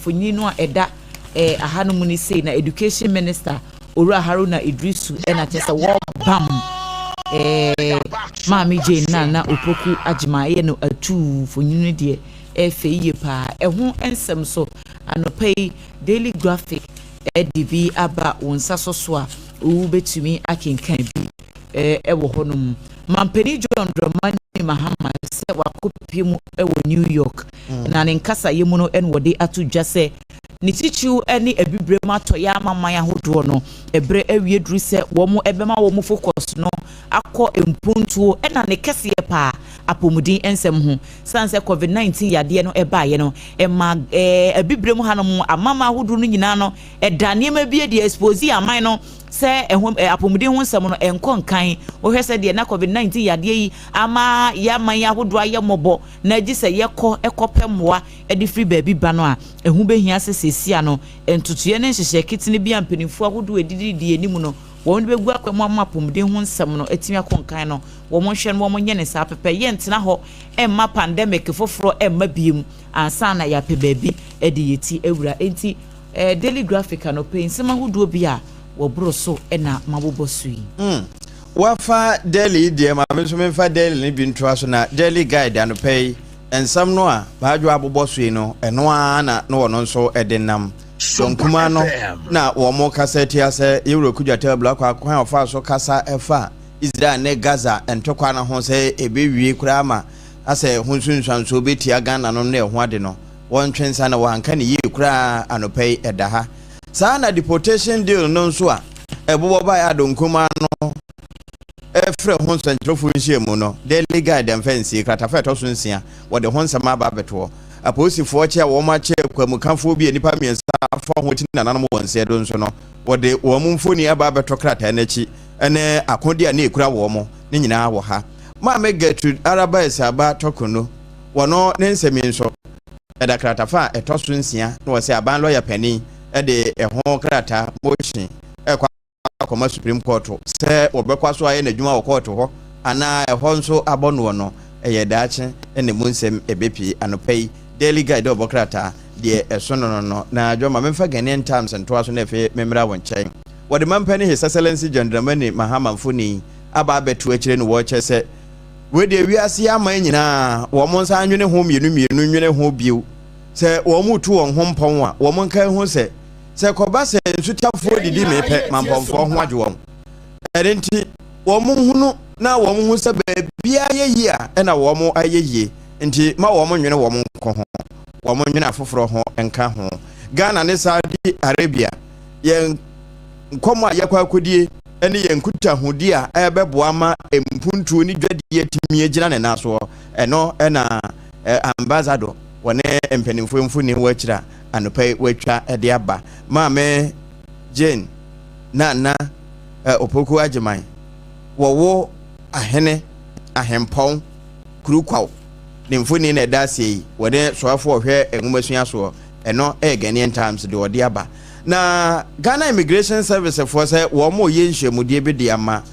Mfonyin no a ɛda ahanom no sei na Education Minister Owura Haruna Iddrisu ɛna kyerɛ sɛ wɔbam Maame Jane Nana Opoku Agyemang ɛyɛ no atuu. Mfonyin no deɛ, ɛfɛ yie paa. Ɛho nsɛm so anɔpa yi Daily Graphic ɛde bi aba wɔn nsa so a wobɛtumi akenkan bi ɛwɔ hɔnom. Mampanin John Dramani Mahama sɛ wakɔpie mu ɛwɔ New York na ne nkasayɛ mu no, ɛna wɔde ato dwa sɛ ne titiriw ne Abibirem atɔyɛ amaman ahodoɔ no, ɛberɛ awie duru sɛ wɔn ɛbɛma wɔn focus no akɔ mpuntuo ɛna ne kɛseɛ paa apɔmuden nsɛm ho. San sɛ COVID-19 yadeɛ no ɛbaeɛ no, ɛma Abibirem hanom amama ahodoɔ no nyinaa no ɛda nneɛma bi adi, expose aman no sɛ ɛho apɔmuden ho nsɛm no ɛnkɔ nkan. Wohwɛ sɛ deɛ na COVID-19 yadeɛ yi ama yɛaman ahodoɔ ayɛ mmɔbɔ na agye sɛ yɛkɔ ɛkɔpɛ mmoa ɛde firi baabi ba no a, ɛho bɛhia sɛ seesia no ntotoeɛ ne nhyehyɛ ketene bi a mpanimfoɔ ahodoɔ adididi anim no wɔn de bɛgu akwan mu ama apɔmuden ho nsɛm no atumi akɔ nkan no, wɔn nhwɛ no, wɔn nyɛ ne saa pɛpɛ. Yɛntena hɔ ɛmma pandemic foforɔ ɛmma biem ansa na yɛapɛ baabi ɛde yɛ ti awura. Enti Daily Graphic anɔpɛ, nsɛm ahodoɔ bi a wɔboro so ɛna mabobɔ so yi. Wafa Daily deɛ, ma me nso memfa Daily no bi ntoa so. Na Daily Guide anɔpɛ yi, nsɛm no a baadwo abobɔ so yi no, ɛno ara na na wɔno nso de nam dɔnkuma no na wɔn kasa tia sɛ yɛwura Okudzeto Ablakwa kwan a ɔfa so kasa ɛfa Israel ne Gaza ntɔkwa no ho sɛ ɛbɛwie koraa ma asɛ ho nsunsuansoɔ bɛtia Ghana no ne ɛho ade no, wɔntwe nsa na wɔanka ne yie koraa. Anɔpɛ yi ɛda ha saa. Na deportation deal no nso a ɛbobɔ baeɛ adonkoma no ɛfrɛ ho nsɛnkyerɛfoɔ nhyiamu no, Daily Guide mfa nsie kratafa ɛtɔ so 6, wɔde ho nsɛm aba abɛtoɔ. Apolisifoɔ kyɛ a wɔn akyɛ kwamukafoɔ bi a nnipa mmiɛnsa afa ho ti nananom wɔn nsa do nso no, wɔde wɔn mfoni aba abɛtɔ krataa n'akyi ɛne akodeɛ a ne ekura wɔn ne nyinaa wɔ ha. Maame Gertrude Araba Esaaba Torkornoo, wɔno ne nsɛm yi nso ɛda kratafa a ɛtɔ so 6, na wɔsɛ aban lɔya panin ɛde ɛho krataa motion ɛkɔ akɔma Supreme Court sɛ wɔbɛkɔ so ayɛ n'adwuma wɔ court hɔ anaa ɛhɔ nso abɔ noɔ no, ɛyɛ daakye ɛna mu nsɛm ɛbɛpie. Anɔpa yi Daily Guide ɔbɔ krataa deɛ ɛso no na dwama memfa Ghanaian Times ntoa so na afei memmra wo nkyɛn. Wɔde mampani His Excellency John Dramani Mahama mfoni aba abɛto akyire no, wɔrekyɛ sɛ wɔde wiase aman nyinaa wɔn nsa nwene ho mmienu mmienu nwene ho bio sɛ wɔn mu tu wɔn ho mpɔn a wɔn nka ho sɛ kɔba sɛ nsutafoɔ didi mepɛ mampɔnfoɔ ho adwo wɔn. Ɛne nti wɔn hunu na wɔn ho sɛ baabiara yɛ yie a ɛna wɔn ayɛ yie, nti ma wɔn nwene wɔn nko ho, wɔn nwene afoforɔ ho nka ho. Ghana ne Saudi Arabia, yɛn nkɔmɔ a yɛkɔ akɔdie ne yɛn nkutahodie a ɛbɛboa ma mpuntuo ne dwadie atumi agyina ne nan soɔ, ɛno ɛna ambassador wɔne mpanimfoɔ mfoni wɔ akyire a anɔpa yi wɔatwa de aba. Maame Jane Nana Opoku Agyeman, wɔwo ahene ahempɔn Kurukwaw, ne mfoni na ɛda aseɛ yi, wɔde soafoɔ ɔhwɛ nwomasua soɔ. Ɛno ɛyɛ Ghanaian Times de ɔde aba. Na Ghana Immigration Service foɔ sɛ wɔn mo yɛ nhyiamudie bi de ama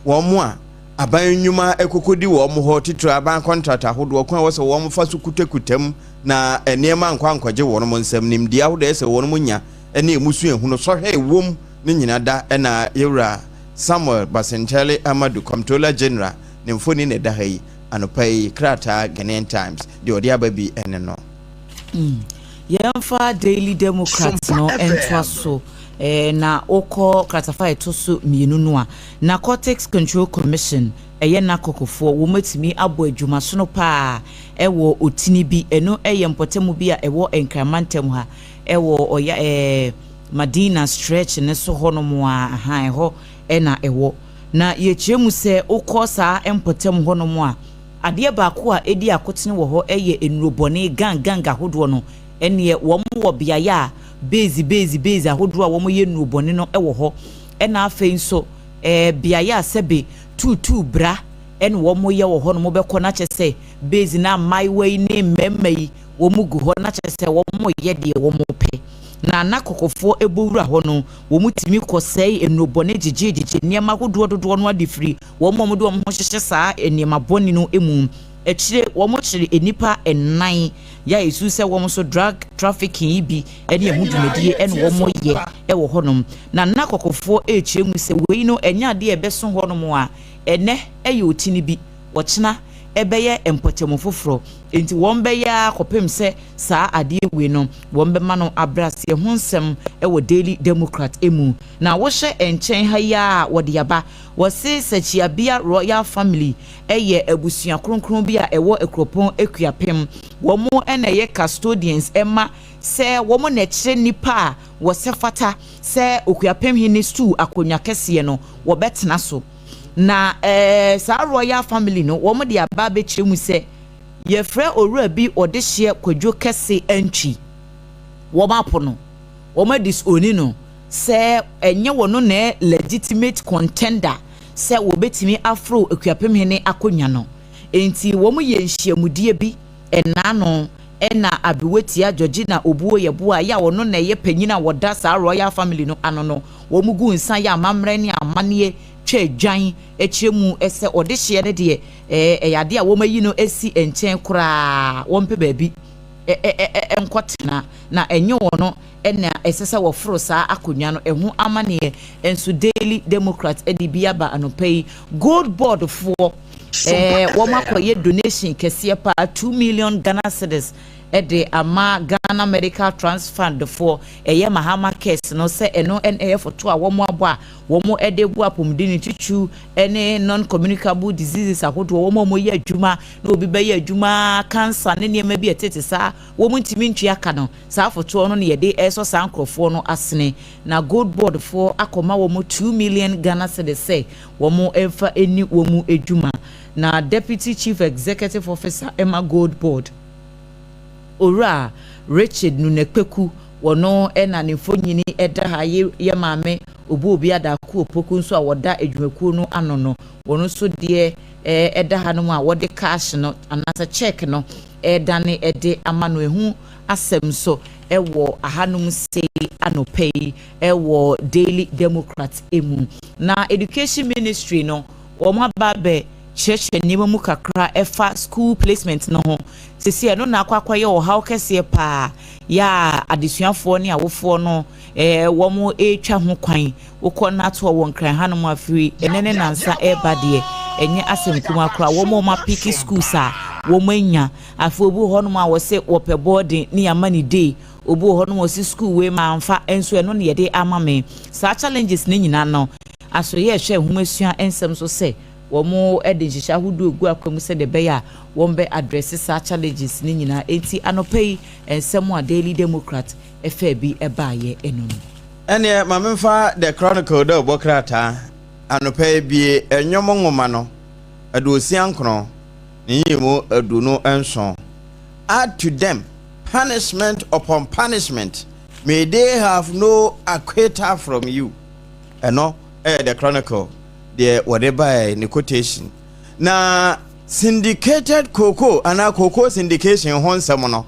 wɔn mo a aban nnwuma ɛkɔkɔdi wɔn hɔ, titiri aban contract ahodoɔ, kwan a wɔsɛ wɔn fa so kutakuta mu na nneɛma nkɔ ankɔgye wɔn mo nsɛm, nimdeɛ ahodoɔ ɛsɛ wɔn mo nya ne emu so ehunu sɔhwɛ ewom ne nyina da. Ɛna yɛwura Samuel Basintale Amadu, Comptroller General, ne mfoni na ɛda ha yi anɔpa yi. Krataa Ghanaian Times deɛ ɔde aba bi ɛne no. Yɛmfa Daily Democrat no ntoa so na wokɔ kratafa a ɛto so 2 no a, Narcotics Control Commission, ɛyɛ nakɔkɔfoɔ, wɔn atumi abɔ adwumasono paa ɛwɔ otini bi, ɛno ɛyɛ mpɔtamu bi a ɛwɔ Nkramantam ha, ɛwɔ ɔya Madina Stretch ne so hɔnom a ahan ɛhɔ ɛna ɛwɔ. Na yɛkyerɛ mu sɛ wokɔ saa mpɔtam hɔnom a, adeɛ baako a ɛdi akotene wɔ hɔ ɛyɛ nnurobɔne gang gang ahodoɔ no. Ɛneɛ wɔn wɔ beaeɛ a base base base ahodoɔ a wɔyɛ nnurobɔne no wɔ hɔ, ɛna afei nso beaeɛ a sɛbe tuutuu bra ɛna wɔn yɛ wɔ hɔ no. Mobɛkɔ na kyɛ sɛ base na mmaayewa yi ne mmarima yi wɔn gu hɔ na kyɛ sɛ wɔn yɛ deɛ wɔn pɛ. Na anakɔkɔfoɔ ɛbɔ wura hɔ no, wɔn tumi kɔsɛe nnurobɔne, gyegyegyegye nneɛma ahodoɔ dodoɔ no ade firi wɔn a wɔde wɔn ho hyehyɛ saa nneɛma bɔne no mu. Akyire wɔn kyerɛ nnipa nnan. Yɛ a ɛsu sɛ wɔn nso drug trafficking yi bi ne ɛho dwumadie na wɔn yɛ wɔ hɔnom. Na na kɔkɔfoɔ rekyerɛ mu sɛ wei no ɛnyɛ adeɛ a ɛbɛso hɔnom a ɛnɛ ɛyɛ otini bi, ɔkyena ɛbɛyɛ mpɔtam foforɔ. Enti wɔn bɛyɛ ara kɔpem sɛ saa adeɛ wei no wɔn bɛma no abrɛ aseɛ. Ho nsɛm wɔ Daily Democrat mu. Na wohyɛ nkyɛn ha yi ara a wɔde aba. Wɔse Sakyiabea Royal Family yɛ abusua kronkron bi a ɛwɔ Akuropɔn Akuapem. Wɔn na ɛyɛ custodians ma sɛ wɔn na ɛkyerɛ nnipa a wɔsɛ fata sɛ Okuapem Hene stool akonnwa kɛseɛ no wɔbɛtena so. Na saa Royal Family no wɔn de aba abɛkyerɛ mu sɛ yɛfrɛ owura bi ɔdehyeɛ Kwadwo Kɛse Antwi. Wɔn apo no, wɔn adisoni no sɛ ɛnyɛ wɔn na ɛyɛ legitimate contender sɛ wɔbɛtumi aforo Akuapemhene akonnwa no. Enti wɔyɛɛ nhyiamudie bi nnaano na Abewatia Georgina Obuo Yeboah yi a ɔno na ɛyɛ panyin a wɔda saa Royal Family no ano no, wɔguu nsa yɛ amammerɛ ne amanneɛ twaa dwan kyerɛ mu sɛ ɔdehyeɛ no deɛ ɛyɛ adeɛ a wɔayi no asi nkyɛn koraa, wɔmpɛ baabi nkɔtena na ɛnyɛ ɔno na ɛsɛ sɛ wɔforo saa akonnwa no. Ɛho amanneɛ nso Daily Democrat de bi aba anɔpa yi. Gold Board foɔ eh, wɔn akɔyɛ donation kɛseɛ paa, 2 million Ghana cedis de ama Ghana Medical Trust Fund foɔ, ɛyɛ Mahama Cares no, sɛ ɛno na ɛyɛ foto a wɔn abɔ a wɔn de bu apɔmuden ne titiriw ne non-communicable diseases ahodoɔ, wɔn a wɔyɛ adwuma na obi bɛyɛ adwuma cancer ne nneɛma bi a ɛtete saa wɔn ntumi ntua ka no. Saa fotoɔ no na yɛde resɔ saa nkorɔfoɔ no asene, na Gold Board foɔ akɔma wɔn 2 million Ghana cedis sɛ wɔn mfa nni wɔn dwuma. Na Deputy Chief Executive Officer ma Gold Board, Owura Richard Nunekpeku, wɔno na ne mfonyini da ha yi, yɛ maame Obuobi Adaako Opoku nso a wɔda adwumakuo no ano no, wɔn nso deɛ ɛda hanom a wɔde cash no anaasɛ cheque no redane de ama no. Ɛho asɛm nso wɔ ahanom sei anɔpa yi wɔ Daily Democrat mu. Na Education Ministry no, wɔn aba abɛ kyerɛkyerɛ nneɛma mu kakra ɛfa school placement no ho. Sisi ɛno na akɔ akɔyɛ ɔhaw kɛseɛ paa yɛ a adesuafoɔ ne awofoɔ no wɔn retwa ho kwan. Wokɔ natoɔ wɔ Nkran hanom afiri ɛnɛ ne nansa ɛreba deɛ, ɛnyɛ asɛm kumaa koraa. Wɔn a wɔn apiki schools a wɔn anya. Afei obi wɔ hɔnom a wɔse wɔpɛ boarding ne yɛama no day. Obi wɔ hɔnom a ɔse school wei mamfa nso ɛno na yɛde ama me. Saa challenges no nyinaa no, asoɛeɛ ɛhwɛ nhomasua nsɛm so sɛ wɔn de nhyehyɛ ahodoɔ gu akwan mu sɛdeɛ ɛbɛyɛ a wɔn bɛ address saa challenges no nyinaa. Enti anɔpa yi nsɛm a Daily Democrat faa bi baeɛ ɛno no. Ɛneɛ ma memfa The Chronicle dawubɔ krataa anɔpa yi bue Nnwom nwoma no 69. Ne nyiyimu 27. Add to them punishment upon punishment, may they have no acquittal from you. Ɛno yɛ The Chronicle deɛ wɔde baeɛ ne quotation. Na syndicated cocoa anaa cocoa syndication ho nsɛm no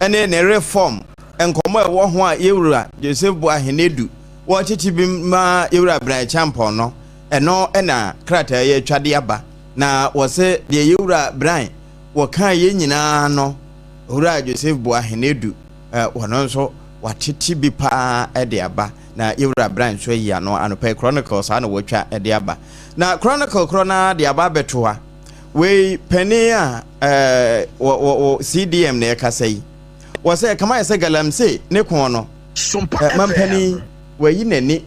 ne ne reform nkɔmmɔ a ɛwɔ ho a yɛwura Joseph Boahen Adu wɔkyekye bi ma yɛwura Brian Champon no, ɛno na krataa yi atwa de aba. Na wɔse deɛ yɛwura Brian wɔkaa yɛ nyinaa no, Owura Joseph Boahen Adu wɔno nso watete bi paa de aba. Na yɛwura Brian nso ayi ano anɔpa yi. Chronicle saa na wɔatwa de aba. Na Chronicle korɔ no ara de aba abɛto ha. Wei panin a wɔ wɔ CDM na ɛkasa yi. Wɔsɛ ɛkama yɛ sɛ galamsey ne ko no, mampanin wayi n'ani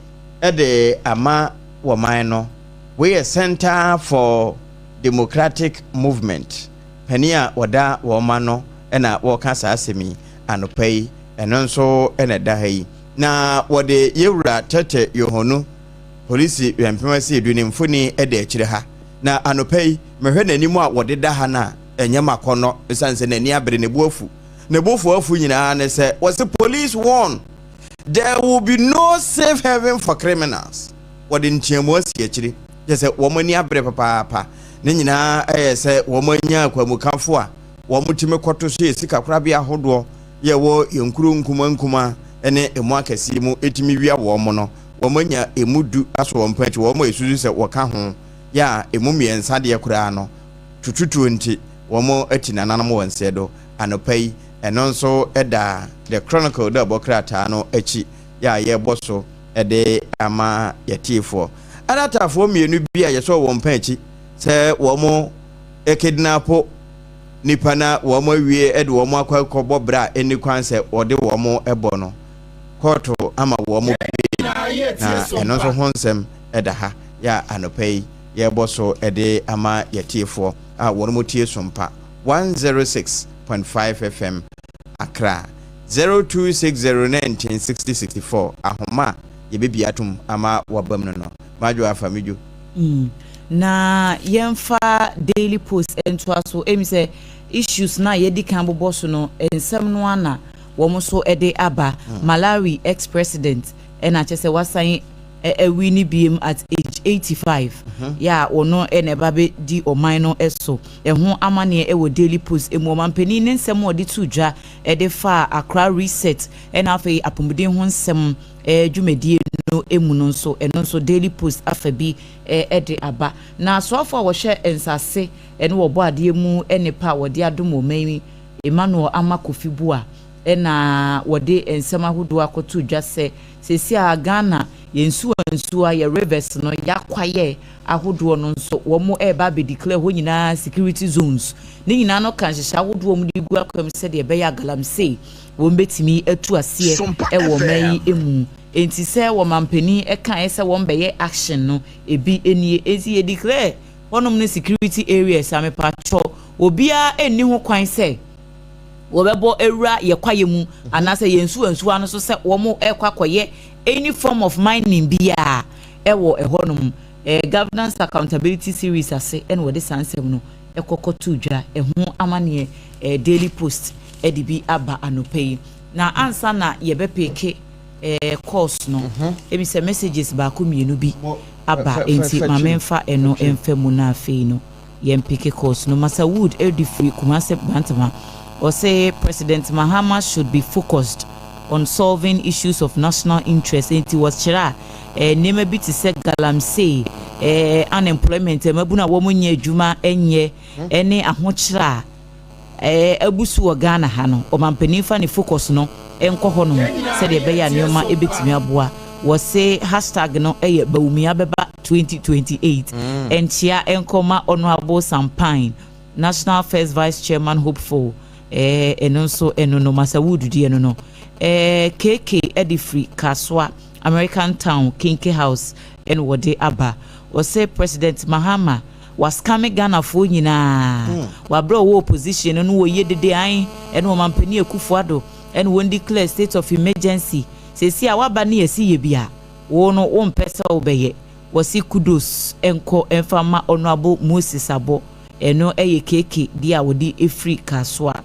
de ama wɔ man no. Wei yɛ Centre for Democratic Movement panin a wɔda wɔn ano na wɔreka saa asɛm yi anɔpa yi. Ɛno nso na ɛda ha yi. Na wɔde Yɛwura Tete Yohonu, Polisi Wɛmpem Asiedu ne mfoni da akyire ha. Na anɔpa yi, mehwɛ n'anim a wɔde da ha no a, ɛnyɛ m'akɔnnɔ ɛsiane sɛ n'ani abere, ne bo afu. Ne bo fo afu nyinaa ne sɛ, wɔse police warn there will be no safe haven for criminals. Wɔde nteamu asi akyiri, kyerɛ sɛ wɔn ani abere papaapa. Ne nyinaa yɛ sɛ wɔanya akwamukafo a wɔtumi kɔto so yɛ sikakorabea ahodoɔ yɛ wɔ yɛn nkuro nkumaa nkumaa ne emu akɛseɛ mu tumi wia wɔn no. Wɔanya emu du aso wɔn pɛn akyi, wɔn a ɛsusu sɛ wɔka ho yɛ a emu mmiɛnsa deɛ koraa no, tututuo nti wɔati nananom wɔn nseɛ do anɔpa yi. Ɛno nso da The Chronicle dawubɔ krataa no akyi yɛ a yɛrebɔ so de ama yɛtiefoɔ. Anataafoɔ mmienu bi a yɛsɔɔ wɔn pɛn akyi sɛ wɔn kidnapo nipa na wɔn awie de wɔn akɔ akɔbɔ bra a ɛnni kwan sɛ wɔde wɔn bɔ no, kɔɔto ama wɔn bail, na ɛno nso ho nsɛm da ha yɛ a anɔpa yi yɛrebɔ so de ama yɛtiefoɔ a wɔn tie Sompa 106.5 FM Accra 0260 19 60 64 ahoma a yɛbɛbie atom ama wabam no no Madwo afa me dwo. Na yɛmfa Daily Post ntoa so. Emi sɛ issues no a yɛadi kan bobɔ so no, nsɛm no ara na wɔn nso de aba. Malawi ex-president ɛna kyerɛ sɛ wasan awini biem at age 85 yɛ a ɔno na ɛba bɛdi ɔman no so. Ɛho amaneɛ wɔ Daily Post mu. Ɔmanpanin ne nsɛm a ɔde too dwa de faa Accra Reset ɛna afei apɔmuden ho nsɛm dwumadie no mu no nso, ɛno nso Daily Post afa bi de aba. Na asoafoɔ a wɔhwɛ nsase ne wɔbɔ adeɛ mu nnepa a wɔde adom ɔman yi, Emmanuel Ama Kofi Buah na wɔde nsɛm ahodoɔ akɔto dwa sɛ seesei a Ghana yɛn nsuwa nsuwa, yɛ rivers no, yɛakwaeɛ ahodoɔ no nso wɔn reba abɛ declare hɔ nyinaa security zones. Ne nyinaa no ka nhyehyɛ ahodoɔ wɔn de gu akwan mu sɛdeɛ ɛbɛyɛ a galamsey wɔn bɛtumi atu aseɛ wɔ ɔman yi mu. Enti sɛ wɔmampanin kaeɛ sɛ wɔn bɛyɛ action no, ebi nie. Enti yɛ declare hɔnom no security areas a, mepatwɔ obiara nni ho kwan sɛ wɔbɛbɔ awura yɛ kwaeɛ mu anaasɛ yɛn nsuwa nsuwa no so sɛ wɔn ɛkɔ akɔyɛ any form of mining biara ɛwɔ ɛhɔnom. Governance Accountability Series ase ɛna wɔde saa nsɛm no ɛkɔkɔto dwa. Ɛho amaneɛ Daily Post ɛde bi aba anɔpa yi. Na ansa na yɛbɛpick calls no, ebi sɛ messages baako mmienu bi aba, nti maame nfa ɛno mfa mu na afei no yɛn pick calls no. Masa Wood ɛdi firi Kumase Bantama, ɔsɛ President Mahama should be focused on solving issues of national interest. Nti wɔkyerɛ a nneɛma bi te sɛ galamsey, unemployment, mmabunu a wɔn nyɛ adwuma nyɛ, ɛne ahokyerɛ a abu so wɔ Ghana ha no, ɔmampanin fa ne focus no nkɔ hɔnom sɛdeɛ ɛbɛyɛ a nneɛma ɛbɛtumi aboa. Wɔse hashtag no ɛyɛ Bawumia bɛba 2028. Nkyea nkɔma Honourable Sampine, National First Vice Chairman hopeful. Ɛno nso ɛno no Masa Wood deɛ no no KK ɛde firi Kasoa American Town Kinky House ɛna wɔde aba. Wɔsɛ President Mahama wascam Ghanafoɔ nyinaa. Wabrɛ ɔwɔ opposition no no wɔyɛ dede an ɛne ɔmampanin Akufo Addo ɛne wɔn declare state of emergency. Seesi a waba ne yɛsi yɛ bi a wɔn no wɔmpɛ sɛ wɔbɛyɛ. Wɔsi kudos nkɔ mfa ma Honourable Moses Abɔ. Ɛno ɛyɛ KK deɛ a wɔde efiri Kasoa.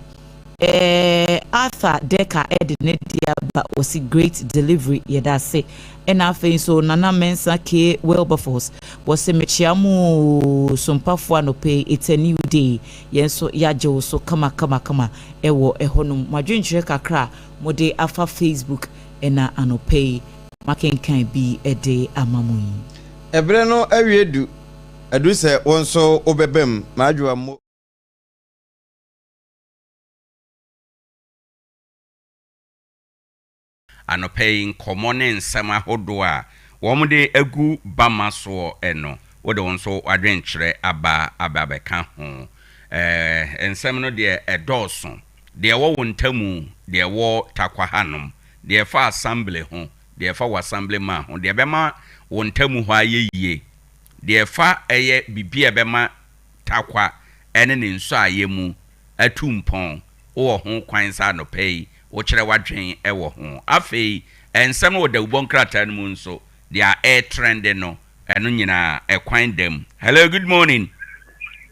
Arthur Deka ɛde ne deɛ aba, wɔsi great delivery, yɛda ase. Ɛna afei nso Nana Mensa K Wilberforce wɔsi mekyia mu sompafoɔ anɔpɛ, it's a new day. Yɛn nso yɛagye wo so kama kama kama ɛwɔ ɛhɔnom. Mo adwenkyerɛ kakra a mode afa Facebook ɛna anɔpɛ yi makenkan bi ɛde ama mo yi. Ɛberɛ no awie du adu sɛ wo nso wobɛba mu maadwoa mo. Anɔpa yi nkɔmmɔ ne nsɛm ahodoɔ a wɔn agu bama soɔ ɛno wode wo nso wadwenkyerɛ aba aba abɛka ho. Nsɛm no deɛ ɛdɔɔso, deɛ ɛwɔ wo ntamu, deɛ ɛwɔ Takwa hanom, deɛ ɛfa assembly ho, deɛ ɛfa wɔ assembly man ho, deɛ ɛbɛma wo ntamu hɔ ayɛ yie, deɛ ɛfa ɛyɛ biribi a ɛbɛma Takwa ɛne ne nsɔayɛ mu atu mpɔn. Wowɔ ho kwan sɛ anɔpa yi wokyerɛ w'adwen ɛwɔ ho. Afei nsɛm no wɔ dawubɔ nkrataa no mu nso, deɛ ɛretrend no, ɛno nyinaa ɛkwan dam. Hello, good morning.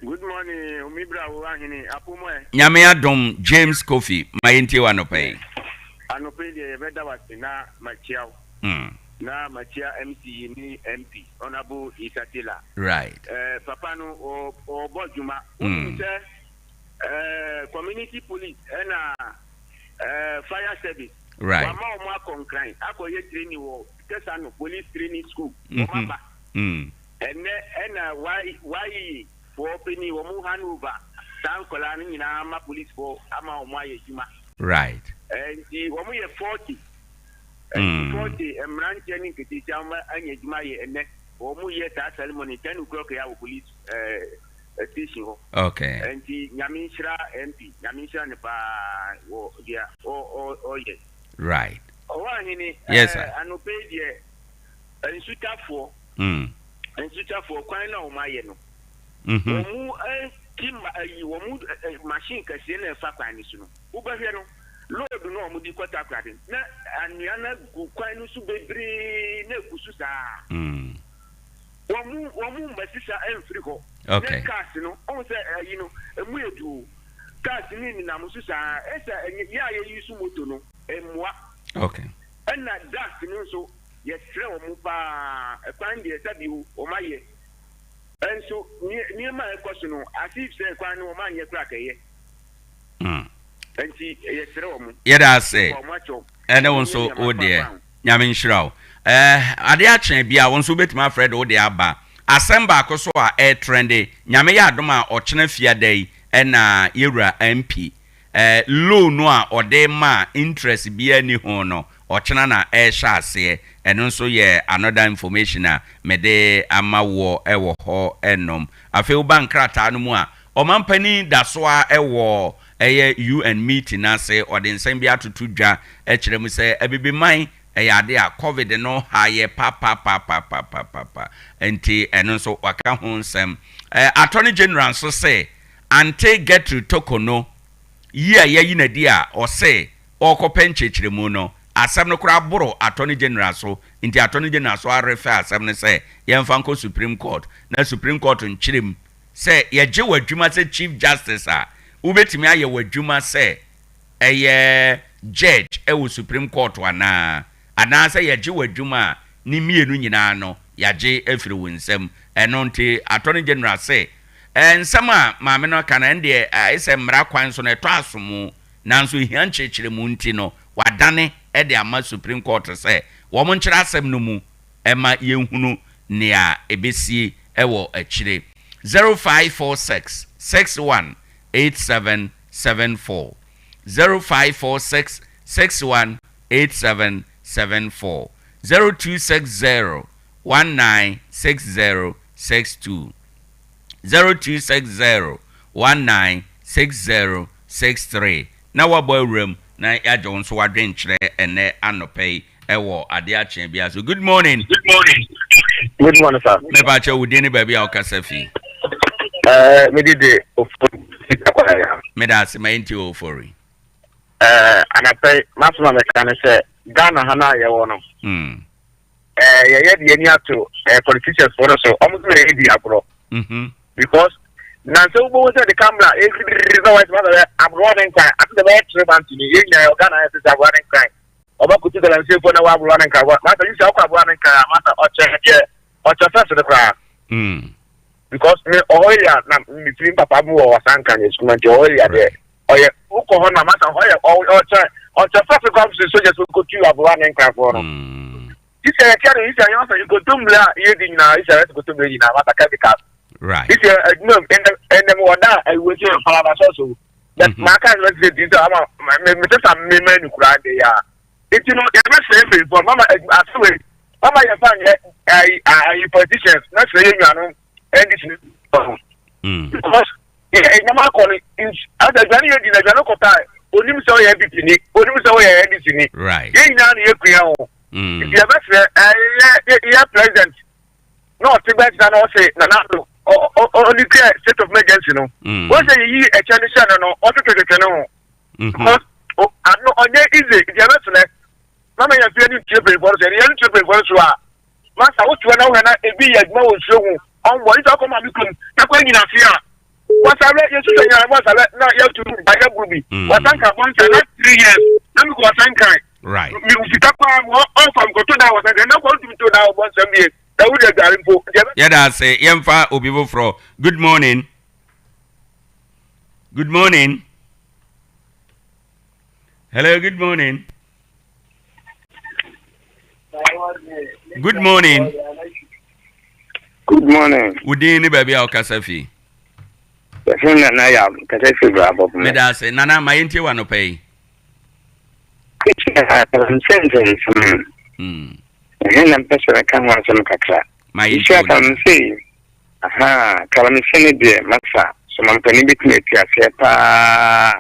Good morning, Omibra wo ahene apomo ɛ. Nyame adom. James Kofi, ma yɛntie wɔ anɔpa yi. Anɔpa yi deɛ yɛbɛda wase na makyia wo. Na makyia MC ne MP, Honorable Issa Taylor. Papa no ɔbɔ adwuma. Wonim sɛ community police ɛna fire service. Wama wɔn akɔ Nkran akɔyɛ training wɔ Tesano Police Training School. Wɔn aba. Ɛnɛ ɛna wayi foɔ panyin wɔn hand over saa nkɔlaa no nyinaa ama police foɔ ama wɔn ayɛ adwuma. Right. Nti wɔn yɛ 40. Nti 40 mmeranteɛ ne nketesia wɔn anya adwuma ayɛ ɛnɛ. Wɔn yɛ saa ceremony 10 o'clock yɛ wɔ police station hɔ. Okay. Nti Nyame nhyira MP, Nyame nhyira no paa wɔ deɛ ɔyɛ. Right. Ɔwɔ ahene, Yes, sir. anɔpa yi deɛ nsutafoɔ, nsutafoɔ kwan na wɔn ayɛ no. Wɔn ti ma ayi wɔn machine kɛseɛ na ɛfa kwan no so no. Wobɛhwɛ no, load no a wɔde kɔ Takoradi no, na anwea no agu kwan no so bebree na egu so saa. Wɔn wɔn mma sisa mfiri hɔ. Okay. Na cars no, ɔhu sɛ ayi no, emu yɛ duru. Cars no nenam so saa. Ɛsɛ ɛnyɛ yɛ a yɛyi so moto no, mmoa. Okay. Ɛna dust no nso, yɛsrɛ wɔn paa. Ɛkwan deɛ sɛbi wɔn ayɛ. Ɛnso nneɛma a ɛkɔ so no, as if sɛ kwan no wɔn anyɛ koraa kɛyɛ. Nti yɛsrɛ wɔn. Yɛda ase. Wɔn akyɛw. Ɛne wo nso wo deɛ. Nyame nhyira wo. Eh, adeɛ akyɛn bi a wo nso wobɛtumi afrɛ de wo de aba. Asɛm baako so a ɛretrende, Nyame yɛ adom a ɔkyena fiada yi ɛna yɛwura MP eh, loan no a ɔde ma a interest biara nni ho no, ɔkyena na ɛrehyɛ aseɛ. Ɛno nso yɛ another information a mede ama woɔ wɔ hɔ nom. Afei woba nkrataa no mu a, ɔmampanin da so ara wɔ ɛyɛ UN meeting no ase, ɔde nsɛm bi atoto dwa kyerɛ mu sɛ Abibiman ɛyɛ ade a covid no ha yɛ papapapapapapa nti ɛno nso waka ho nsɛm. Attorney General nso se Ante Gertrude Torkornoo yi a yɛayi no adi a ɔse ɔrekɔpɛ nkyerɛkyerɛmu no, asɛm no koraa boro Attorney General so nti Attorney General so arefɛ asɛm no sɛ yɛmfa nkɔ Supreme Court na Supreme Court nkyerɛ mu sɛ yɛgye w'adwuma sɛ Chief Justice a, wobɛtumi ayɛ w'adwuma sɛ ɛyɛ Judge wɔ Supreme Court anaa? Anaasɛ yɛgye w'adwuma a, ne mmienu nyinaa no, yɛagye afiri wo nsam. Ɛno nti, Attorney General se, nsɛm a maame no aka no, ɛndeɛ ayɛ sɛ mmara kwan so no, ɛtɔ asom, nanso ɛhia nkyerɛkyerɛmu nti no, wadane de ama Supreme Court sɛ wɔnkyerɛ asɛm no mu ma yɛnhunu nea ɛbɛsie wɔ akyire. 0546 61 87 74 0546 61 87 74 0260 19 60 62 0260 19 60 63 na wabɔ awuram na yɛagye wo nso w'adwenkyerɛ ɛnɛ anɔpa yi ɛwɔ adeɛ akyea bi so. Good morning. Good morning. Good morning, sir. Mepa kyɛw, wo din ne baabi a wokasa fi? Me de Ofori. Meda ase, ma yɛntie Ofori. Anapɛ m'asɛm a mɛka ne sɛ Ghana ha no a yɛwɔ no, yɛyɛ de yɛni ato politicians foɔ no so, ɔmo nso na yɛdi agorɔ. Because na sɛ wobɛhu sɛ de camera ɛsiriri sɛ wɔyɛ sɛ aborɔ ne nkran ate sɛ bɛyɛ 3 months ni, yɛn nyinaa yɛwɔ Ghana yɛ sɛ aborɔ ne nkran ɔbɛkoto galamsey foɔ na wɔ aborɔ ne nkran. Masa yi sɛ ɔkɔ aborɔ ne nkran a, masa ɔkyɛ deɛ ɔkyɛ fɛs no koraa. Because me ɔhɔ area na mefiri, papa mu wɔ Wasanka ne sukuma, nti ɔhɔ area deɛ ɔyɛ wokɔ hɔ na masa hɔ yɛ ɔkyɛ fɛs kɔ sɛ soldiers kotu aborɔ ne nkranfoɔ no. Sisi yɛ kyɛ no, sisi yɛ ɔsɛ nkontommire a yɛdi nyinaa, sisi yɛ nkontommire nyinaa, masa chemicals. Sisi adwuma mu ɛnɛ ɛnɛ mu wɔda a ɛwɔ sɛ falaba sɔɔso but maa ka ɛsɛ sɛ ti sɛ ama mɛ mɛ sɛ mɛ mɛ nukura de ya nti no yɛbɛsrɛ mpanyinfoɔ mama asewe mama yɛ fa nyɛ ayi ayi politicians na srɛ yɛ nuanom NDC no because yɛ ɛnyɛma akɔ no asa aduane yɛ di na aduane kɔta onim sɛ ɔyɛ NPP ni, onim sɛ ɔyɛ NDC ni. Yɛn nyinaa na yɛ kua ho. Nti yɛbɛsrɛ yɛ yɛ president na ɔte bɛtena na ɔse Nana Addo ɔdeclare state of emergency no, wɔn sɛ yɛyi ɛkyɛ no hyɛ no no ɔtwetwetwetwe ne ho because ano ɔnyɛ easy. Nti yɛbɛsrɛ mama yɛn fie ne ntie mpanyinfoɔ no so, yɛn ntie mpanyinfoɔ no so a, masa wotoa na wohwɛ na ebi yɛ adwuma wɔ nsuo ho ɔnwɔ nti ɔkɔ maame kurom na kɔ nyina ase a wasawɛ yɛsusɛ nyina wasawɛ na yɛtu bayɛ buru bi wasanka bɔnsa na 3 years na mi kɔ wasanka mi sika paa ɔnfa nkɔto da wasanka na kɔ ntumi to da ɔbɔ nsɛm bie na wuli adware mpo. Yɛda ase, yɛmfa obi foforɔ. Good morning, good morning, hello, good morning, good morning. Good morning. Wo din ne baabi a wokasa fi? Yɛfrɛ me Nana Yam, kasa fi Brabɔ. Meda ase, Nana, ma yɛntie wɔ anɔpa yi. Sɛ nsɛnsɛm ɛhe na mpɛ sɛ meka ho asɛm kakra. Isi galamsey, aha, galamsey no deɛ masa so mampanin bɛtumi atu aseɛ paa.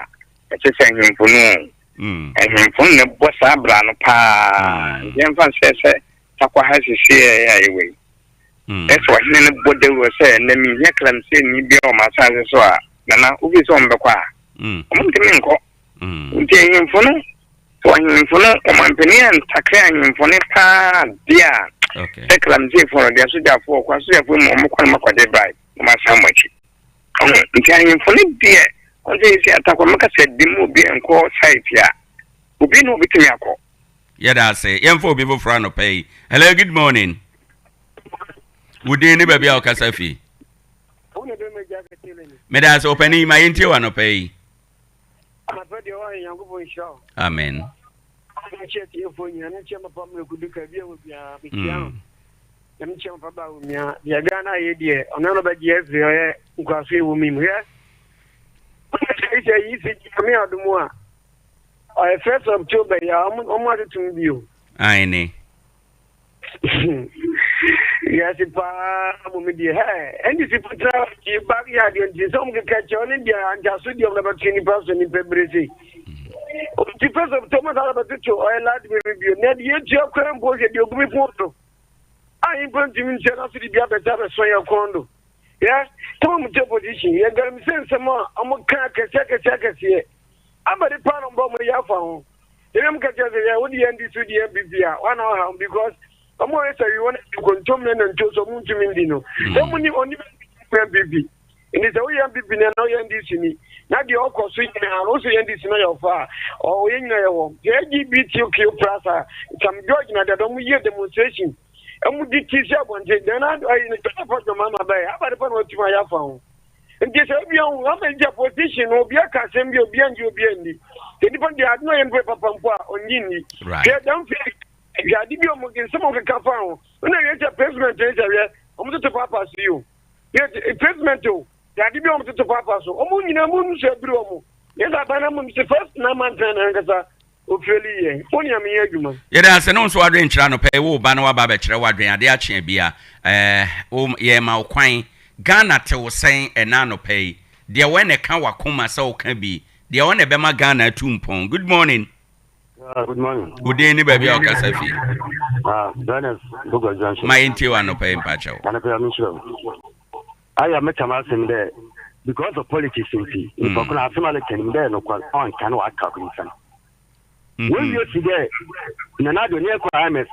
Ɛkyɛ sɛ ahemfo no, ahemfo no na ɛbɔ saa bra no paa. Nti ɛmfa sɛ Takwa ha sisi ɛ a yɛwɔ yi. Ɛsɛ ɔhene no bɔ dawuro sɛ ɛnɛ mehia galamsey ni bia wɔ m'asase so a, nana wofi sɛ ɔmbɛkɔ a, ɔmo ntumi nkɔ. Nti ahemfo no, sɛ ɔhemfo no ɔmampanin antakra ahemfo no paa deɛ a, sɛ galamseyfoɔ no deɛ asogyafoɔ kɔ asogyafoɔ mu ɔmo kɔ no makɔgye bribe na ɔmo asan mo akyi. Nti ahemfo no deɛ ɔn sɛ yɛsi Atakwa mɛka sɛ de mu obi nkɔ site a, obi na obetumi akɔ. Yɛda ase. Yɛmfa obi foforɔ anɔpa yi. Hello, good morning. Wo din ne baabi a wokasa fi? Meda ase, ɔpanin, ma yɛntie wɔ anɔpa yi. Amen. Deɛ Ghana yɛ deɛ ɔno na bɛgye afiri ɔyɛ nkoaso ɛwɔ mu mu hwɛ sɛ yi si Nyame adom a ɔyɛ 1 October yi a ɔmo atotom bio. Aane. Wiase paa mo mi deɛ hɛ NDC potra ti ba yɛ adeɛ nti sɛ ɔmo keka kyɛ ɔne deɛ antaso deɛ ɔmo na bɛto nipa so nipa bere se nti 1 October saa na bɛtoto ɔyɛ last baby bio na deɛ etua kora mpo hwɛ deɛ ogumi pon do a mpo ntumi ntua na so de bi abɛsɛ abɛsɔ yɛ kɔn do yɛ tɔn mu te opposition yɛ galamsey nsɛm a ɔmo ka akɛseɛ akɛseɛ akɛseɛ abɛde paa na ɔmo bɛ ɔmo yɛ afa ho ebi mu kɛkyɛ sɛ yɛ wodi NDC wodi NPP a wana ɔha because ɔmo yɛ sɛ wiwɔ na kontomire na nto so ɔmo ntumi ndi no sɛ ɔmo ni ɔni NPP nti sɛ woyɛ NPP na na ɔyɛ NDC ni na deɛ ɔkɔ so nyinaa no wosɛ yɛ NDC na yɛ ɔfa a ɔyɛ nyinaa yɛ wɔ sɛ LGBTQ+ a Sam George na dada ɔmo yɛ demonstration ɔmo di ti si abɔnten dan na ayi no tɔtɔ fɔ dɔm ama bɛyɛ abade pa na watumi ayɛ afa ho nti sɛ obi ahu ama gya position no obi aka asɛm bi obi angye obi anni sɛ nipa deɛ ade no ɔyɛ mpo papa mpo a ɔngye nni hwɛ dam fi hwɛ ade bi ɔmo nsɛm ɔmo keka fa ho ɛna hwɛ sɛ president ne sɛ hwɛ ɔmo toto paapa so yi o hwɛ president o hwɛ ade bi ɔmo toto paapa so ɔmo nyinaa mo nso abiri ɔmo yɛ sɛ aban na mo sɛ first 9 months na ankasa ofireli yɛ wɔn ni ameyɛ adwuma. Yɛda ase ne wo nso w'adwen kyerɛ anɔpa yi wo ba na waba abɛkyerɛ w'adwen ade akye bia ɛɛ wo yɛma wo kwan. Ghana te wo sɛn ɛna anɔpa yi? Deɛ wɔn na ɛka w'akoma sɛ woka bi, deɛ wɔn na ɛbɛma Ghana atu mpɔn. Good morning. Good morning. Wo din ne baabi a wokasa fi? Brothers, Bogor Junction. Ma yɛntie wɔ anɔpa yi, mpakyɛw. Anɔpa yi mehyerɛ wo. Ayɛ a meka m'asɛm dɛ because of politics nti nipa ko no asɛm a leka nim dɛ nokwar ɔnka na waka nsɛm. Wɔwie si dɛ Nana Addo ne ɛkɔ IMF.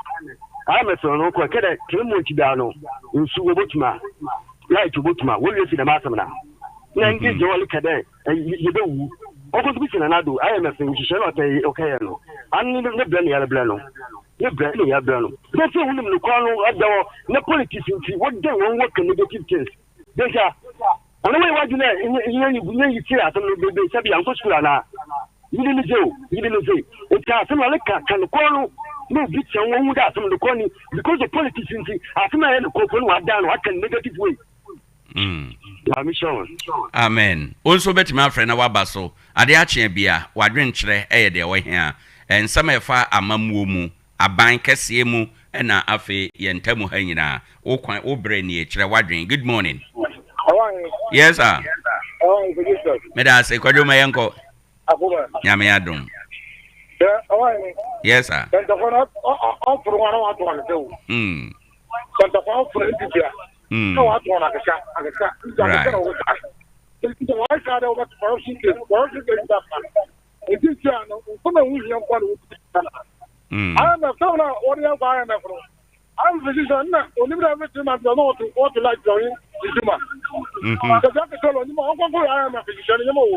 IMF no kɔ ɛkɛ dɛ 3 months biara no nsu wɔbɔtum a light wɔbɔtum a wɔwie si dɛm asɛm na na ndi gye wɔleka dɛ yɛbɛwu ɔkɔ so bi si Nana Addo IMF nhyehyɛ na ɔtɛ ɔkɛyɛ no ano ne brɛ ne yɛrebrɛ no ne brɛ ne yɛrebrɛ no bɛsɛ wonim no kwan no ɛda hɔ na politics nti wɔda wɔn wɔka negative things bɛsa ɔno wɔyɛ wadwene nyɛ yi tie asɛm no bebe sɛbi ankɔ sukuu anaa yidi ne se o yidi ne se nti asɛm no ɔle ka ka nokorɔ no na obi kyɛn wɔn hu dɛ asɛm nokorɔ ni because of politics nti asɛm a ɛyɛ nokorɔ po no wada no waka negative way. Amen. Wo nso wobɛtumi afrɛ na woaba so. Adeɛ akye bi a w'adwenkyerɛ yɛ deɛ wɔhia. Nsɛm a ɛfa amammuo mu, aban kɛseɛ mu, ɛna afei yɛn ntamu ha nyinaa. Wo kwan, wo berɛ nie, kyerɛ w'adwen. Good morning. Yes, sir. Meda ase, Kwadwo, ma yɛnkɔ. Nyame adom. Yes, sir. Nti si a no nsɛm a ɛho hia nko a na wɔdi na IMF sɛ wɔn a wɔde yɛn kɔ IMF no IMF hyehyɛ na onim dɛ every 3 months na wɔto wɔto light na ɔnye edwuma kɛse akɛse lɔ onim a ɔnkɔnkɔ yɛ IMF hyehyɛ no nyɛma wɔ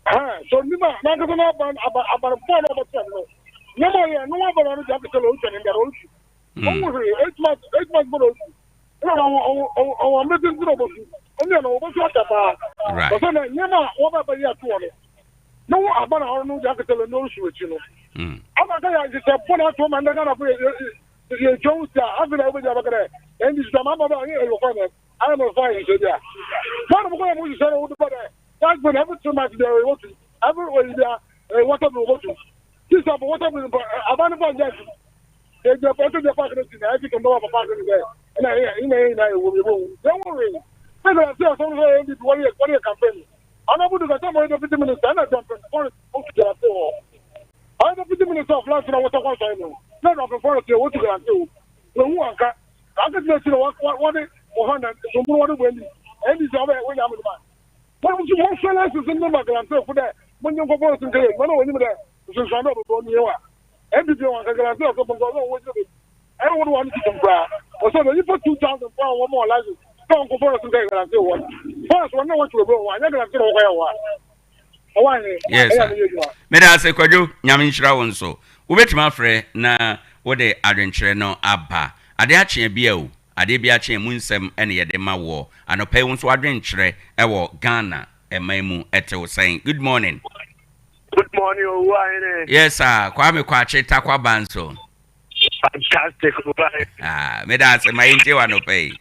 ɛhɛn so onim a n'ankasa n'aban aban aban bɔɔl na ɔbɛtena no nyɛma ɔyɛ no wɔn abɛn no deɛ akɛse lɔ ɔretwa ne ndara ɔretu ɔnwo hwee 8 months 8 months bɔ na ɔretu ɛna ɔwɔ ɔwɔ ɔwɔ mmerɛ tenten na ɔbɛsu ɛnna na ɔbɛsu akyɛ paa ɔsɛ na nneɛma a wɔbɛbɛ yɛ ato wɔ no ne wo aba na ɔno deɛ akɛse lɔ ne ɔresu akyi no aba sɛ yɛ nhyehyɛ bɔ na ato ma ndɛ Ghana fo yɛ yɛ twɛn wo si a afei na wobɛgya bɛka dɛ ɛndi sisa ma ama bɛ ɔnyɛ ɛyɛ kɔ nɛ ayɛ mo fa nhyehyɛ bi a wɔn mo kɔ yɛ mo nhyehyɛ no wode ba dɛ tax bill every 3 months deɛ ɛwɔ tu every oyi bia water bill wɔtu. Sisi abɔ wɔtɔ bi mpo aban no bɔ nyɛ adwuma. Yɛgyina pɔ nso gyina park no si na ɛsi kɛmɛ wɔ park no sɛ ɛna ɛyɛ ɛna ɛyɛ nyinaa ɛwɔ mu ɛwɔ mu. Yɛn wɔ wei. Sɛ sɛ sɛ ɔsɔn sɛ NDP wɔde yɛ wɔde yɛ campaign. Ɔno abudu kasa mɔ yɛ deputy minister ɛna dumping forest ɔtu galamsey wɔ. Ɔyɛ deputy minister of lands na wɔtɔ kɔ sɔn no. Na dumping forest yɛ wɔtu galamsey wɔ. Wɔn hu anka. Akɛse akyi na wɔde wɔn na somboro wɔde bɔ NDC. NDC ɔbɛ wɔnya ameduma. Wɔn nso wɔn fɛ license no ma galamsey fo dɛ mo nye nkɔfɔ nso nkɛyɛ adwuma na wɔnyim dɛ nsonsoando a ɔbɛbɔ no yɛ wa. NPP wɔn anka galamsey ɔsɛ bɔnkɔ ɔsɛ wɔn gyina baabi. Ɛyɛ wɔn wɔn system koraa. Wɔsɛ dɛ nipa 2000 fo a wɔn ma wɔn license sɛ wɔn nkɔfɔ nso nkɛyɛ galamsey wɔn. Forest wɔn na wɔn twɛ bro wɔn anyɛ galamsey na wɔkɔyɛ wɔ a. Ɔwɔ anyi. Yes Ɛyɛ sir. ne yɛ adwuma. Meda ase Kwadwo, Nyame nhyira wo nso. Wobɛtumi afrɛ na wode adwenkyerɛ no aba. Adeɛ akye a bia o, adeɛ bi akye a emu nsɛm na yɛde ma woɔ. Anɔpa yi wo nso w'adwenkyerɛ wɔ Ghana man mu ɛte wo sɛn? Good morning. Good morning, Owuahene. Yes sir, Kwame Kwakye Takwa Banso. Fantastic, Owuahene. Ah, meda ase ma yɛntie wɔ anɔpa yi.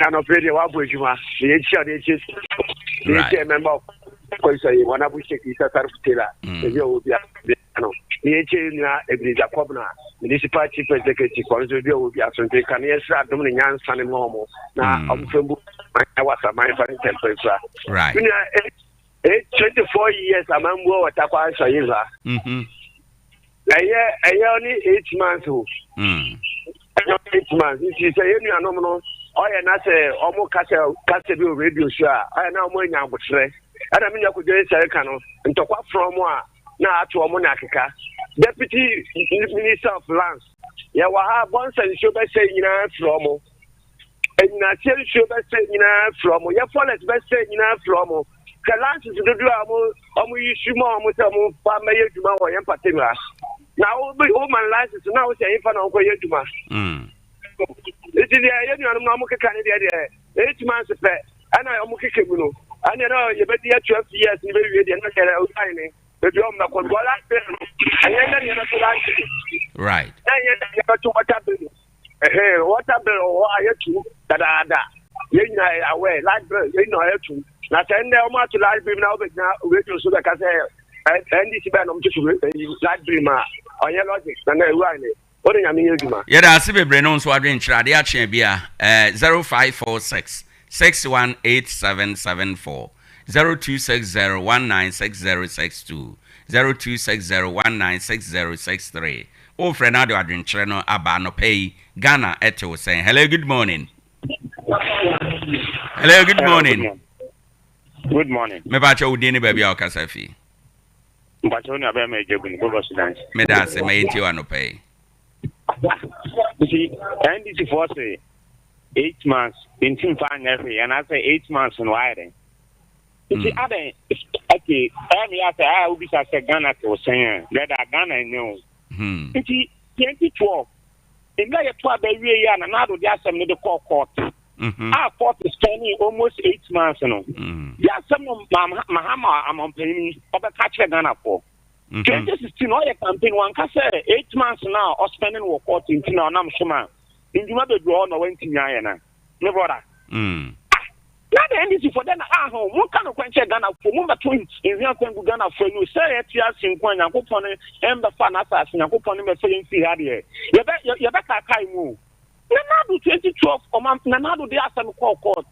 Anɔpa yi deɛ wabɔ adwuma. Na yɛkyia na yɛkyia na yɛkyia member of kɔisa yi wɔn abu Sheikh Isa Sarif Taylor. Ebi a ɔwɔ bi a no. Na yɛkyia yɛn nua Ebenezer Kɔbna municipal chief executive ɔno nso ebi a ɔwɔ bi asonte ka na yɛsrɛ adom ne nyansa ne ma wɔn na wɔn fɛn bu ɛwɔ asaman fa ne ntɛmpɛ kura. Right. Nua 24 years amambuo wɔ Tarkwa Nsɔyeva. Ɛyɛ ɛyɛ ɔne 8 months o. Ɛyɛ ɔne 8 months nti sɛ yɛn nuanom no ɔyɛ na sɛ ɔmo kasa kasa bi wɔ radio so a, ɔyɛ na ɔmo anya abotrɛ. Ɛna me nua Kodwo nsɛre ka no ntɔkwa frɔ ɔmo a na ato ɔmo na akeka. Deputy Minister of Lands, yɛwɔ ha, bɔnsa nsuo bɛsɛ nyinaa firi ɔmo. Enyinaseɛ nsuo bɛsɛ nyinaa firi ɔmo. Yɛ forest bɛsɛ nyinaa firi ɔmo. Hwɛ license dodoɔ a ɔmo ɔmo yi su ma ɔmo sɛ ɔmo fa mmɛyɛ adwuma wɔ yɛn mpata mu ha. Na wo wo man license na wo sɛ ɛnfa na ɔnkɔ yɛ adwuma. Nti deɛ yɛ nuanom na ɔmo keka ne deɛ 8 months pɛ ɛna ɔmo keka mu no, ɛna na yɛbɛdi 12 years ne bɛwie deɛ na yɛrɛ ɔdan ne ebi ɔmo bɛkɔ because light bill no, ɛnyɛ nɛ deɛ bɛto light bill. Na ɛnyɛ nɛ deɛ bɛto water bill. Ɛhɛn, water bill wɔ hɔ a yɛtu dadaada, yɛn nyinaa yɛ aware. Light bill, yɛn nyinaa yɛtu. Na sɛ ndɛ ɔmo ato light bill na wobɛgyina radio so bɛka sɛ NDC bɛn na ɔmo toto light bill ma, ɔnyɛ logic na na ewura ne wode Nyame yɛ adwuma. Yɛda ase bebree no nso adwenkyerɛ adeɛ akye bi a 0546 618774, 0260 196062, 0260 196063. Wofrɛ no ade adwenkyerɛ no aba. Anɔpa yi Ghana ɛte wo sɛn? Hello, good morning. Hello, good morning. Good morning. Mepakyɛ wo din ne baabi a wokasa fi. Mpakyɛ wo nua bɛrima agya gu ne bɔbɔ so dance. Meda ase, ma yɛntie wɔ anɔpa yi. Nti NDC foɔ se 8 months nti nfa anyɛ hwee, anaasɛ 8 months no wayɛ dɛn? Nti adɛn? Okay, ɛyɛ me yɛ sɛ a wobisa sɛ Ghana te wo sɛn a, dɛda Ghana nyɛ o. Nti 2012 mmerɛ yɛto aba wie yi a, Nana Addo de asɛm no de kɔɔ court a court spending almost 8 months no de asɛm no Mahama amampanyin ɔbɛka kyerɛ Ghanafoɔ. 2016 ɔyɛ campaign, wanka sɛ 8 months na ɔspending wɔ court nti na ɔnam so ma ndwuma bebree hɔ na wantumi ayɛ na me brother. Na the NDC for then ah ho mo ka no kwan kyerɛ Ghana fo, mo bɛto nhwea kwan gu Ghana fo ani sɛ yɛte ase nko a Nyankopɔn mbɛfa n'asase, Nyankopɔn mbɛfa yɛn firi ha deɛ yɛbɛ yɛbɛ kaakae mu o. Nana Addo 2012 ɔma Nana Addo de asɛm kɔɔ court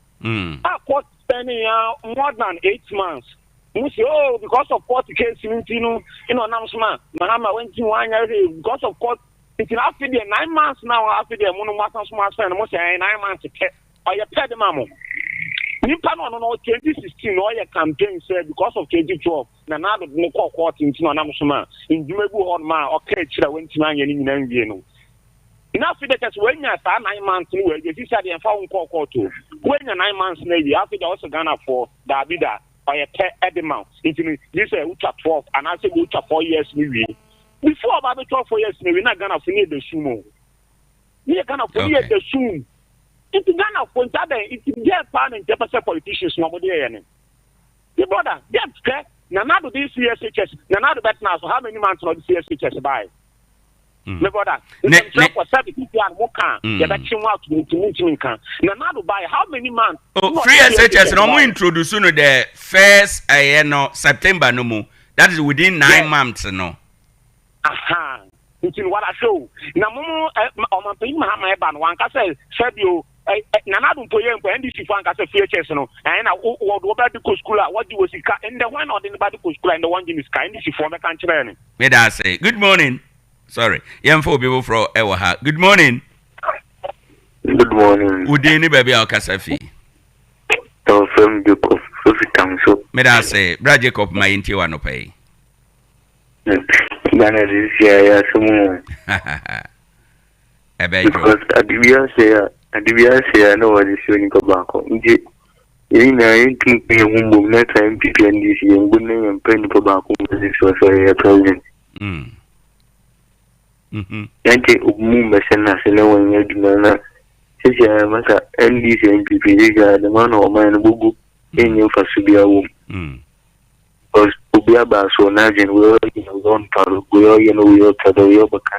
a court spending ya more than 8 months. Mo say, oh, because of court case no nti no ɛna ɔnam so ma Mahama wanti wanyɛ hwee because of court. Nti na afe deɛ 9 months na afe deɛ mo no mo asan so mo asɛn no, mo sɛ ɛyɛ 9 months pɛ, ɔyɛ pɛ de ma mo nipa no. Ɔno no 2016 na ɔyɛ campaign sɛ because of 2012 na Nana Addo de ne kɔɔ court nti na ɔnam so ma ndwuma bi wɔ hɔ nom a ɔka akyire a wantumi anyɛ ne nyinaa nwie no. Na afei de kyɛ sɛ wanya saa 9 months no wɔ awie sisi adeɛ mfa wo nkɔɔ court o, wanya 9 months no awie. Afei deɛ ɔsɛ Ghanafoɔ daabi da, ɔyɛ pɛ ɛde ma wo nti no gye sɛ wotwa 12 anaasɛ wotwa 4 years no wie. Before ɔba bɛtwa 4 years no wie na Ghanafoɔ ne yɛ sum o, ne yɛ Ghanafoɔ ne yɛ da sum. Nti Ghanafoɔ nti adɛn nti deɛ paa na nti ɛpɛ sɛ politicians na ɔmo de yɛ ne ne brother deɛ hwɛ Nana Addo de free SHS. Nana Addo bɛtena so how many months na ɔde free SHS bae? Me brother, nsɛmtwerɛ kɔ sɛbi titi a mo ka yɛbɛkye mo ato nti mo ntumi nka. Nana Addo bae how many months? Oh, free SHS na ɔmo introduce no the first ɛyɛ no September no mu, that is within 9 months no. Ahaa nti no wara hwɛ o na mo mo ɛ ɔmanpanyin Mahama ɛba no wanka sɛ sɛbi o ɛ ɛ Nana Addo mpo yɛ mpo NDC fo anka sɛ FHS no ɛn na wo wɔde wɔbɛ de kɔ sukuu a wɔgye wɔ sika ndɛ hwan na ɔde ne ba de kɔ sukuu a ndɛ wɔngye ne sika NDC foɔ mɛka nkyerɛ ne. Meda ase. Good morning. Sorry. Yɛmfa obi foforɔ ɛwɔ ha. Good morning. Good morning. Wo din ne baabi a wokasa fi? Wɔfrɛ me Jacob, ofi Tamso. Meda ase. Bra Jacob ma yɛntie wɔ anɔpa yi. Ghana de si a ɛyɛ asɛm o. Ɛbɛdwo. Because ade bi asɛe a ade bi asɛe a na wɔde si onipa baako nti yɛn nyinaa yɛntumi nka yɛn ho mbom na saa NPP NDC yɛn mbom na yɛn mpɛ nipa baako mbɔ sisi hɔ sɛ ɔyɛ president. Mm. Mm-hmm. Na nkyɛ obi mu mbɛhyɛ n'ase na wɔnyɛ adwuma na sisi a masa NDC NPP sisi a dɛm ano ɔman no bogu ɛnyɛ mfaso biara wɔ mu. Mm. Because obi aba so n'adwen wei ɔyɛ no wei ɔntɔ do wei ɔyɛ no wei ɔtɔ do wei ɔbɛka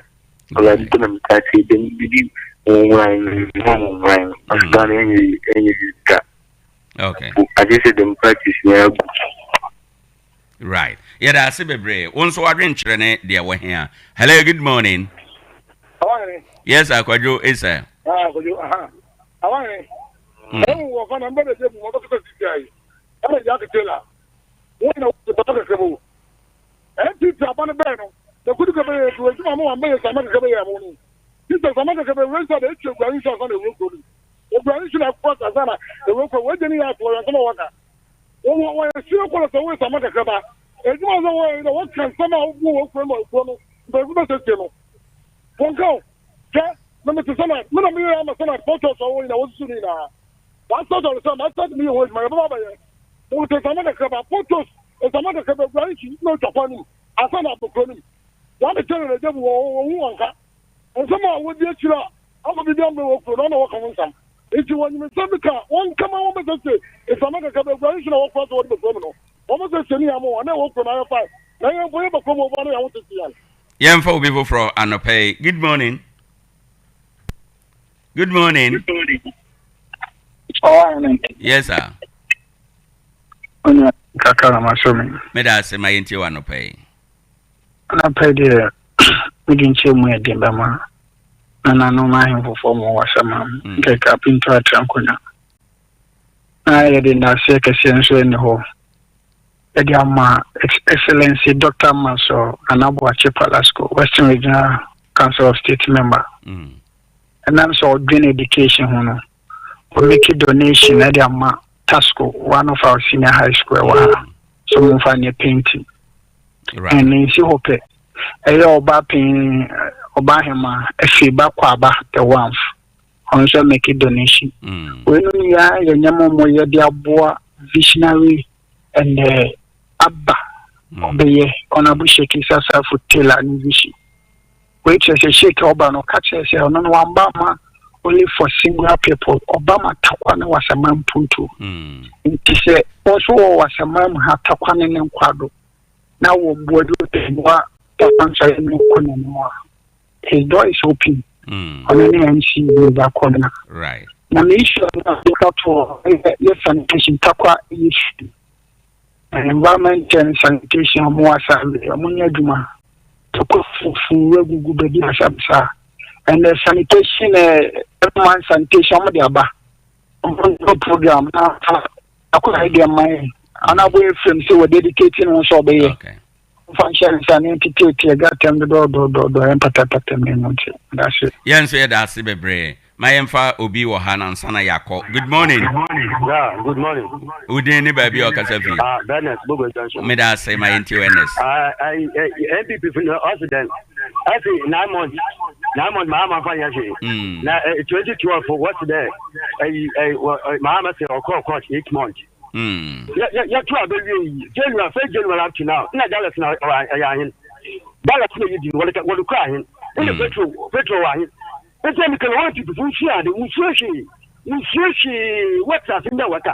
ɔwurade nti na meka sɛ dɛm bibi nwonwan ho nwonwan ɔsika no ɛnyɛ ɛnyɛ da okay agye sɛ dɛm practice nyinaa gu. Right yɛda ase bebree wo nso wadwenkyerɛ ne deɛ wɔ hea hello good morning. Awahene. Yes akwadwo esa. Ah akwadwo aha awahene. Ɛwɔ wɔ fa na mbɛ de gye bu ma bɛkasa sisi ayi ɛna Jack Taylor. Wɔn nyina wɔdze papa kɛkɛ bɔ wo. NPP aba no bɛɛ no, na kudu kɛ bɛyɛ edu edwuma mo wɔn bɛyɛ sama kɛkɛ bɛyɛ mo no. Sisɛ sama kɛkɛ bɛ wura nsa na etu eguare nsu ansa na ewura kuro no mu. Eguare nsu na akokɔ ansa na ewura kuro. Wɔagye ne yɛ ato wɔyɛ nsɛm a wɔka. Wɔn wɔ wɔyɛ sua kɔlɔ sɛ wɔyɛ sama kɛkɛ ba. Edwuma sɛ wɔyɛ na wɔka nsɛm a wɔbu wɔ kuro no ma kuro no mpanyinfo bɛsɛsie no. Wɔn ka o. Hwɛ, na mete sɛ na me na meyɛ ama sɛ na pɔtɔs a wɔwɔ nyinaa wɔsusu ne nyinaa. Wɔasɛ dɔre sɛ masɛ de meyɛ ho adwuma yɛbɛba abɛyɛ. Wɔte nsama kakra ba potos nsama kakra ba awura nsu na otwa kwan no mu ansa na abɔ kuro no mu. Wɔn kyerɛ na agya bu wɔn wɔn hu wɔn ka. Nsɛm a wɔdi akyire a ama biribi ammɛ wɔ kuro no na wɔka ho nsɛm. Nti wɔnyim nsɛm bi ka wɔn nka ma wɔn bɛsɛsɛ nsama kakra ba awura nsu na wɔkora sɛ wɔde bɛ kuro mu no. Wɔn bɛsɛsɛ ne yɛn ama wɔn na ɛwɔ kuro no ayɛ fae na yɛn mpo yɛba kuro mu ɔboa na yɛn ho tete yɛn. Yɛmfa obi foforɔ anɔpa yi. Good morning. Good morning. Yes, sir. Kakra na masɔ mi. Meda ase ma yɛntie wɔ anɔpa yi. Anɔpa yi deɛ mede nkyɛn mu yɛ den bɛma nananom ahemfofoɔ ma wɔasɛm a mm. nkɛkɛ apinto atra nkonnwa. Na yɛde ndaseɛ kɛseɛ nso ɛni hɔ yɛde ama Excellency Dr. Mansour Nana Boakye Palasco, Western Regional Council of State member. Mm. Ɛnam sɛ ɔdwen education ho no, ɔmake donation ɛde ama Tasco, one of our senior high school ɛwɔ ha. Mm. So momfa nyɛ painting. Right. Ɛne nsi hɔ pɛ. Ɛyɛ ɔba panyin, ɔba ahema, afei ba kɔ aba, the one. Ɔno nso make donation. Mm. Weinom nyinaa yɛ nneɛma a wɔyɛ de aboa visionary and uh, aba mm. ɔbɛyɛ Honorable Sheikh Issa Sarfo Taylor ne vision. Wei kyerɛ sɛ Sheikh ɔba no ɔka kyerɛ sɛ ɔno no wamba ma only for singular people ɔba ma takwa ne wasama mpuntuo. Mm. Nti sɛ wɔn nso wɔ wasama mu ha takwa ne ne nkwado na wɔ mboa bi mboa takwa nsɔre ne kɔ n'anim a his door is open. Mm. Ɔno ne MC Yoruba Kɔmina. Right. Na me issue no a meka to hɔ yɛ sanitation takwa yɛ fi. Environment and sanitation ɔmo wɔ assembly ɔmo nyɛ adwuma. Takwa fufu agugu baabi basabasa. And the sanitation eh, sanitation ɔmo de aba. Ɔmo nyɛ program na akɔ yɛ deɛ man. Ana bo efirem sɛ wɔ dedicate ne ho sɛ ɔbɛyɛ. Okay. Mfa nhyɛ ne nsa ne nteteeteɛ gatam dodɔɔdɔɔdɔɔ ɛmpatapata mu mu nti dase. Yɛn nso yɛda ase bebree. Ma yɛmfa obi wɔ ha na ansa na yɛakɔ. Good morning. Yeah, good morning. Wo din ne baabi a ɔkasa fi? Ah, Ernest, Bogo Junction. Meda ase ma yɛntie wo Ernest. Ah, I, I, NPP for the us then. I see 9 months, 9 months, Mahama fa yɛ hwee. Na 2012, what's there? Eh, eh, Mahama say, ɔkɔ court 8 months. Yɛto a bɛwie yi January, first January up to now na dollars na ɛyɛ ahen, dollars na yɛdi no wɔde kɔ ahen, ɛna petrol petrol wɔ ahen. Nti ɛmi kan wɔn ti fufu nsua ade nsua hwee nsua hwee wɔte ase ndɛ wɔka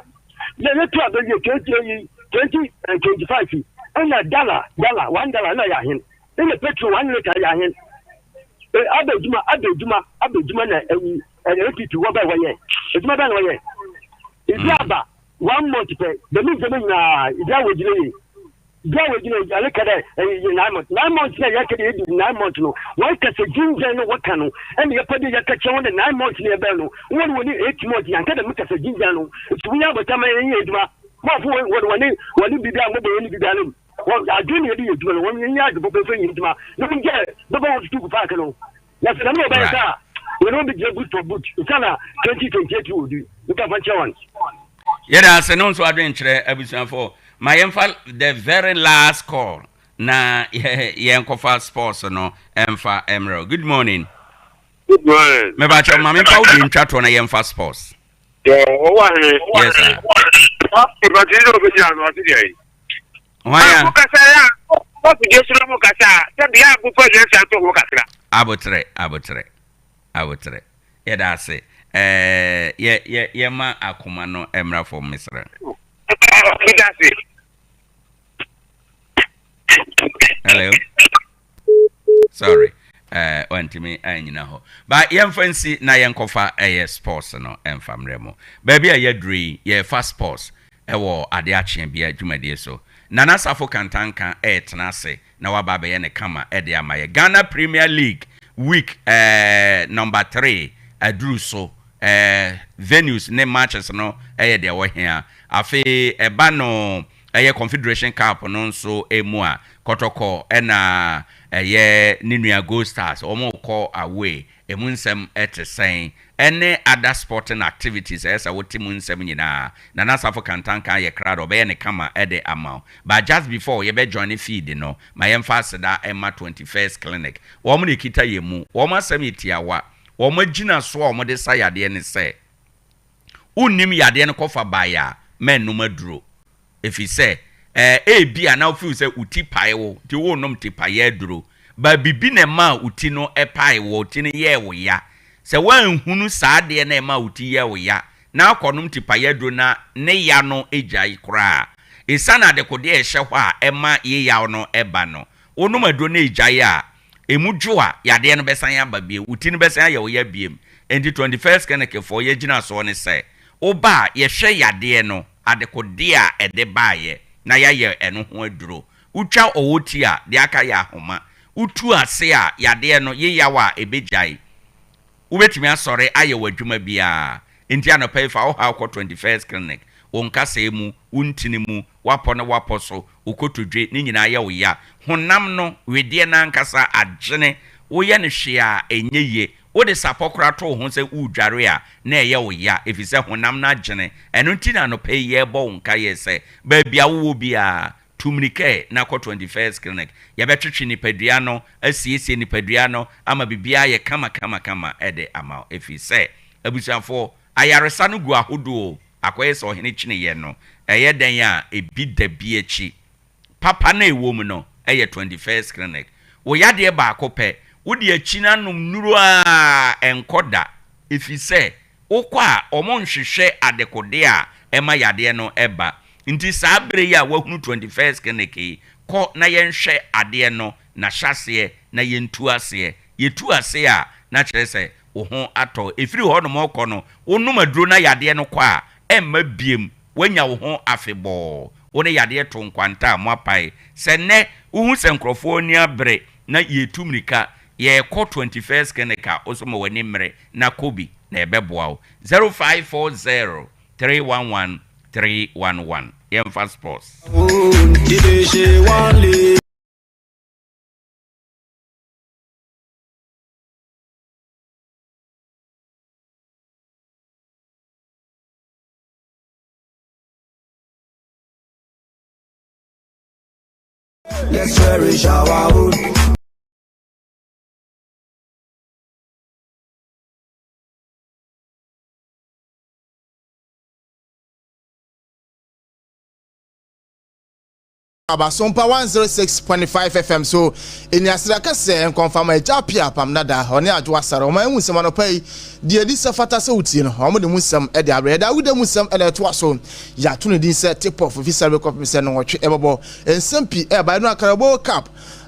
yɛ yɛto a bɛwie 20 yi 2025 yi ɛna dollar dollar $1 na ɛyɛ ahen, ɛna petrol 1 litre yɛ ahen. Aba adwuma aba adwuma aba adwuma na ɛyi ɛna NPP wɔ bɛ wɔyɛ adwuma bɛ na wɔyɛ ebi aba one month pɛ dɛm ndzɛmba nyinaa ebi awɔ gyina yie. Bia wogyina aleka dɛ ɛyɛ 9 months, 9 months na yɛka dɛ yɛdi 9 months no, wɔn kasa gyingyan no wɔka no ɛna yɛpɛ dɛ yɛka kyerɛ wɔn dɛ 9 months na yɛbɛn no, wɔn wɔne 8 months yɛnka dɛm kasa gyingyan no. Nti wonya abɔtama yɛnyɛ adwuma mɔfo wɔn wɔne wɔne biribi a mɔbɔ yɛne biribi ano wɔn adwene na yɛde yɛ adwuma no, wɔn yɛnyɛ ade pɔpɔ fɛ nyɛ adwuma na wɔn gye bɛbɔ wɔn tutu gu paaki no na sɛ dɛm na ɔbɛyɛ sɛ a yɛne wɔn bɛgyina boot for boot nsa na 2028 wɔ du nka fa nkyerɛ wɔn. Yɛda ase no nso adwenkyerɛ abusuafoɔ. Ma yɛmfa the very last call na yɛnkɔfa sports no ɛmfa mmerɛ. Good morning. Good morning. Mebakyɛ ma memfa wo de ntwa toɔ na yɛmfa sports. Ɔwɔ ahene. Yes sir. Ìbàtí ní ọbẹ̀ gyina ano ase deɛ yi. Hwan a? Mo kasa ya, mo fidie so na mo kasa a, sɛ bea a mo fa nyansa nto ho kakra. Abotrɛ, abotrɛ, abotrɛ. Yɛda ase. Ɛɛ yɛ yɛ yɛma akoma no mmra fam mesrɛ. Meda ase. Hello. Sorry. Eh, wantumi anyina hɔ. Ba yɛmfa nsi na yɛnkɔfa ɛyɛ sports no ɛmfa mmerɛ mu. Baabi a yɛaduru yi, yɛrefa sports ɛwɔ ade akyeɛ bia dwumadie so. Nana Safo Kantanka ɛretena ase na waba abɛyɛ ne kama ɛde ama yɛ. Ghana Premier League week eh, number 3 aduru so. Eh, venues ne matches no ɛyɛ deɛ wɔhia. Afei ɛba no ɛyɛ Confederation Cup no nso mu a, Kɔtɔkɔ na ɛyɛ ne nua Gold Stars wɔrekɔ away, ɛmu nsɛm te sɛn? Ɛne other sporting activities a ɛyɛ sɛ wote mu nsɛm nyinaa. Nana Asafo Kantanka ayɛ krado, ɔbɛyɛ no kama de ama wo. But just before yɛbɛ joine feed no, ma yɛmfa aseda mma 21st Clinic. Wɔn na ɛkita yɛn mu. Wɔn asɛm yɛ tiawa. Wɔn agyinasoɔ a wɔde sa yadeɛ ne sɛ, Wonnim yadeɛ no kɔfa baeɛ a, mɛnnom aduro. Ɛfiri sɛ, ɛɛ, ebia na wo feel sɛ wo ti pae wo, nti worenom tipaeɛ aduro. But biribi na ɛmaa wo ti no pae wo, wo ti no yɛɛ wo ya. Sɛ woanhunu saa adeɛ no a ɛmaa wo ti yɛɛ wo ya, na akɔnom tipaeɛ aduro na ne ya no gyae koraa a, ɛsiane adekodeɛ a ɛhyɛ hɔ a ɛma yeyaw no ba no, wonom aduro no ɛgyae a, Emu dwo a, yadeɛ no bɛsan aba bio, wo ti no bɛsan ayɛ wo ya biom. Enti 21st Clinic foɔ yɛ gyinasoɔ ne sɛ, wo ba a, yɛhwɛ yadeɛ no, adekodeɛ a ɛde baeɛ, na yɛayɛ ɛno ho aduro. Wotwa ɔwɔ ti a, deɛ aka yɛ ahoma. Wotu ase a, yadeɛ no, yeyaw a, ɛbɛgyae. Wobɛtumi asɔre ayɛ w'adwuma biara. Enti anɔpa yi fa wo haw kɔ 21st Clinic. Wo nkasɛɛ mu, wo ntini mu, w'apɔ ne w'apɔ so, wo kotodwe, ne nyinaa yɛ wo ya. Honam no, wedeɛ no ankasa, adwene, woyɛ no hwee a ɛnyɛ yie. Wode sapɔ koraa to wo ho sɛ woredware a, na ɛyɛ wo ya, ɛfiri sɛ honam no adwene. Ɛno nti na anɔpa yi yɛrebɔ wo nkaeɛ sɛ, baabi a wowɔ biara, Tu mmirika ɛ na kɔ 21st Clinic. Yɛbɛtwetwe nipadua no, asiesie nipadua no ama biribiara ayɛ kamakamakama de ama wo. Ɛfiri sɛ, abusuafoɔ, ayaresa no gu ahodoɔ o, akɔyɛ sɛ ɔhene kyeneeɛ no, ɛyɛ dɛn a ɛbi da bi akyi. Papa no a ɛwɔ mu no yɛ 21st Clinic. Wo yadeɛ baako pɛ, wode akyi no anom nnuro ara a, ɛnkɔ da. Ɛfiri sɛ, Wokɔ a, wɔnhwehwɛ adekodeɛ a ɛma yadeɛ no ba. Nti saa berɛ yi a woahunu 21st Clinic yi, kɔ na yɛnhwɛ adeɛ no n'ahyɛaseɛ na yɛntu aseɛ. Yɛtu aseɛ a, na kyerɛ sɛ wo ho atɔ wo. Ɛfiri hɔnom rekɔ no, wonom aduro na yadeɛ no kɔ a, ɛmma biom. Woanya wo ho afebɔɔ. Wo ne yadeɛ to nkwanta a, moapae. Sɛ nnɛ wohu sɛ nkurɔfoɔ ani abere na yɛretu mmirika, yɛrekɔ 21st Clinic a, wo nso ma w'ani mmere na kɔ bi na ɛbɛboa wo. 0540 311 311 Yɛmfa sports. Let's cherish our own. Abasompa 106.5 FM so ɛni aseda kɛsɛ nkɔmfama agya apia apam dada ɔne adwo asare ɔma ɛhu nsɛm anɔpa yi deɛ ɛdi sɛ fata sɛ wotie no ɔmo de mu nsɛm ɛde abrɛ yɛde awoda mu nsɛm ɛna ɛtoa so yɛato ne din sɛ tip off fi sɛre kɔpem sɛ nɔwɔtwe ɛbɛbɔ nsɛm pii ɛba ɛno akarabo cup.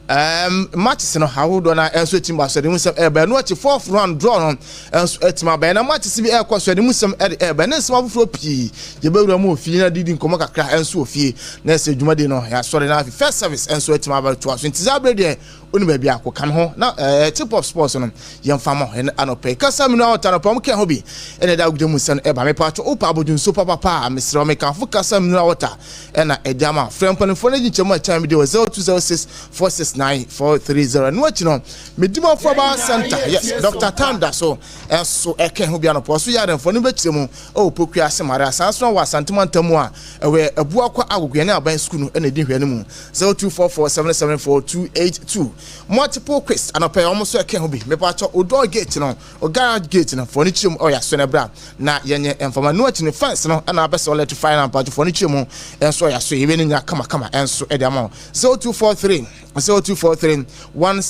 Um, matches no ahodoɔ no nso atumi ba so ɛde mu nsɛm ɛreba. Ɛno akyi fourth round draw no nso atumi aba. Ɛna matches bi ɛrekɔ so ɛde mu nsɛm ɛde ɛreba. Ɛne nsɛm afoforɔ pii yɛbɛwura mu wɔ fie na didi nkɔmmɔ kakra nso wɔ fie na ɛsɛ dwumadi no yɛasɔre na afei first service nso atumi aba toa so. Nti saa berɛ deɛ wone baabi a kɔka me ho na ɛɛ tip of sports no yɛmfa mɔ ɛne anɔpɛ yi kasa minu awɔta anɔpɛ wɔn kɛn ho bi ɛna ɛda agudie mu nsɛm ɛba mepatwo wopa abodwo nsuo papapa a mesrɛ mekamfo kasa minu awɔta ɛna ɛde ama frɛ mpanimfoɔ no agyi nkyɛmu a ɛkyɛn mi de wɔ 0206 469 430 ɛno akyi no medimafo aba center yes Dr. Tan da so ɛso ɛkɛn ho bi anɔpɛ ɔso yɛ adɛmfoɔ no bɛkyerɛ mu ɛwɔ pokua ase mare asan so wɔ asantema ntam a ɛwɔ abuakɔ agogoɛ ne aban sukuu no ɛna ɛdi nhwɛ no mu 0244774282 Multiple quiz anɔpɛ wɔn nso ɛka ho bi mepatwɔ o door gate no o garage gate no fɔ ne kyerɛ mu ɔyɛ aso no bra na yɛnyɛ mfama no akyi no fence no ɛna abɛsɛ electrify na mpatwɔ fɔ ne kyerɛ mu ɛnso ɔyɛ aso yɛbɛ ne nya kama kama ɛnso ɛde ama wo 0243 0243 1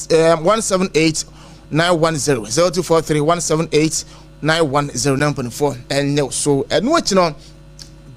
178 910 0243 178 910 na mpanimfoɔ ɛnyɛ so ɛno akyi no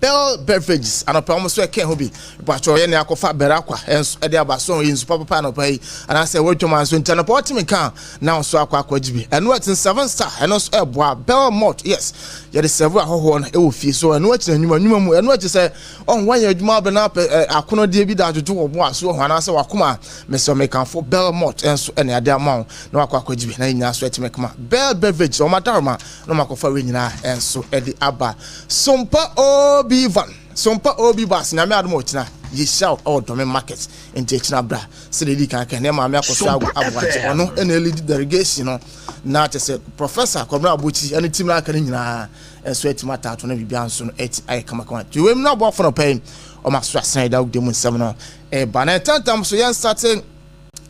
Bell Beverages anɔpa wɔn nso ɛka ho bi mpatsɔ yɛ ne akɔfa bɛrɛ akwa ɛnso ɛde aba so yɛ nsu papapa anɔpa yi anaasɛ ɛwɔ dwom nso nti anɔpa wɔte me ka na nso akɔ akɔgye bi ɛno ɛte seven star ɛno nso ɛboa Bell Malt yes yɛde sɛvo ahɔhoɔ no ɛwɔ fie so ɛno akyi na nnwuma nnwuma mu ɛno akyi sɛ ɔho wayɛ adwuma abɛ na apɛ ɛ akonodeɛ bi da adwodwo wɔ bo aso ɔho anaasɛ wakoma mesɛ mekanfo Bell Malt ɛnso ɛne ade ama wo na wakɔ akɔgye bi na nyinaa so ɛtumi kama Bell Beverage wɔn adaroma na wɔn akɔfa wei nyinaa ɛnso ɛde aba Sompa Obi Van Sompa Obi Bus Nyame adom a ɔkyena yɛhyia wo ɛwɔ Dome Market nti ɛkyena bra sɛdeɛ ɛdi kan kan ne maame akɔso ago aboakye ɔno ɛna ɛlidi delegation no na kyɛ sɛ Professor Kwabena Abokyi ɛne team no aka no nyinaa ɛnso atumi ataato na biribiara nso no ɛti ayɛ kamakama nti wei mu no aboafo no pɛn ɔma so asɛn ɛda wode mu nsɛm no ɛba na ɛtantam so yɛn sate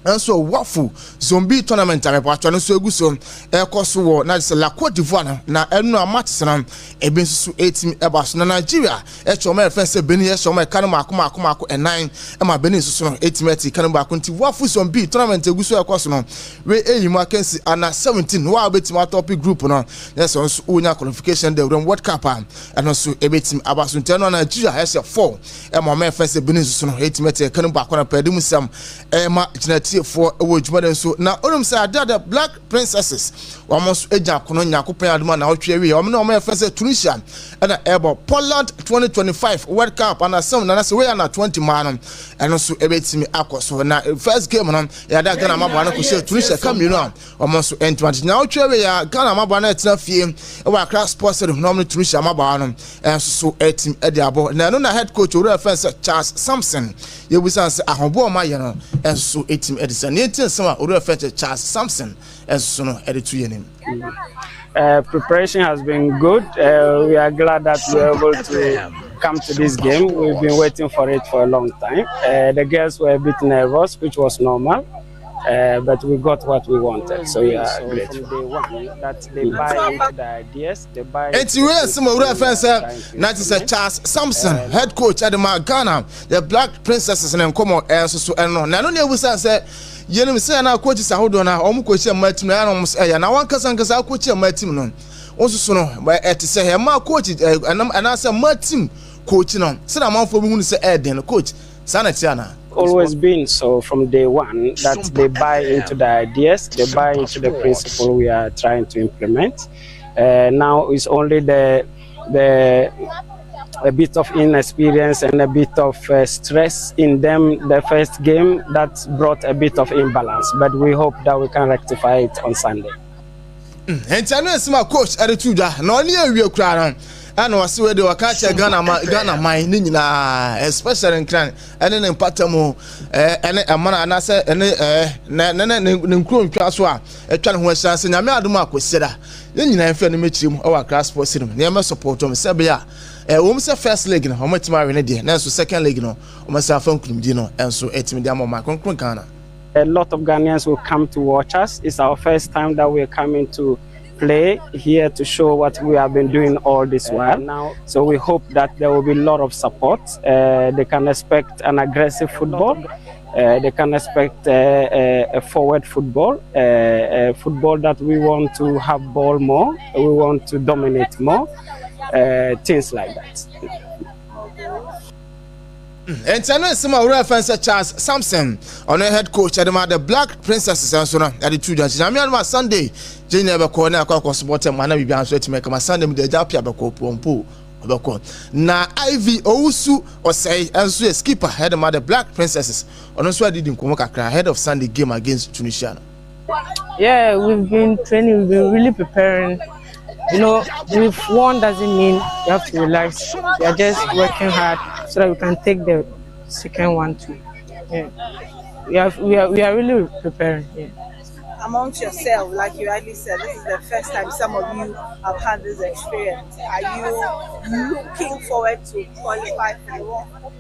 nso wafu zombie tournament a mepatwa no nso egu so ɛkɔ so wɔ na sɛ La Cote d'Ivoire no na ɛno a matches no ebi nso so etimi ɛba so na Nigeria ɛkyɛ wɔn ɛfɛn sɛ Benin ɛhyɛ wɔn ɛka no mako mako mako ɛnan ɛma Benin nso so no etimi ɛte ka no baako nti wafu zombie tournament egu so ɛkɔ so no we eyi mu akansi ana 17 wa obetimi atɔpi group no na ɛsɛ nso wonya qualification de wuram World Cup a ɛno nso ebetimi aba so nti ɛno a Nigeria ɛhyɛ 4 ɛma wɔn ɛfɛn sɛ Benin nso so no etimi ɛte ka no baako na pɛɛ de mu sɛm ɛma gyinatiefoɔ wɔ adwuma no nso na onim sɛ ade ade Black Princesses wɔn nso gya akono Nyankopɔn adom a na ɔtwe awie wɔn ne wɔn yɛfrɛ sɛ Tunisia ɛna ɛbɔ Poland 2025 World Cup anasɛm na nasɛ wei ana 20 maa no ɛno nso ɛbɛtumi akɔ so na first game no yɛada Ghana maboa no kɔhyɛ Tunisia ka mmienu a wɔn nso ntoma nti na ɔtwe awie a Ghana mmabaawa no ɛtena fie wɔ Accra Sports Stadium na wɔn ne Tunisia mmabaawa no nso so ɛtim ɛde abɔ na ɛno na head coach owura fɛn sɛ Charles Sampson yɛbusa sɛ ahoboa ɔma yɛ no nso so ɛtim ɛde sɛ ne nti nsɛm a owura fɛn sɛ Charles Sampson nso so no ɛde to yɛ nim. Preparation has been good. We are glad that we are able to come to this game. We've been waiting for it for a long time. The girls were a bit nervous, which was normal. But we got what we wanted, so we are grateful. Enti wei asɛm a owura fɛn sɛ na te sɛ Charles Sampson head coach ɛde ma Ghana the Black Princesses ne nkɔmɔ ɛnso so ɛno na ɛno na ebusa sɛ yɛnim sɛ na coaches ahodoɔ na wɔn coach mmaa team na ɛna wɔn ɛyɛ na wɔn ankasa ankasa coach mmaa team no wɔn nso so no ɛte sɛ mmaa coach ɛnam ɛnaasɛ mmaa team coach no sɛ na amanfoɔ bi hu no sɛ ɛɛden no coach saa na ɛte anaa. Always been so from day one that they buy into the ideas, they buy into the principle we are trying to implement. Now it's only the the a bit of inexperience and a bit of stress in them the first game that brought a bit of imbalance, but we hope that we can rectify it on Sunday. Nti ɛno nsɛm a coach ɛde to dwa na ɔne awie koraa no ɛna ɔse wei de ɔka kyerɛ Ghana ma Ghana man ne nyinaa especially Nkran ɛne ne mpata mu ɛne ɛmana anaasɛ ɛne ɛɛ ne ne ne ne nkuro ntwa so a atwa ne ho ahyia sɛ Nyame adom a Kwasiada yɛn nyinaa mfiri anim akyiri mu ɛwɔ Accra Sports Stadium na yɛmmɛ support wɔn sɛ ɛbɛyɛ a ɛwɔ mu sɛ first leg no wɔn atumi awe ne deɛ nanso second leg no wɔn asan afa nkunimdi no nso atumi de ama wɔn akronkron Ghana. A lot of Ghanaians will come to watch us. It's our first time that we're coming to play here to show what we have been doing all this while. So we hope that there will be a lot of support. They can expect an aggressive football. They can expect a forward football, a football that we want to have ball more, we want to dominate more, things like that. Enti ɛno nsɛm a owura fɛn sɛ Charles Sampson, ɔno yɛ head coach ɛde ma the Black Princesses nso no ɛde tu dwa. Nti Nyame adom a Sunday gye nyinaa bɛkɔ ne akɔ akɔ support mu ana biribiara nso atumi akama. Sunday mu de agya apia bɛkɔ pɔmpo ɔbɛkɔ. Na Ivy Owusu Osei nso yɛ skipper ɛde ma the Black Princesses, ɔno nso adidi nkɔmmɔ kakra ahead of Sunday game against Tunisia no. Yeah, we've been training, we've been really preparing. You know, we've won doesn't mean you have to relax. We are just working hard so that we can take the second one too. Yeah. We are, we are, we are really preparing. Yeah. Amongst yourself, like you rightly said, this is the first time some of you have had this experience. Are you looking forward to qualify for the World Cup?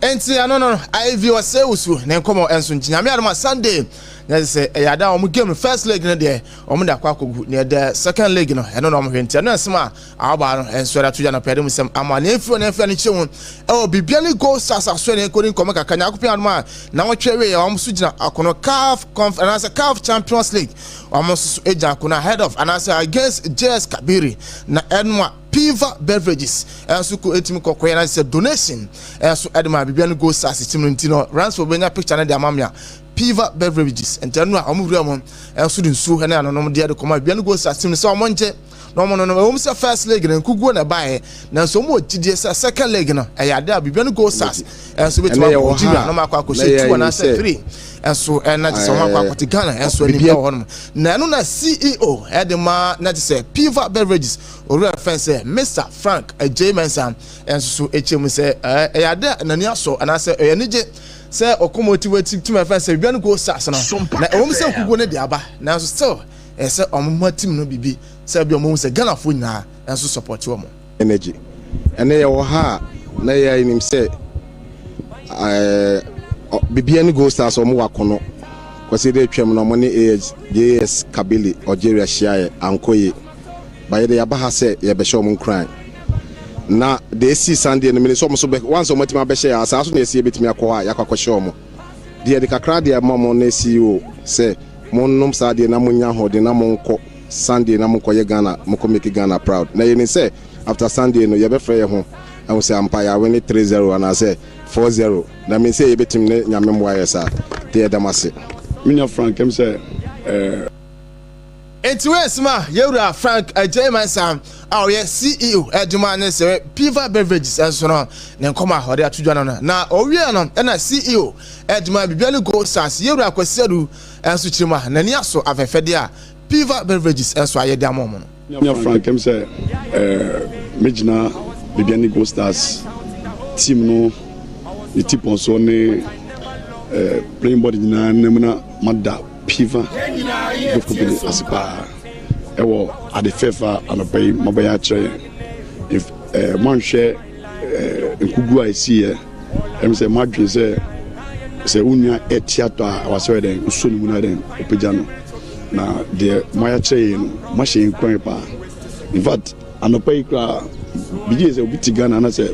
Enti ɛno no Ivy Osei-Owusu ne nkɔmɔ nso nti Nyame adom a Sunday na ɛsɛ sɛ ɛyɛ ada a wɔn game no first leg no deɛ wɔn de akɔ akɔgu nea ɛdɛ second leg no ɛno na wɔn hwɛ nti ɛno ɛsɛm a awɔbaa no nso ɛde ato gya no pɛɛ de mu sɛm ama nea efiri nea efiri ne kyerɛ mu ɛwɔ Bibiani Gold Stars aso ne nkɔdi nkɔmɔ kakra Nyankopɔn adom a na wɔtwe wei wɔn nso gyina akono CAF conf anaasɛ CAF Champions League wɔn nso so gyina akono ahead of anaasɛ against JS Kabylie na ɛno a Piva Beverages nso kɔ etumi kɔ kɔyɛ na sɛ donation nso ɛde ma biribi no go sas tim no nti no Ransford bɛnya picture no de ama me a Piva Beverages nti ɛno a wɔn wura mu nso de nsuo ne anonom deɛ de kɔma biribi no go sas tim no sɛ wɔn ngye na wɔn nonom ɛwɔ mu sɛ first leg no nkuguo na ɛbaeɛ nanso wɔn wɔ gyidie sɛ second leg no ɛyɛ ade a biribi no go sas nso bɛtumi akɔ Algeria na wɔn akɔ akɔhyɛ two anaasɛ three nso ɛna kyɛ sɛ wɔn akɔ akɔte Ghana nso anim ɛwɔ hɔnom na ɛno na CEO ɛde ma na kyɛ sɛ Piva Beverages Owura a wɔfrɛ no sɛ Mister Frank Adjei Mensah nso so kyerɛ mu sɛ ɛyɛ ade a n'ani asɔ anaasɛ ɛyɛ anigye sɛ ɔkɔmɔti tim a wɔfrɛ no sɛ Bibiani Gold Stars no. Na ɛwom sɛ nkukuo no de aba nanso still ɛyɛ sɛ wɔma team no biribi sɛ ebia wɔahu sɛ Ghanafoɔ nyinaa nso support wɔn. Energy. Ɛnɛ yɛwɔ ha a na yɛnim sɛ Bibiani Gold Stars wɔn wɔ akono. Kwasi de atwam no wɔn ne AS JS Kabylie Algeria hyiaeɛ ankɔ yie. But yɛde yɛaba ha sɛ yɛrebɛhyɛ wɔn nkuran. Na deɛ ɛsii Sunday no, menim sɛ wɔn nso bɛ, once wɔn atumi abɛhyɛ yɛn a, saa nso na yɛsi yɛbɛtumi akɔ hɔ a yɛakɔ akɔhyɛ wɔn. Deɛ yɛde kakra deɛ ama wɔn ne CEO sɛ monnom saa adeɛ na monnya ahoɔden na monkɔ Sunday na monkɔyɛ Ghana, monkɔ make Ghana proud. Na yɛnim sɛ after Sunday no yɛbɛfrɛ yɛn ho ahu sɛ ampa yɛawene 3-0 anaasɛ 4-0. Na menim sɛ yɛbɛtumi ne Nyame mmoa ayɛ saa. Nti yɛda mo ase. Me nua Frank, ɛm sɛ eh. Enti wei nsɛm a yɛwura Frank Adjei Mensah a ɔyɛ CEO de ma ne sɛ Piva Beverages nso no ne nkɔmɔ a ɔde ato dwa no no. Na ɔwiee no ɛna CEO de ma Bibiani Gold Stars yɛwura Kwasi Adu nso kyerɛ mu a n'ani asɔ afɛfɛdeɛ a Piva Beverages nso ayɛ de ama wɔn no. Nua Frank, ɛm sɛ mɛgyina Bibiani Gold Stars team no ne tipɔnsoɔ ne playing body nyinaa nam na mada Piva bɛkɔ bi ase paa ɛwɔ ade fɛfɛ a anɔpa yi mabɛyɛ akyerɛ yɛn. If eh, moanhwɛ eh, nkugu a ɛsiiɛ ɛm sɛ moadwene sɛ sɛ wo nua ɛte atɔ a ɛwɔ sɛ dɛn wosɔ ne mu na dɛn wopagya no na deɛ moayɛ akyerɛ yɛn no moahyɛ yɛn nkuran paa. In fact anɔpa yi koraa bigye sɛ obi te Ghana na sɛ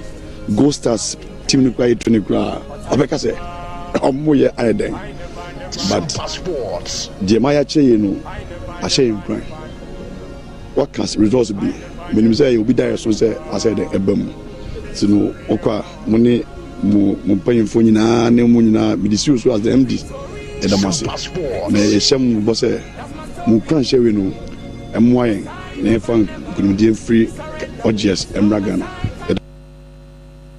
Gold Stars team no koraa yɛ training koraa ɔbɛka sɛ ɔmo yɛ ayɛ dɛn but deɛ mayɛ akyerɛ yɛn no ahyɛ yɛn nkuran waka results bi menim sɛ obi da yɛ so sɛ asɛ dɛn ɛba mu nti no ɔkɔ a mo ne mo mo mpanyinfoɔ nyinaa ne mo nyinaa mede si so as the MD yɛda mo ase na yɛhyɛ mo bɔ sɛ mo nkuranhyɛ wei no ɛmmoa yɛn na yɛmfa nkunimdie mfiri OGS mmra Ghana. Yɛda.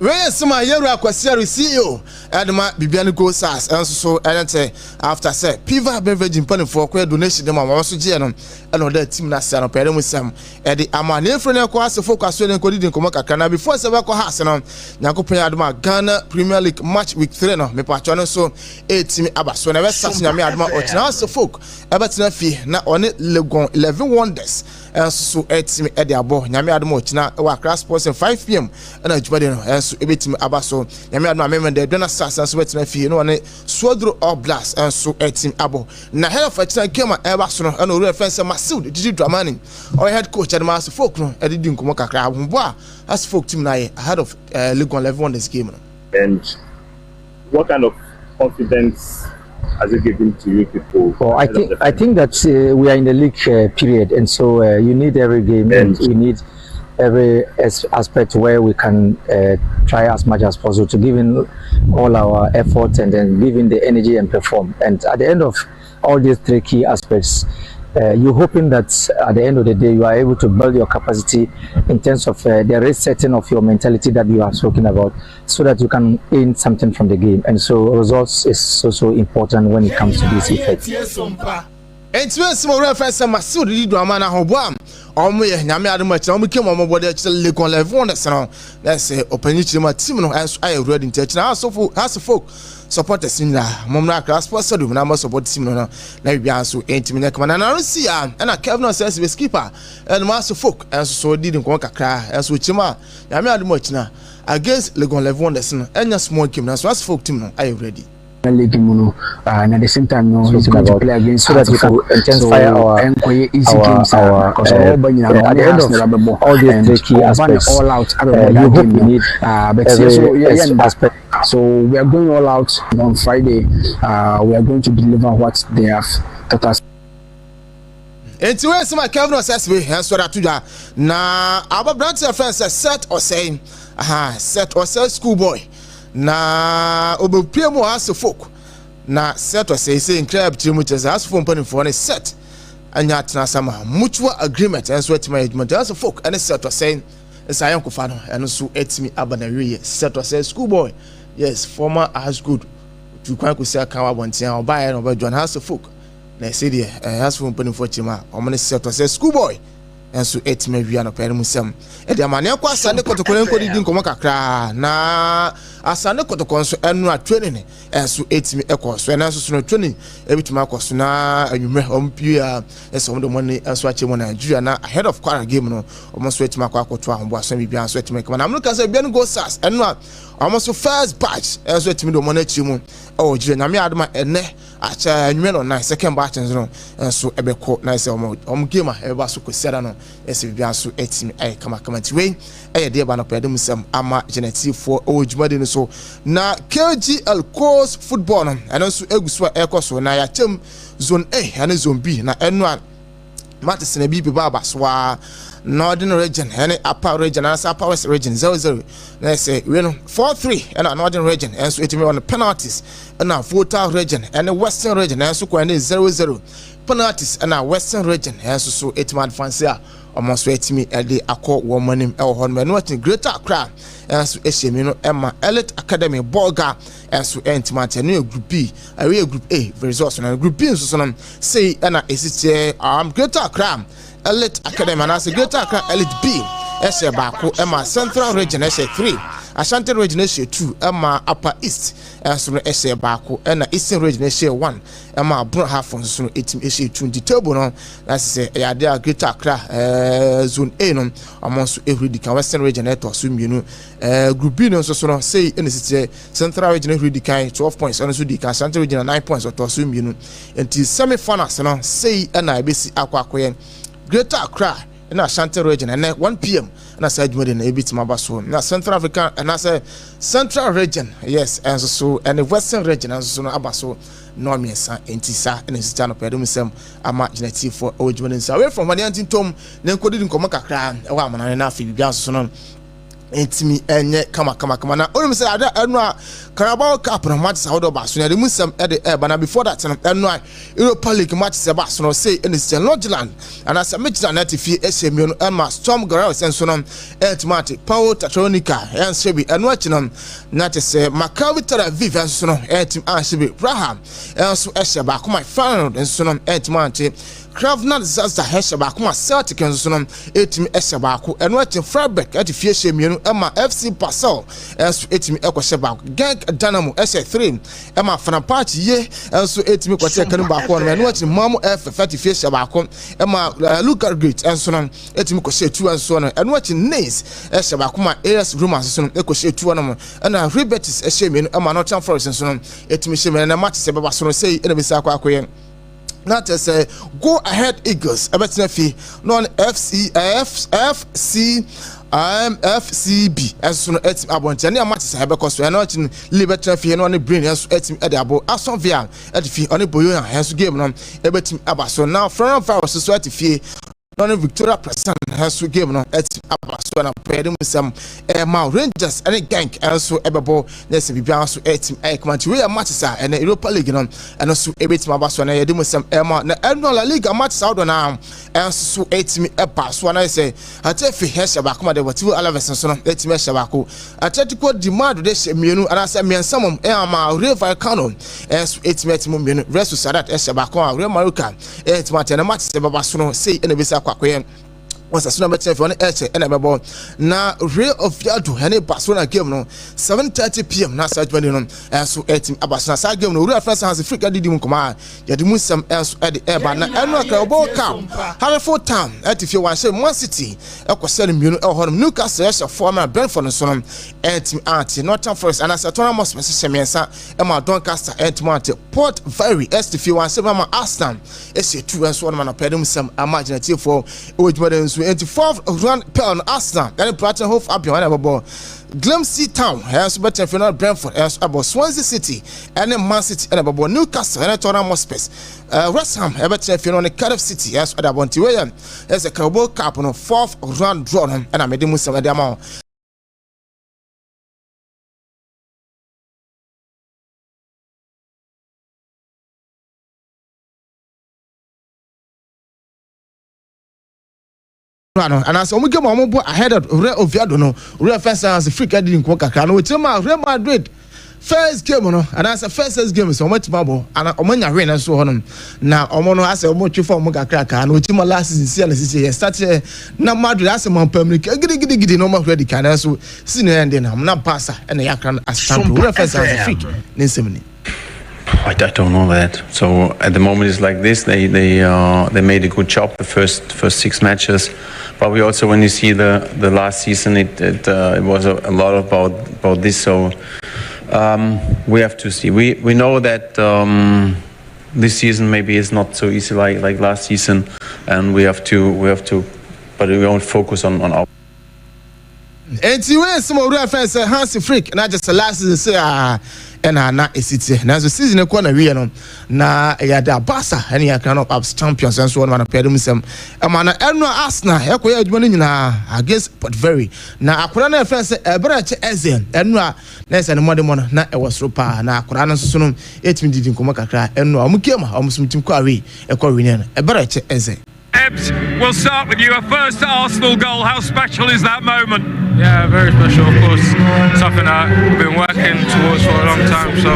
Wei yɛ nsɛm a Yɛwura Kwasi Aru CEO de ma Bibiani Gold Stars nso so ɛne te after sɛ Piva Beverage mpanimfoɔ kɔyɛ donation de ma wɔn nso gyeɛ no ɛna ɔda team no ase anɔpa yɛde mu nsɛm ɛde ama ne efiri no ɛkɔ ase fo kwaso ne nkɔdidi nkɔmmɔ kakra na before sɛ bɛkɔ ha ase no Nyankopɔn yɛ adom a Ghana Premier League match week 3 no mepatwɔ no nso ɛtumi aba so na ɛbɛsa so Nyame adom a ɔkyena ase folk ɛbɛtena fie na ɔne Legon 11 Wonders nso so ɛtumi ɛde abɔ Nyame adom a ɔkyena wɔ Accra Sports 5pm ɛna dwumadi no nso ɛbɛtumi aba so. Nyame adom a Memenda Aduana Stars nso bɛtena fie na ɔne Suoduro All Blacks nso ɛtumi abɔ. Na head of ɛkyena game a ɛba so no ɛna owura fɛn sɛ Masoud Didi Dramani ɔyɛ head coach ɛde ma Asfolk no ɛde di nkɔmmɔ kakra ahoboa a Asfolk team no ayɛ ahead of uh, Legon 11 Wonders game no. And what kind of confidence has it given to you people? Well, I think I think that uh, we are in the league uh, period, and so uh, you need every game, and, and you need every aspect where we can try as much as possible to give in all our effort and then give in the energy and perform. And at the end of all these three key aspects, you're hoping that at the end of the day you are able to build your capacity in terms of the resetting of your mentality that you have spoken about, so that you can earn something from the game. And so results is so, so important when it comes to this effect. Enti me nsɛm owura fɛn sɛ mase odidi do ama na ahoboa a ɔmo yɛ Nyame adom akyerɛ ɔmo kɛm ɔmo bɔde akyerɛ Legon Levon ne sɛn na sɛ ɔpanyin kyerɛ mu a team no ɛnso ayɛ ready. Nti akyerɛ Hearts of Oak supporters nyinaa, mo mmra Accra Sports Stadium na mo support team no, na biribiara nso ɛntumi nyɛ kama. Na nano si a ɛna Kevin Osei bɛ skipper ɛnum Hearts of Oak ɛnso so di nkɔmɔ kakra ɛnso kyerɛ mu a Nyame adom akyina against Legon Levon ne sɛn ɛnya small game na so Hearts of Oak team no ayɛ ready. League mu no, and at the same time no, he's going to play against so that we can intensify our easy games our because at the end of all these three key aspects, all out you hope you need but every so, yeah, aspect. So we are going all out on Friday. We are going to deliver what they have taught us. Nti wei sɛ ma Kevin Osei ɛnso de ato dwa na aberante fɛn sɛ Seth Osei, aha, Seth Osei, school boy, na obɛpue mu wɔ Hearts of Oak. Na Seth Osei sɛ nkira abitiri mu kyerɛ sɛ Hearts of Oak mpanimfoɔ ne Seth anya atena sama mutual agreement ɛnso atumi ayɛ adwuma. Nti Hearts of Oak ɛne Seth Osei nsa ayɛ nkofa no, ɛno nso atumi aba na wie. Seth Osei, school boy, yes, former Ashgold, tu kwan kɔsi aka wɔ abɔnten a ɔbaeɛ na ɔbɛjoin Hearts of Oak. Na ɛsɛ deɛ Hearts of Oak mpanimfoɔ kyerɛ mu a ɔmo ne Seth Osei, school boy, nso ɛtumi awia no pɛɛ no mu nsɛm ɛde ama ne ɛkɔ Asante Kɔtɔkɔ ne nkɔdidi nkɔmɔ kakraa. Na Asante Kɔtɔkɔ nso ɛnora training ɛnso ɛtumi ɛkɔ so. Ɛna nso so no training ɛbɛtumi akɔ so na anwummerɛ ɔmo pie a ɛsɛ ɔmo de ɔmo ani nso akyɛ mu Nigeria na ahead of Kwara game no, ɔmo nso ɛtumi akɔ akɔto ahoboaso biribiara nso ɛtumi kama. Na ɔmo kasa Bibiani Gold Stars ɛno a ɔmo nso first batch ɛnso ɛtumi de ɔmo n'akyi mu ɛwɔ gyina. Nyame adoma ɛnɛ akyɛ anwummerɛ no nan second batch nso no nso ɛbɛkɔ na ɛsɛ ɔmo game a ɛbɛba so kɔsiara no, ɛsɛ biribiara nso ɛtumi ɛyɛ kamakama. Nti wei ɛyɛ deɛ ba no pɛɛ de mu nsɛm ama gyinatiefoɔ ɛwɔ dwumadi no so. Na KGL Colts football no ɛno nso egu so a ɛrekɔ so na yɛakyɛm zone A ɛne zone B. Na ɛno a matches na bi beba aba so a Northern Region ɛne Upper Region anaasɛ Upper West Region 0-0 na ɛsɛ wei no 4-3 ɛna Northern Region ɛnso ɛtumi wɔ no penalties. Ɛna Volta Region ɛne Western Region ɛnso kwan ne 0-0 penalties ɛna Western Region ɛnso so ɛtumi advance a ɔmo nso ɛtumi ɛde akɔ wɔn anim ɛwɔ hɔ nom. Ɛno akyi, Greater Accra ɛnso ɛhyɛ mi no ɛma Elite Academy Bolga ɛnso ɛntumi ate. Ɛno yɛ group B, ɛyɛ yɛ group A results no. Group B nso so no sei ɛna esi teɛ. Greater Accra Elite Academy anaasɛ Greater Accra Elite B ɛhyɛ baako ɛma Central Region ɛhyɛ 3, Ashanti Region ɛhyɛ 2 ɛma Upper East ɛnso no ɛhyɛ baako, ɛna Eastern Region ɛhyɛ 1 ɛma Brong Ahafo nso no ɛtumi ɛhyɛ 2. Nti table no na sɛ ɛyɛ adeɛ a Greater Accra zone A no ɔmo nso ɛhuri di kan, Western Region ɛtɔ so mmienu. Group B no nso so no sei ɛna si teɛ. Central Region ɛhuri di kan 12 points, ɔno nso di kan. Ashanti Region 9 points, ɔtɔ so mmienu. Nti semi finals no sei ɛna ɛbɛsi akɔ akɔyɛ Greater Accra ɛna Ashanti Region ɛnɛ 1 p.m. ɛna saa dwumadi no ebi tuma aba so. Na Central Africa ɛna Central Region, yes, ɛnso so ɛne Western Region ɛnso so no aba so na mmiɛnsa. Nti saa ɛna nsita no pɛɛ mu nsɛm ama gyinatifoɔ ɛwɔ dwumadi nsa away from hɔ ne ntom ne nkɔdidi nkɔmɔ kakra ɛwɔ amanane. Na afei biribiara nso so no ntumi ɛnyɛ kama. Na onim sɛ ade ɛno a Carabao Cup no matches ahodoɔ ba so na yɛde mu nsɛm ɛde ɛɛba. Na before that no, ɛno a Europa League matches ɛba so no sei ɛna sɛ Nordsjaelland anaasɛ Midtjylland ɛte fie ɛhyɛ mmienu ɛma Sturm Graz nso no ɛntumi ate PAOK Thessaloniki ɛnhyɛ bi. Ɛno akyi no na te sɛ Maccabi Tel Aviv nso no ɛntumi anhyɛ bi. Braga ɛnso ɛhyɛ baako ma Feyenoord nso no ɛntumi ante. Crvena Zvezda ɛhyɛ baako ma Celtic nso no ɛtumi ɛhyɛ baako. Ɛno akyi, Freiburg ɛte fie hyɛ mmienu ɛma FC Basel ɛnso ɛtumi ɛkɔhyɛ baako. Genk Dynamo ɛhyɛ 3 ɛma Fenerbahce yie ɛnso ɛtumi kɔhyɛ ɛka no baako no. Ɛno akyi, Malmo FF ɛte fie hyɛ baako ɛma Ludogorets ɛnso no ɛtumi kɔhyɛ 2 ɛnso no. Ɛno akyi, Nice ɛhyɛ baako ma AS Roma nso no ɛkɔhyɛ 2 no, ɛna Real Betis ɛhyɛ mmienu ɛma Nottingham Forest nso no ɛtumi hyɛ mmienu. Ɛna match sɛ ɛbɛba so no sei ɛna bɛsi akɔ akɔyɛ na kyerɛ sɛ Go Ahead Eagles ɛbɛtena fie na ɔne FC F FC um, FCB ɛnso no ɛtumi abɔnten ne ama kyesɛ ɛbɛkɔ so. Ɛno akyi no, Lille bɛtena fie na ɔne Brain ɛnso ɛtumi ɛde abo. Aston Villa ɛte fie ɔne Bologna ɛnso game no ɛbɛtumi aba so. Na Ferencvaros nso ɛte fie. Na ɔne Victoria Plzen nso game no atumi aba so na pɛɛ de mu nsɛm ɛma Rangers ne Genk nso ɛbɛbɔ na ɛsɛ biribiara nso ɛtumi ɛyɛ kama. Nti wei yɛ matches a ɛnɛ Europa League no ɛno nso ɛbɛtumi aba so na yɛde mu nsɛm ɛma. Na ɛno La Liga matches ahodoɔ no ɛnso so ɛtumi ɛba so na ɛsɛ Getafe ɛhyɛ baako ma Deportivo Alaves nso no ɛtumi ɛhyɛ baako. Atletico de Madrid hyɛ mmienu anaasɛ mmiɛnsa mom ɛma Rayo Vallecano ɛnso ɛtumi ɛtumi mmienu. Real Sociedad ɛhyɛ baako a Real Mallorca ɛtumi atɛ. Na matches ɛbɛba so no sei ɛna ɛbɛsi akɔ akɔyɛ. Osasuna bɛtena fie, ɔne Elche ɛna ɛbɛbɔ. Na Real Oviedo ɛne Barcelona game no 7:30 p.m. na saa dwumadi no ɛnso ɛtumi aba so. Na saa game no, owura fɛn sɛ Hansi Flick adidi mu nkɔmɔ a yɛde mu nsɛm ɛnso ɛde ɛba. Na ɛno akra ɔbɔ cup, Huddersfield Town ɛte fie wɔn ahyɛ Man City ɛkɔ sɛ no mmienu ɛwɔ hɔnom. Newcastle ɛhyɛ fɔm na Brentford nso no ɛntumi ante. Nottingham Forest anaasɛ Tottenham Hotspur hyehyɛ mmiɛnsa ɛma Doncaster ɛntumi ante. Port Vale ɛte fie wɔn ahyɛ ama Arsenal ɛhyɛ tu ɛnso wɔn anɔpɛ de mu nsɛm ama gyinatiefoɔ ɛwɔ dwumadie nso. Nti fourth round pel no, Arsenal ɛne Brighton Hove Albion ɛna ɛbɛbɔ. Grimsby Town ɛnso bɛtena fie na Brentford ɛnso ɛbɔ. Swansea City ɛne Man City ɛna ɛbɛbɔ. Newcastle ɛne Tottenham Hotspur, West Ham ɛbɛtena fie no ne Cardiff City ɛnso ɛde abɔ. Nti wei yɛ ɛsɛ Carabao Cup no fourth round draw no ɛna mede mu nsɛm ɛde ama wɔn. No anaasɛ wɔn game a wɔn bɔ ahead of Real Oviedo no, Real first round free ka di nkɔmɔ kakra no wɔkyerɛ mu a Real Madrid first game no anaasɛ first six games wɔn atumi abɔ ana wɔn anya win nso hɔ nom na wɔn no asɛ wɔn twe fam kakra na wɔkyerɛ mu last season si a na sisi yɛ start yɛ na Madrid asɛ wɔn apam gidigidigidi na wɔn ahura di kan, nanso si na yɛn de na wɔn na Barca ɛna yɛ akra no as champion. Real first round free ne nsɛm ni. I don't know that. So at the moment it's like this. They made a good job the first six matches, but we also, when you see the last season, it was a lot about this. So we have to see. We know that this season maybe is not so easy like last season, and we have to, but we won't focus on our. Nti wei nsɛm owura fɛn sɛ Hansi Flick na gye sɛ last season sɛ a ɛna ana esi tie, nanso season kɔ na wie no na ɛyɛ de Barca ɛne yɛ crown of champions nso wɔn ano pɛɛ mu nsɛm ɛma. Na ɛno Arsenal ɛkɔ yɛ adwuma no nyinaa against Port Vale na akwadaa no ɛfɛn sɛ ɛbɛrɛ ɛkyɛ ɛzɛ ɛno a na ɛsɛ ne mmɔde no na ɛwɔ soro paa, na akwadaa no nso so no ɛtumi didi nkɔmɔ kakra. Ɛno a wɔn game a wɔn nso tumi kɔ away ɛkɔ win no ɛbɛrɛ ɛkyɛ ɛzɛ. Ebs, we'll start with you. A first Arsenal goal. How special is that moment? Yeah, very special, of course. Something that we've been working towards for a long time. So,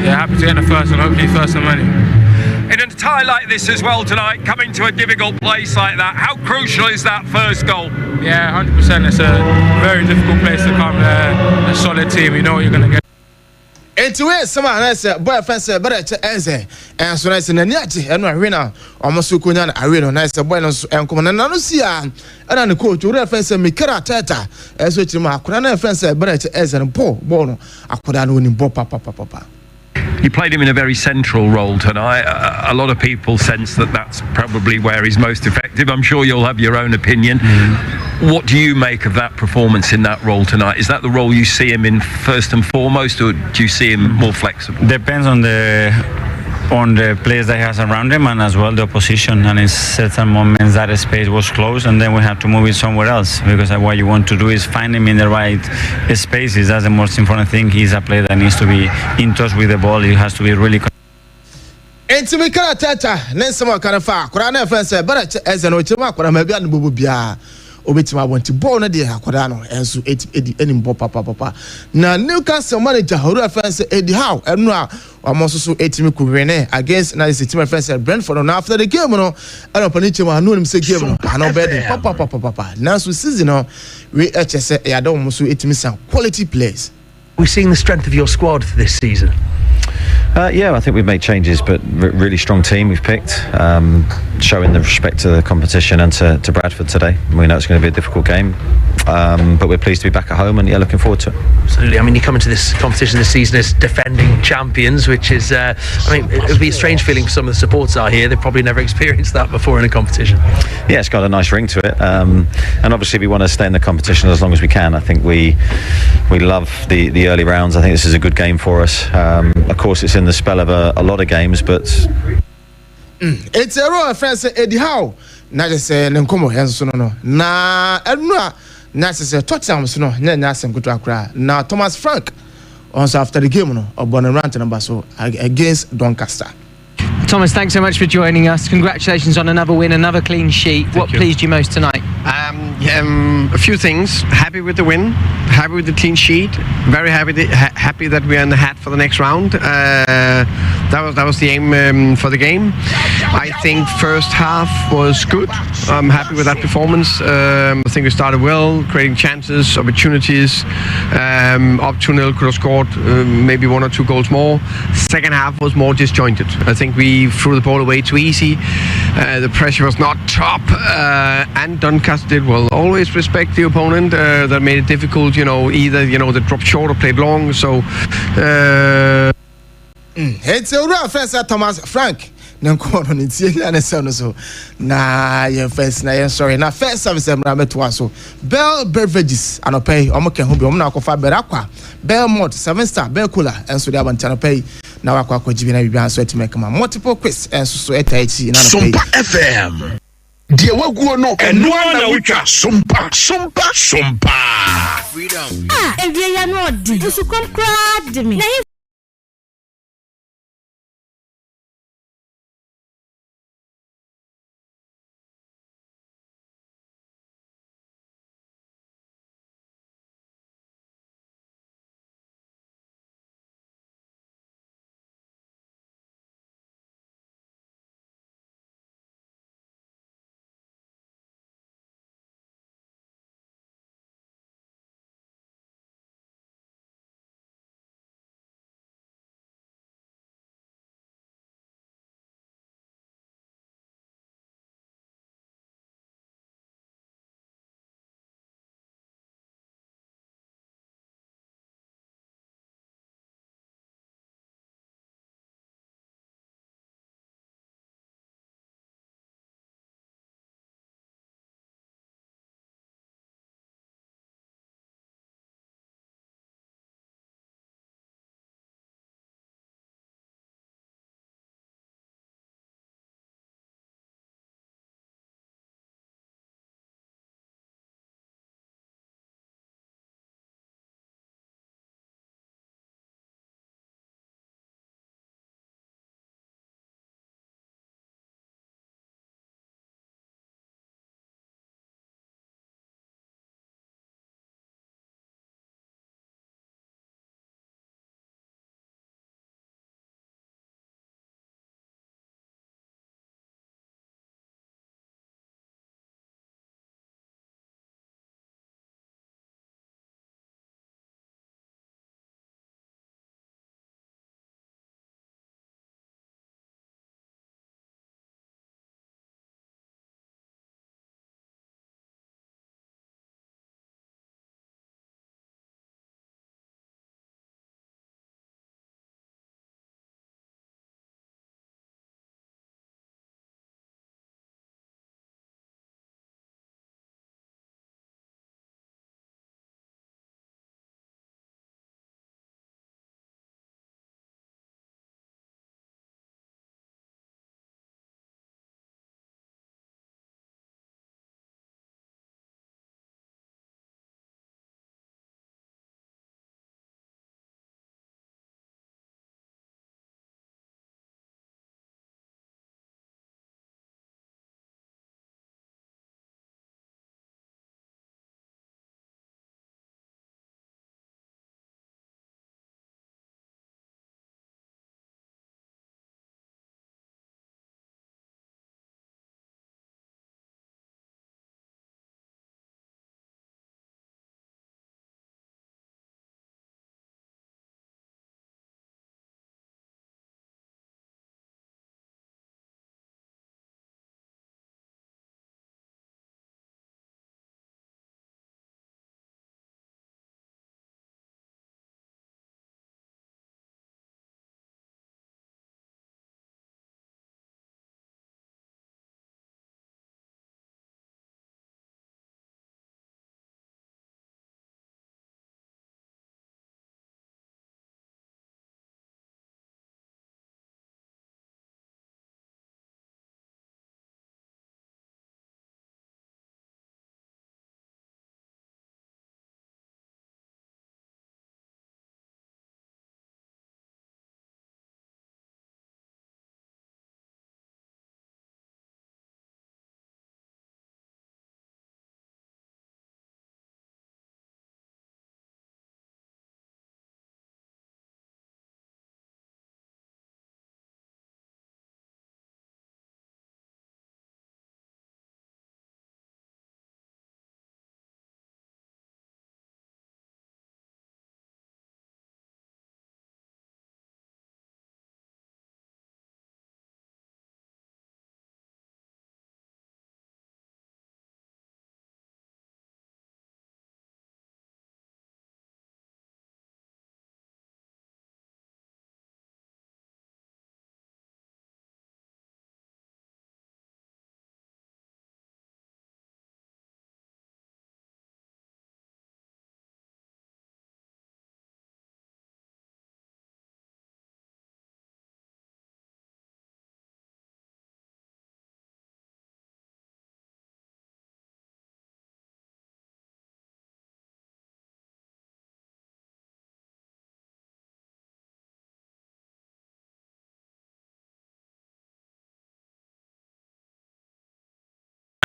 yeah, happy to get the first and hopefully first of many. In a tie like this as well tonight, coming to a difficult place like that, how crucial is that first goal? Yeah, 100%. It's a very difficult place to come. A solid team. You know what you're going to get. Nti wei nsɛm a na sɛ bɔyɛ fɛn sɛ bɛrɛ kyɛ ɛnsɛ ɛnso na sɛ n'ani agye ɛno ahwe na ɔmo nso konya no awe no na sɛ bɔyɛ no nso ɛnkɔmɔ na nano si a ɛna ne coach owura fɛn sɛ Mikel Arteta ɛnso akyire mu akwadaa no fɛn sɛ bɛrɛ kyɛ ɛnsɛ no bɔɔl bɔɔl no akwadaa no onim bɔ papapapa. You played him in a very central role tonight. A lot of people sense that that's probably where he's most effective. I'm sure you'll have your own opinion. What do you make of that performance in that role tonight? Is that the role you see him in first and foremost, or do you see him more flexible? Depends on the players that he has around him and as well the opposition. And in certain moments that space was closed, and then we had to move it somewhere else, because what you want to do is find him in the right spaces. That's the most important thing. He's a player that needs to be in touch with the ball. He has to be really. Nti Mikel Arteta ne nsɛm a ɔka no fa akwadaa no ɛfɛn sɛ bɛrɛ kyɛ ɛsɛ no ɔkyerɛ mu akwadaa ma bi a ne bɔbɔ biara obetumi abɔ. Nti bɔɔl no deɛ akwadaa no ɛnso edi ɛnim bɔ papapapa. Na Newcastle manager owura fɛn sɛ Eddie Howe, ɛno a wɔn nso so etumi kɔ win against na sɛ team ɛfɛn sɛ Brentford no. Na after the game no, ɛna ɔpanin kyɛn mu ano onim sɛ game no ano bɛyɛ den papapapapa, nanso season no wei ɛkyɛ sɛ ɛyɛ ada wɔn nso etumi san quality players. We've seen the strength of your squad this season. Yeah, I think we've made changes, but really strong team we've picked, showing the respect to the competition and to Bradford today. We know it's going to be a difficult game, but we're pleased to be back at home and, yeah, looking forward to it. Absolutely. I mean, you come into this competition this season as defending champions, which is, I mean, it would be a strange feeling for some of the supporters out here. They've probably never experienced that before in a competition. Yeah, it's got a nice ring to it, and obviously we want to stay in the competition as long as we can. I think we love the early rounds. I think this is a good game for us. Of course, it's in the spell of a lot of games, but Eti ɛrɔ ɛfrɛ sɛ Eddie Howe na kyerɛ sɛ ne nkɔmmɔ yɛn nso no no na ɛno a na kyerɛ sɛ Tottenham so no na ɛnyɛ asɛm ketewa koraa na Thomas Frank ɔnso after the game no ɔbɔ ne rant no ba so against Doncaster. Thomas, thanks so much for joining us. Congratulations on another win, another clean sheet. Thank what you. pleased you most tonight? Um, um, a few things. Happy with the win. Happy with the clean sheet. Very happy that, ha- happy that we are in the hat for the next round. Uh, that was that was the aim um, for the game. I think first half was good. I'm happy with that performance. Um, I think we started well, creating chances, opportunities. Um, up 2 0, could have scored uh, maybe one or two goals more. Second half was more disjointed. I think we threw the ball away too easy. Uh, the pressure was not top, uh, and Doncaster did well. Always respect the opponent. Uh, that made it difficult, you know, either, you know, they dropped short or played long. So. Uh, Enti owura a wɔfrɛ no sɛ Thomas Frank ne nkɔmmɔ no ne tie nya ne sɛm no so na yɛn first na yɛn sɔre na first service mmra mɛtoa so Bell Beverages anɔpa yi wɔn ka ho bi wɔn na akɔfa Bell Aqua Bell Malt Seven Star Bell Cola nso de aba nti anɔpa yi na wakɔ akɔgye bi na biribi nso atumi akama multiple quiz nso so ɛta akyi na anɔpa yi. Sompa FM. Deɛ waguo no, ɛno ara na wotwa. Sompa, sompa, sompa. Ah, awia yi ano ɔden. Nsukɔm koraa de me. Na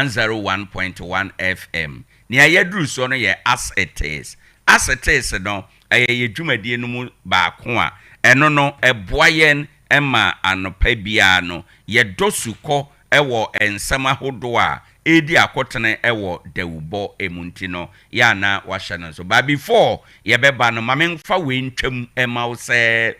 101.1 FM. Nea yɛaduru soɔ no yɛ As It Is. As It Is no, ɛyɛ yɛn dwumadie no mu baako a ɛno no, ɛboa yɛn ma anɔpa biara no, yɛdɔ sukɔ wɔ nsɛm ahodoɔ a ɛredi akotene wɔ dawubɔ mu nti no, yɛ a na wahyɛ no nso. But before yɛbɛba no, ma memfa wei ntwam mma wo sɛ,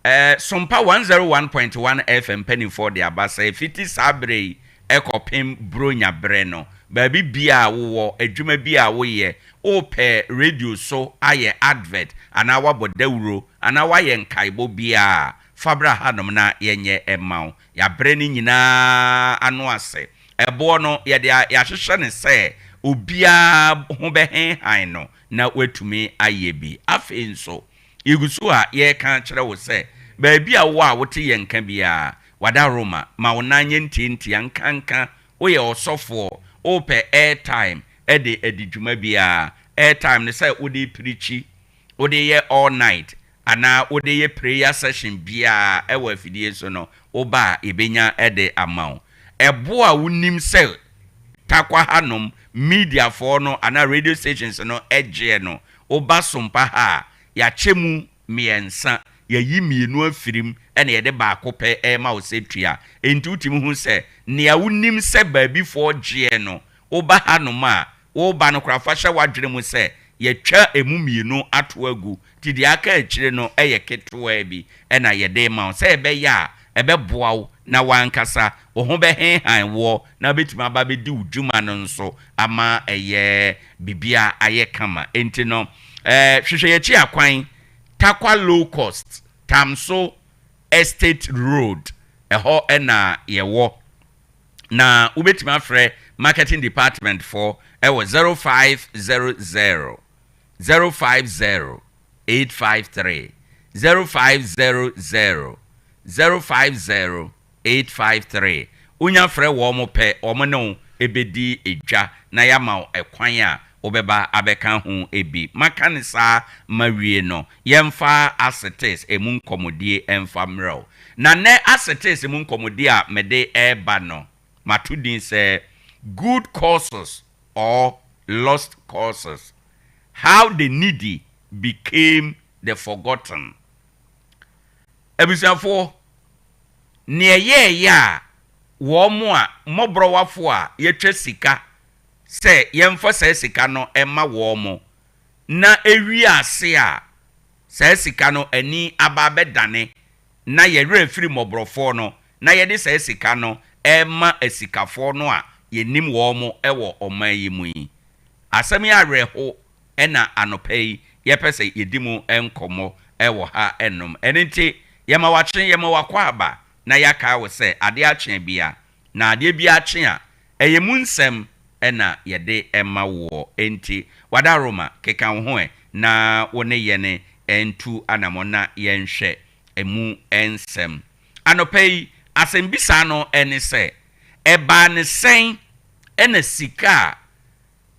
eh, Sompa 101.1 FM mpanimfoɔ de aba sɛ fiti saa berɛ yi kɔpem Buronya berɛ no, baabi biara a wowɔ, adwuma bi a woyɛ, wopɛ radio so ayɛ advert anaa woabɔ dawuro anaa woayɛ nkaebɔ biara a, fa bra hanom na yɛnyɛ mma wo. Yɛabrɛ ne nyinaa ano ase. Ɛboɔ no, yɛde a, yɛahyehyɛ no sɛ obiara ho bɛhenhan no na watumi ayɛ bi. Afei nso, yɛgu so a yɛreka akyerɛ wo sɛ, baabi a wowɔ a wote yɛn nka biara, W'adaworoma, ma wo nan nyɛ ntiantia nkanka, woyɛ ɔsɔfoɔ, wopɛ airtime de adi dwuma biara, airtime no sɛ wode repirikyi, wode reyɛ all night anaa wode reyɛ prayer session biara wɔ afidie so no, woba a yɛbɛnya de ama wo. Ɛboɔ a wonim sɛ Tarkwa hanom mediafoɔ no anaa radio stations no gyeɛ no, woba Sompa ha a, yɛakyɛ mu mmiɛnsa, yɛayi mmienu afiri mu na yɛde baako pɛ rema wo sɛ tua. Enti wotumi hu sɛ nea wonim sɛ baabifoɔ gyeɛ no, woba hanom a, woreba no koraa fa hyɛ w'adwene mu sɛ yɛatwa ɛmu mmienu ato agu, nti deɛ aka akyire no yɛ ketewaa bi na yɛde rema wo sɛ ɛbɛyɛ a ɛbɛboa wo na w'ankasa wo ho bɛhenhan woɔ na wobɛtumi aba abɛdi wo dwuma no nso ama ɛyɛ biribiara ayɛ kama. Enti no, eh, hwehwɛ yɛn akyi akwan, Tarkwa Low Cost, Tamso Estate Road, ɛhɔ na yɛwɔ. Na wobɛtumi afrɛ marketing department foɔ ɛwɔ 0500 050 853, 0500 050 853. Wonya frɛ wɔn pɛ, wɔn ne wo bɛdi dwa na yɛama wo ɛkwan a wobɛba abɛka ho bi. Maka no saa mawie no, yɛmfa Asetes mu nkɔmmɔdie mfa mmerɛ wo. Na nnɛ Asetes mu nkɔmmɔdie a mede reba no, mato din sɛ Good Causes or Lost Causes, How the Needy Became the Forgotten. Abusuafoɔ, nea ɛyɛeɛ a wɔn a mmɔborɔwafoɔ a yɛtwa sika sɛ yɛmfa saa sika no mma wɔn, na ɛwie ase a saa sika no ani aba abɛdane na yɛn werɛ afiri mmɔborɔfoɔ no na yɛde saa sika no rema asikafoɔ no a yɛnim wɔn wɔ ɔman yi mu yi. Asɛm yi awerɛho na anɔpa yi yɛpɛ sɛ yɛdi mu nkɔmmɔ wɔ ha nom. Ɛno nti, yɛma wakye, yɛma wakwaaba, na yɛakae wo sɛ adeɛ akye bia, na adeɛ biara kye a, ɛyɛ mu nsɛm na yɛde ma woɔ. Enti, w'adaworoma, keka wo ho ɛ na wo ne yɛn ntu anamɔn na yɛnhwɛ ɛmu nsɛm. Anɔpa yi, asɛmbisa no ne sɛ, ɛbaa no sɛn na sika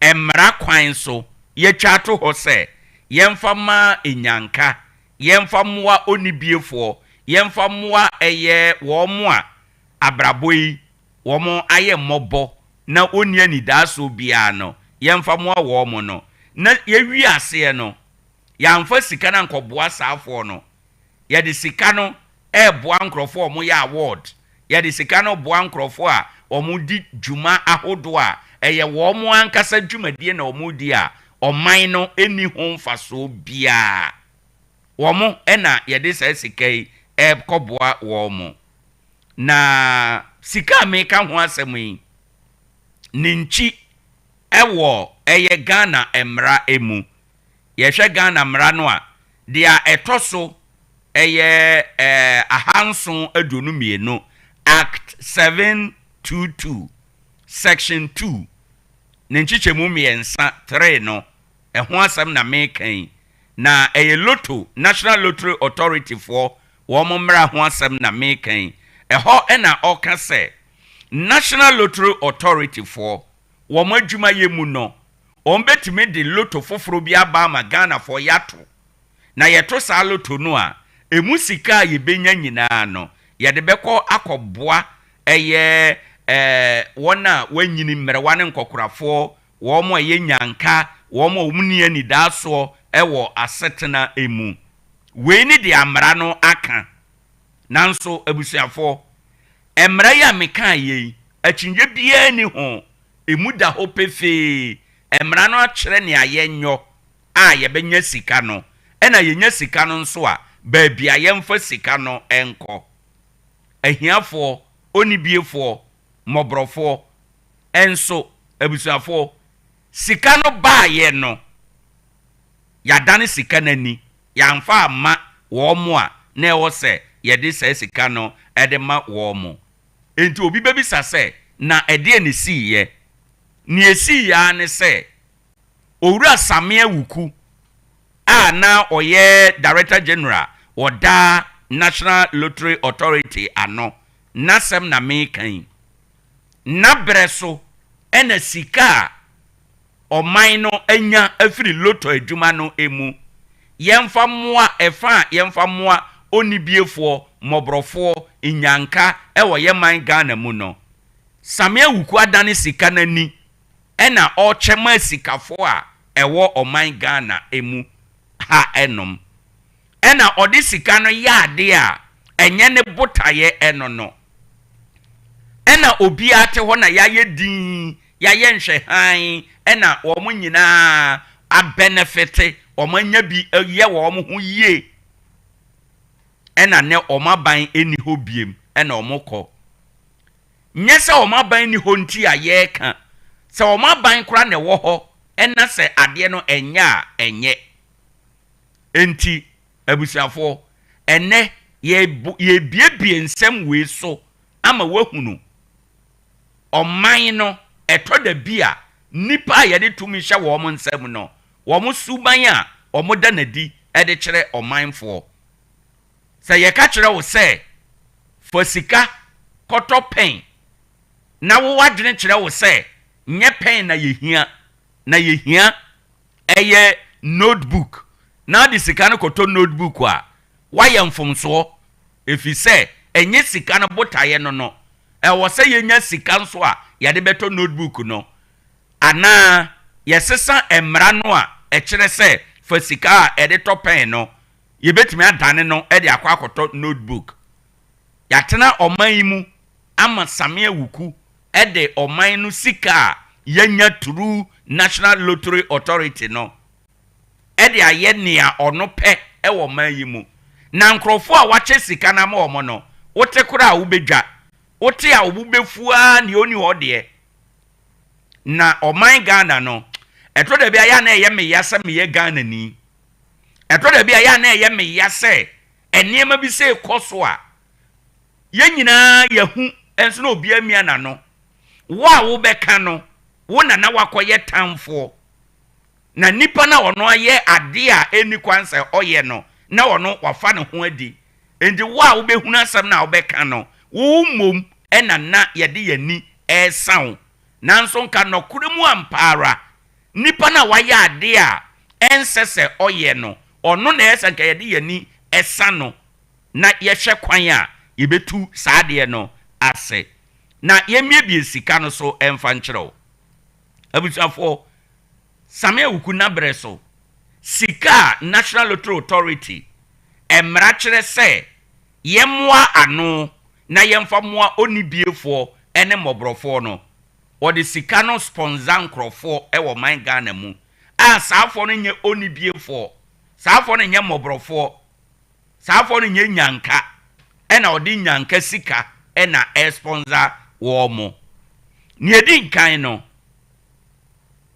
a mmara kwan so yɛatwa ato hɔ sɛ yɛmfa mma nnyanka, yɛmfa mmoa onnibiefoɔ, yɛmfa mmoa ɛyɛ wɔn a abrabɔ yi wɔn ayɛ mmɔbɔ na wɔnni anidaasoɔ biara no, yɛmfa mmoa wɔn no, na yɛwie aseɛ no, yɛamfa sika no ankɔboa saafoɔ no. Yɛde sika no reboa nkorɔfoɔ a wɔyɛ award. Yɛde sika no boa nkorɔfoɔ a wɔdi dwuma ahodoɔ a ɛyɛ wɔn ankasa dwumadie na wɔredi a ɔman no nni ho mfasoɔ biara. Wɔn na yɛde saa sika yi rekɔboa wɔn. Na sika a mereka ho asɛm yi, ne nkyi wɔ ɛyɛ Ghana mmara mu. Yɛhwɛ Ghana mmara no a, deɛ ɛtɔ so ɛyɛ 722, Act 722, Section 2, ne nkyekyɛmu mmiɛnsa, three, no, ɛho asɛm na mereka yi. Na ɛyɛ Lotto, National Lottery Authority foɔ wɔn mmara ho asɛm na mereka yi. Ɛhɔ na ɔka sɛ, National Lottery Authority foɔ wɔn adwumayɛ mu no, wɔbɛtumi de lotto foforɔ bi aba ama Ghanafoɔ yɛato. Na yɛto saa lotto no a, ɛmu sika a yɛbɛnya nyinaa no, yɛde bɛkɔ akɔboa ɛyɛ ɛɛ wɔn a wɔanyini, mmerewa ne nkɔkorafoɔ, wɔn a ɛyɛ nyanka, wɔn a wɔnni anidaasoɔ wɔ asetena mu. Wei ne deɛ mmara no aka. Nanso abusuafoɔ, mmara yi a mekaeɛ yi, akyinnye biara nni ho, ɛmu da hɔ pefee. Mmara no akyerɛ nea yɛnyɔ a yɛbɛnya sika no, ɛna yɛnya sika no nso a, baabi a yɛmfa sika no nkɔ. Ahiafoɔ, onnibiefoɔ, mmɔborɔfoɔ nso, abusuafoɔ, sika no baeɛ no, yɛadane sika no ani, yɛamfa amma wɔn a na ɛwɔ sɛ yɛde saa sika no de ma wɔn. Enti obi bɛbisa sɛ, na ɛdeɛn na ɛsiiɛ? Nea ɛsiiɛ ara ne sɛ, Owura Sammy Awuku a na ɔyɛ Director General wɔ daa National Lottery Authority ano n'asɛm na mereka yi. N'abrɛ so na sika a ɔman no anya afiri lotto adwuma no mu, yɛmfa mmoa ɛfa a yɛmfa mmoa onnibiefoɔ, mmɔborɔfoɔ, nnyanka wɔ yɛn man Ghana mu no. Sammy Awuku adane sika no ani na ɔrekyɛ ma asikafoɔ a ɛwɔ ɔman Ghana mu ha nom. Ɛna ɔde sika no yɛ adeɛ a ɛnyɛ ne botaeɛ ɛno no. Ɛna obiara te hɔ na yɛayɛ dinn, yɛayɛ nhwɛhan ɛna wɔn nyinaa abɛnɛfete, wɔn anya bi yɛ wɔn ho yie. Ɛna nɛ wɔn aban nni hɔ biem ɛna wɔn kɔ. Nyɛ sɛ wɔn aban nni hɔ nti a yɛreka. Sɛ wɔn aban koraa na ɛwɔ hɔ na sɛ adeɛ no ɛnyɛ a, ɛnyɛ. Enti, abusuafoɔ, ɛnnɛ yɛrebo yɛrebuebue nsɛm wei so ama woahunu ɔman no, ɛtɔ da bi a, nnipa a yɛde tumi hyɛ wɔn nsam no, wɔn suban a wɔda no adi de kyerɛ ɔmanfoɔ. Sɛ yɛka kyerɛ wo sɛ fa sika kɔtɔ pɛn na wo w'adwene kyerɛ wo sɛ nyɛ pɛn na yɛhia, na yɛhia ɛyɛ notebook na wode sika no kɔtɔ notebook a, woayɛ mfomsoɔ ɛfiri sɛ ɛnyɛ sika no botaeɛ no no. Ɛwɔ sɛ yɛnya sika nso a yɛde bɛtɔ notebook no anaa yɛsesa mmara no a ɛkyerɛ sɛ fa sika a ɛde tɔ pɛn no yɛbɛtumi adane no de akɔ akɔtɔ notebook. Yɛatena ɔman yi mu ama Sammy Awuku de ɔman no sika a yɛanya through National Lottery Authority no de ayɛ nea ɔno pɛ wɔ ɔman yi mu. Na nkurɔfoɔ a wakyɛ sika no ama wɔn no, wote koraa a wobɛdwa, wote a wo bo bɛfu ara nea ɔnni hɔ deɛ. Na ɔman Ghana no, ɛtɔ da bi a ɛyɛ a na ɛyɛ me ya sɛ meyɛ Ghanani. Ɛtɔ da bi a ɛyɛ a na ɛyɛ me ya sɛ nneɛma bi sɛ rekɔ so a, yɛn nyinaa yɛahu nso na obiara mia n'ano. Wo a wobɛka no, wo na na woakɔyɛ tamfoɔ. Na nipa no a ɔno ayɛ adeɛ a ɛnni kwan sɛ ɔyɛ no, na ɔno wafa ne ho adi. Enti wo a wobɛhunu asɛm no a wobɛka no, wo mmom na na yɛde yɛn ani resa wo. Nanso nka nɔkorɛ mu ampa ara, Nipa no a wayɛ adeɛ a ɛnsɛ sɛ ɔyɛ no, ɔno na ɛyɛ sɛ nka yɛde yɛn ani sa no na yɛhwɛ kwan a yɛbɛtu saa adeɛ no ase. Na yɛmmiebie sika no so mfa nkyerɛ wo. Abusuafoɔ, Sammy Awuku n'abrɛ so, sika a National Lottery Authority mmara kyerɛ sɛ yɛmmoa ano na yɛmfa mmoa onnibiefoɔ ne mmɔborɔfoɔ no, Wɔde sika no sponsor nkorɔfoɔ wɔ ɔman Ghana mu a saa foɔ no nyɛ onibiefoɔ, saa foɔ no nyɛ mmɔborɔfoɔ, saa foɔ no nyɛ nyanka ɛna wɔde nyanka sika na ɛsponsor wɔn. Nea ɛdi nkan no,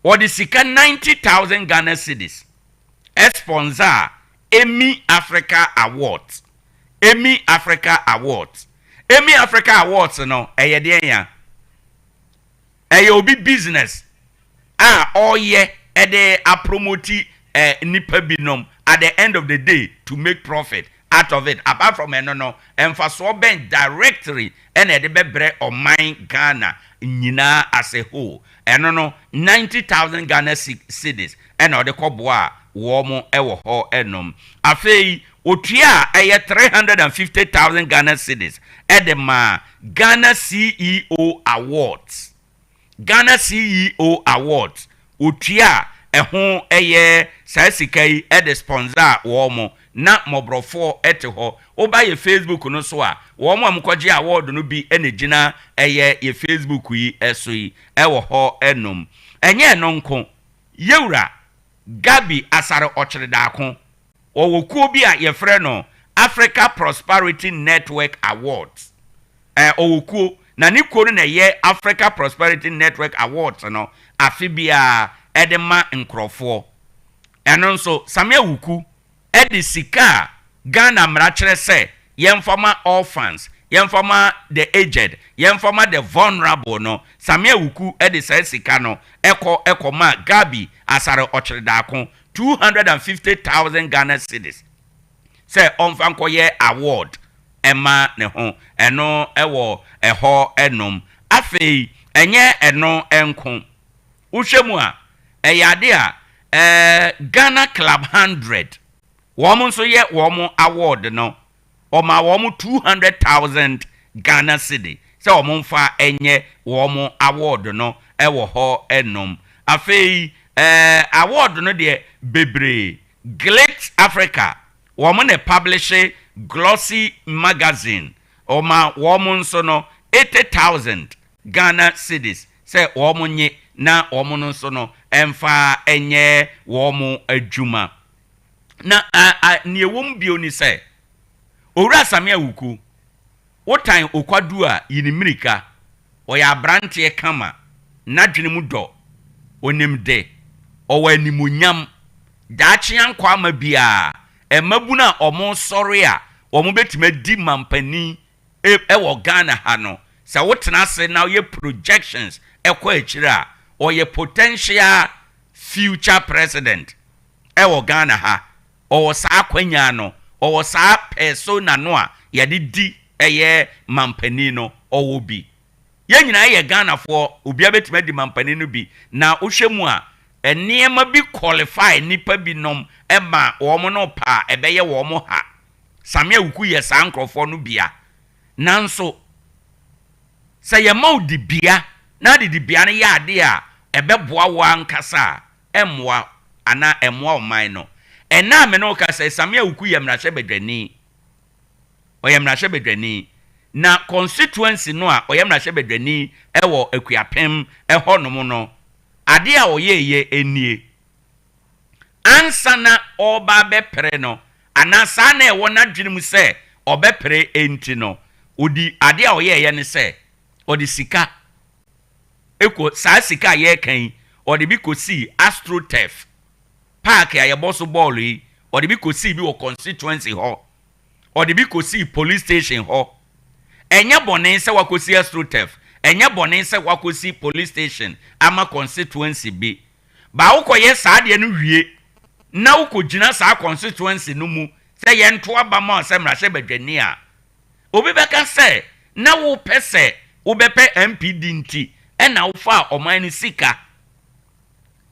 wɔde sika 90,000 Ghana cedis ɛsponsor Emmy Africa Awards. Emmy Africa Awards. Emmy Africa Awards no, ɛyɛ deɛn ya? Ɛyɛ obi business a ɔreyɛ de apromoti eh, nnipa binom at the end of the day to make profit out of it. Apart from ɛno no, mfasoɔ bɛn directly ɛna ɛde bɛbrɛ ɔman Ghana nyinaa as a whole? Ɛno no, 90,000 Ghana cedis ɛna ɔde kɔboaa wɔn wɔ hɔ nom. Afei, Ɔtuaa ɛyɛ 350,000 Ghana cedis de maa Ghana CEO Awards. Ghana CEO Awards, ɔtuaa ɛho ɛyɛ saa sika yi de sponsor wɔn, na mmɔborɔfoɔ te hɔ. Woba yɛ Facebook no so a, wɔn a wɔkɔgye award no bi na ɛgyina ɛyɛ yɛ Facebook yi so yi wɔ hɔ nom. Ɛnyɛ ɛno nko, Yɛwura Gabby Asare Ɔkyere-Daako, Wɔwɔ kuo bi a yɛfrɛ no Africa Prosperity Network Awards. Ɛɛ, ɔwɔ kuo, na ne kuo no na ɛyɛ Africa Prosperity Network Awards no afe biara ɛde ma nkorɔfoɔ. Ɛno nso, Sammy Awuku de sika a Ghana mmara kyerɛ sɛ yɛmfa ma orphans, yɛmfa ma the aged, yɛmfa ma the vulnerable no, Sammy Awuku de saa sika no kɔ kɔmaa Gabby Asare Ɔkyere-Daako 250,000 Ghana cedis sɛ ɔmfa nkɔyɛ award mma ne ho, ɛno wɔ ɛhɔ nom. Afei ɛnyɛ ɛno nko, wohwɛ mu a, ɛyɛ ade a ɛɛ Ghana Club 100, wɔn nso yɛ wɔn award no, wɔmaa wɔn 200,000 Ghana cedi sɛ wɔn mfa nyɛ wɔn award no wɔ hɔ nom. Afei eh, award no deɛ bebree, Glitz Africa, wɔn na ɛpublishe Glossy Magazine, wɔma wɔn nso no 80,000 Ghana cedis sɛ wɔn nye na wɔn no nso no mfa nyɛ wɔn adwuma. Na a, a, nea ɛwɔ mu bio ne sɛ, Owura Sammy Awuku, wotan Okwadu a, yi ne mmirika. Ɔyɛ aberanteɛ kama, n'adwene mu dɔ, ɔnim de, ɔwɔ animuonyam. Daakye ankɔ ama biara, mmabunu a wɔresɔre a wɔbɛtumi adi mampanin wɔ Ghana ha no, sɛ wotena ase na woyɛ projections kɔ akyire a, ɔyɛ potential future president wɔ Ghana ha. Ɔwɔ saa akwanya no, ɔwɔ saa persona no a yɛde di ɛyɛ mampanin no, ɔwɔ bi. Yɛn nyinaa yɛ Ghanafoɔ, obiara bɛtumi adi mampanin no bi. Na wohwɛ mu a, nneɛma bi qualify nnipa binom ma wɔn no pa a, ɛbɛyɛ wɔn ha. Sammy Awuku yɛ saa nkorɔfoɔ no bia. Nanso, sɛ yɛma wo dibea na ade dibea no yɛ adeɛ a ɛbɛboa wo ankasa a, ɛmmoa anaa ɛmmoa ɔman no. Ɛnnɛ a me ne wo kasa yi, Sammy Awuku yɛ mmarahyɛbadwani. Ɔyɛ mmarahyɛbadwani. Na constituency no a ɔyɛ mmarahyɛbadwani wɔ Akuapem hɔnom no, adeɛ a ɔyɛeɛ nie. Ansa na ɔreba abɛpere no, anaa saa na ɛwɔ n'adwene mu sɛ ɔbɛpere nti no, ɔdi adeɛ a ɔyɛeɛ ne sɛ, ɔde sika kɔ, saa sika a yɛreka yi, ɔde bi kɔsii AstroTurf, paake a yɛbɔ so bɔɔlo yi, ɔde bi kɔsii bi wɔ constituency hɔ, ɔde bi kɔsii police station hɔ. Ɛnyɛ bɔne sɛ wakɔsi AstroTurf, ɛnyɛ bɔne sɛ wakɔsi police station ama constituency bi. Ba wokɔyɛ saa adeɛ no wie na wokɔgyina saa constituency no mu sɛ yɛnto aba ma wo sɛ mmarahyɛbadwani a, Obi bɛka sɛ na wopɛ sɛ wobɛpɛ MP di nti na wofaa ɔman no sika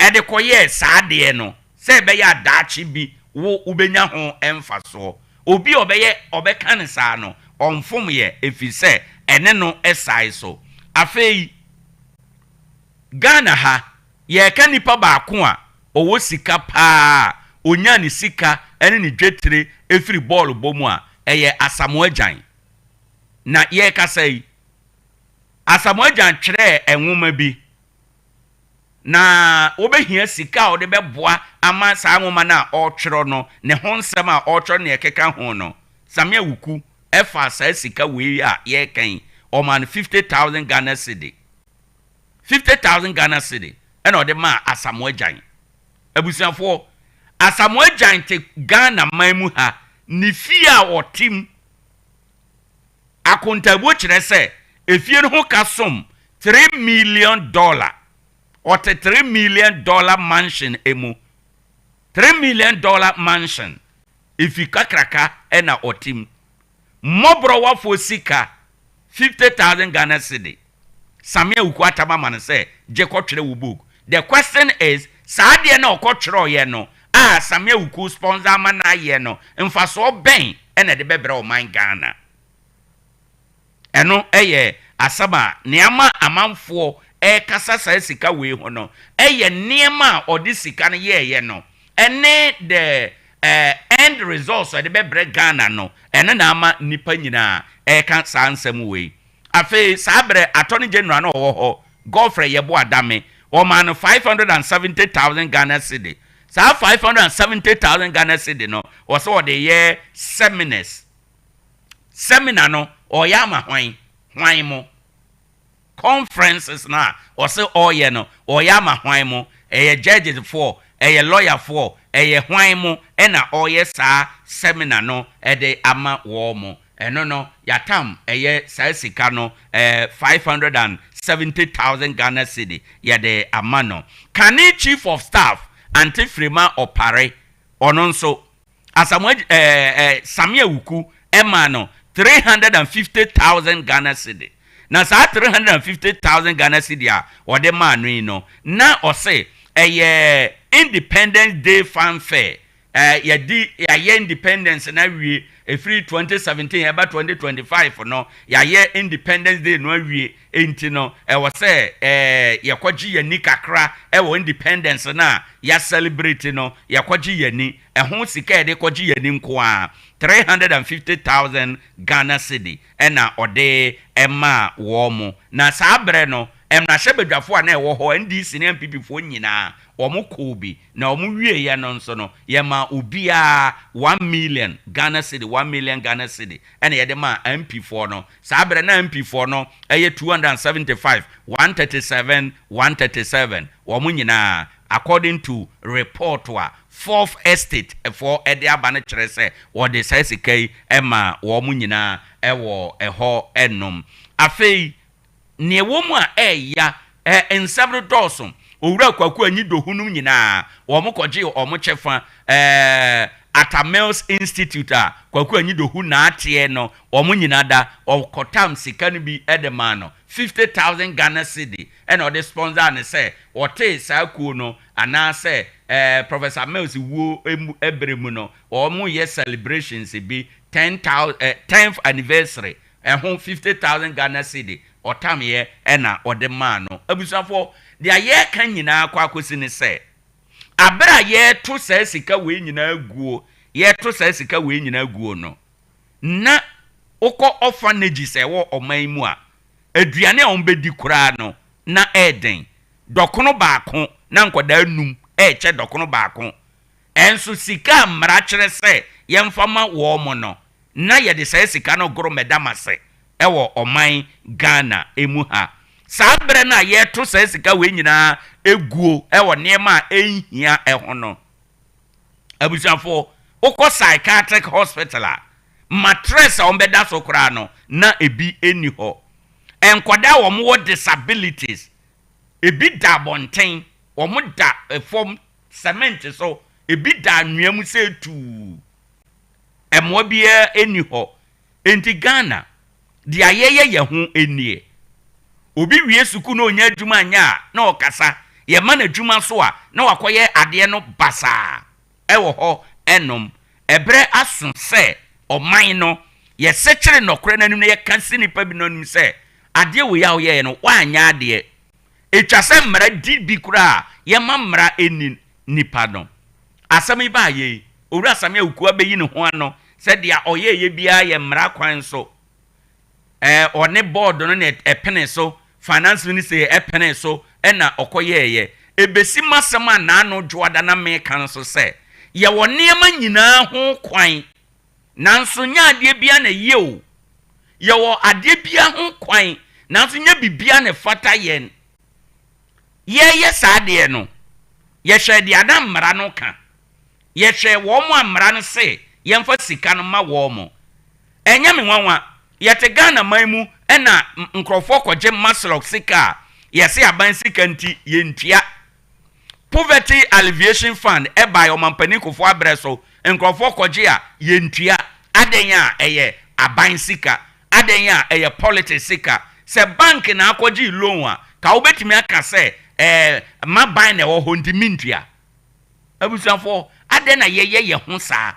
de kɔyɛɛ saa adeɛ no sɛ ɛbɛyɛ a daakye bi wo wobɛnya ho mfasoɔ. Obi a ɔbɛyɛ ɔbɛka no saa no, ɔmfomyɛ ɛfiri sɛ ɛne no sae so. Afei Ghana ha, yɛreka nipa baako a ɔwɔ sika paa a ɔnyaa ne sika ne ne dwetire firi bɔɔlo bɔ mu a, ɛyɛ Asamoah Gyan. Na yɛrekasa yi, Asamoah Gyan twerɛɛ nwoma bi, na wɔbɛhia sika a ɔde bɛboa ama saa nwoma no a ɔretwerɛ no, ne ho nsɛm a ɔretwerɛ ne ɛkeka ho no, Sammy Awuku faa saa sika wei a yɛreka yi, ɔmaa no 50,000 Ghana cedi. 50,000 Ghana cedi ɛna ɔde maa Asamoah Gyan. Abusuafoɔ, Asamoah Gyan te Ghana man mu ha, ne fie a ɔte mu, akontaabuo kyerɛ sɛ efie no ho ka som $3 million. Ɔte $3 million mansion mu. $3 million mansion, efi kakraka ɛna ɔte mu. Mmɔborɔwafoɔ sika 50,000 Ghana cedi. Sammy Awuku Atam ama no sɛ gye kɔtwerɛ wo book. The question is, saa adeɛ no a ɔkɔtwerɛeɛ no a a Sammy Awuku sponsor ama no ayɛ no, mfasoɔ bɛn na ɛde bɛbrɛ ɔman Ghana? Ɛno yɛ asɛm a nea ama amanfoɔ rekasa saa sika wei ho no yɛ nneɛma a ɔde sika no yɛeɛ no ne the end results a ɛde bɛbrɛ Ghana no, ɛno na ama nnipa nyinaa reka saa nsɛm wei. Afei saa berɛ Attorney General no a ɔwɔ hɔ, Godfrey Yeboah Dame, wɔmaa no 570,000 Ghana cedi. Saa 570,000 Ghana cedi no, ɔsɛ ɔde yɛ seminars. Seminar no ɔyɛ ama hwan? Hwan mo? Conferences no a ɔse ɔyɛ no ɔyɛ ama hwan mo? Ɛyɛ judges foɔ, ɛyɛ lawyer foɔ, ɛyɛ hwan mo ɛna ɔyɛ saa seminar no de ama wɔn mo? Ɛno no yatam ɛyɛ saa sika no ɛɛ 570,000 Ghana cedi yɛde ama no. Kane chief of staff Ante Frema Opare ɔno nso Asamoah ɛɛ ɛɛ Sammy Awuku maa no 350,000 Ghana cedi. Na saa 350,000 Ghana cedi a ɔde maa no yi no, na ɔse ɛyɛ Independence Day fanfare. Ɛɛ yɛadi yɛayɛ independence no awie, ɛfiri 2017 ɛba 2025 no, yɛayɛ Independence Day no awie, enti no ɛwɔ sɛ ɛɛ yɛkɔgye yɛn ani kakra wɔ independence no a yɛacelebrate no, yɛkɔgye yɛn ani. Ɛho sika a yɛde kɔgye yɛn ani nko ara, 350,000 Ghana cedi na ɔde maa wɔn. Na saa berɛ no, mmarahyɛbadwafoɔ a na ɛwɔ hɔ, NDC ne NPP foɔ nyinaa, wɔkɔɔ bi. Na wɔwieeɛ no nso no, yɛmaa obiara 1 million Ghana cedi, 1 million Ghana cedi na yɛde maa MP foɔ no. Saa berɛ na MP foɔ no yɛ 275, 137, 137, wɔn nyinaa, according to report a Fourth Estate foɔ de aba no kyerɛ sɛ wɔde saa sika yi maa wɔn nyinaa wɔ ɛhɔ nom. Afei nea ɛwɔ mu a ɛɛya, ɛ, nsɛm no dɔɔso. Owura Kwaku Anyidoho nom nyinaa wɔn kɔgyee wɔn kyɛfa, ɛ, Atta Mills Institute a Kwaku Anyidoho naateɛ no wɔn nyinaa da, wɔkɔtam sika no bi de maa no, 50,000 Ghana cedi ɛna ɔde sponsor no sɛ wɔtee saa kuo no anaasɛ eh, Professor Mills wuo mu ɛberɛ mu no wɔn yɛ celebrations bi 10,000 eh, 10th anniversary ɛho 50,000 Ghana cedi ɔtameɛ ɛna ɔde maa no. Abusuafoɔ, deɛ yɛreka nyinaa kɔ akɔsi ne sɛ aberɛ a yɛreto saa sika wei nyinaa guo, yɛreto saa sika wei nyinaa guo no, na wokɔ orphanages a ɛwɔ ɔman yi mu a, aduane a wɔbɛdi koraa no, na ɛyɛ den. Dɔkono baako, na nkwadaa nnum rekyɛ dɔkono baako. Ɛnso sika a mmara kyerɛ sɛ yɛmfa ma wɔn no, na yɛde saa sika no goro mmɛdamase wɔ ɔman Ghana mu ha. Saa berɛ no a yɛreto saa sika wei nyinaa guo wɔ nneɛma a ɛnhia ho no, abusuafoɔ, wokɔ psychiatric hospital a, matress a wɔbɛda so koraa no, na ebi nni hɔ. Nkwadaa a wɔwɔ disabilities, ebi da abɔnten, wɔda fam cement so, ebi da anwea mu sɛ tuu. Mmoa biara nni hɔ. Enti Ghana, deɛ yɛyɛ yɛn ho nie. Obi wie sukuu na ɔnya adwuma nyɛ a, na ɔkasa. Yɛma no adwuma nso a, na wakɔyɛ adeɛ no basaa wɔ hɔ nom. Ɛberɛ aso sɛ ɔman no, yɛsekyere nɔkorɛ no anim na yɛka si nnipa binom anim sɛ, adeɛ wei a woyɛeɛ no, woanyɛ adeɛ. Ɛtwa sɛ mmara di bi koraa a, yɛma mmara nni nnipa no. Asɛm yi baeɛ yi, Owura Sammy Awuku abɛyi ne ho ano sɛ deɛ ɔyɛeɛ biara yɛ mmara kwan so. Ɛɛ, ɔne board no na ɛpene so, finance minister ɛpene so ɛna ɔkɔyɛeɛ. Ɛbɛsi m'asɛm a naano Dwoada na meka no so sɛ, yɛwɔ nneɛma nyinaa ho kwan, nanso nyɛ adeɛ biara na ɛyɛ o. Yɛwɔ adeɛ biara ho kwan, nanso nyɛ biribiara na ɛfata yɛn. Yɛreyɛ saa adeɛ no, yɛhwɛɛ deɛ na mmara no ka. Yɛhwɛɛ wɔn a mmara no se yɛmfa sika no ma wɔn. Ɛnyɛ me nwanwa, yɛte Ghana man mu na nkurɔfoɔ kɔgye Maslok sika a, yɛse aban sika nti yɛntua. Poverty Alleviation Fund ɛbaeɛ Ɔmampanin Kufuor aberɛ so, nkurɔfoɔ kɔgye a, yɛntua. Adɛn a ɛyɛ aban sika? Adɛn a ɛyɛ politics sika? Sɛ bank na akɔgyee loan a, ka wobɛtumi aka sɛ ɛɛ m'aban na ɛwɔ hɔ nti mentua. Abusuafoɔ, adɛn. Adɛn na yɛyɛ yɛn ho saa?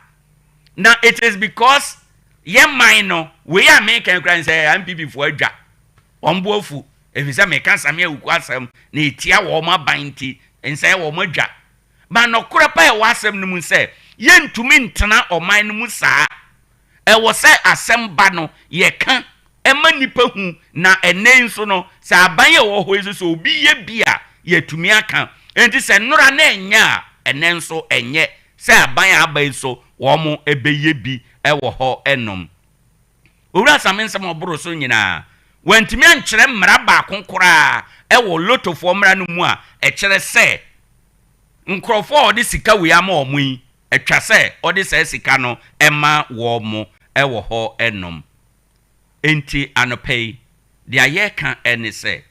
Na it is because yɛn man no, wei a meka yi koraa nsɛ NPP foɔ adwa. Wɔn bo afu ɛfiri sɛ meka Sammy Awuku asɛm na ɛtia wɔn aban nti nsɛ wɔn adwa. But nɔkorɛ pa a ɛwɔ asɛm no mu sɛ yɛntumi ntena ɔman no mu saa. Ɛwɔ sɛ asɛm ba no yɛka ɛma nnipa hu na ɛnnɛ yi nso no sɛ aban a ɛwɔ hɔ yi nso sɛ obi yɛ bi a yɛatumi aka. Enti sɛ nnora na ɛnyɛ a ɛnnɛ nso ɛnyɛ sɛ aban a aba yi nso wɔn bɛyɛ bi wɔ hɔ nom. Owura Same nsɛm a ɔboro so nyinaa wantumi ankyerɛ mmara baako koraa wɔ Lotofoɔ mmara no mu a ɛkyerɛ sɛ nkorɔfoɔ a wɔde sika wei ama wɔn yi Ɛtwa sɛ ɔde saa sika no ma wɔn wɔ hɔ nom. Enti anɔpa yi, deɛ yɛreka ne sɛ,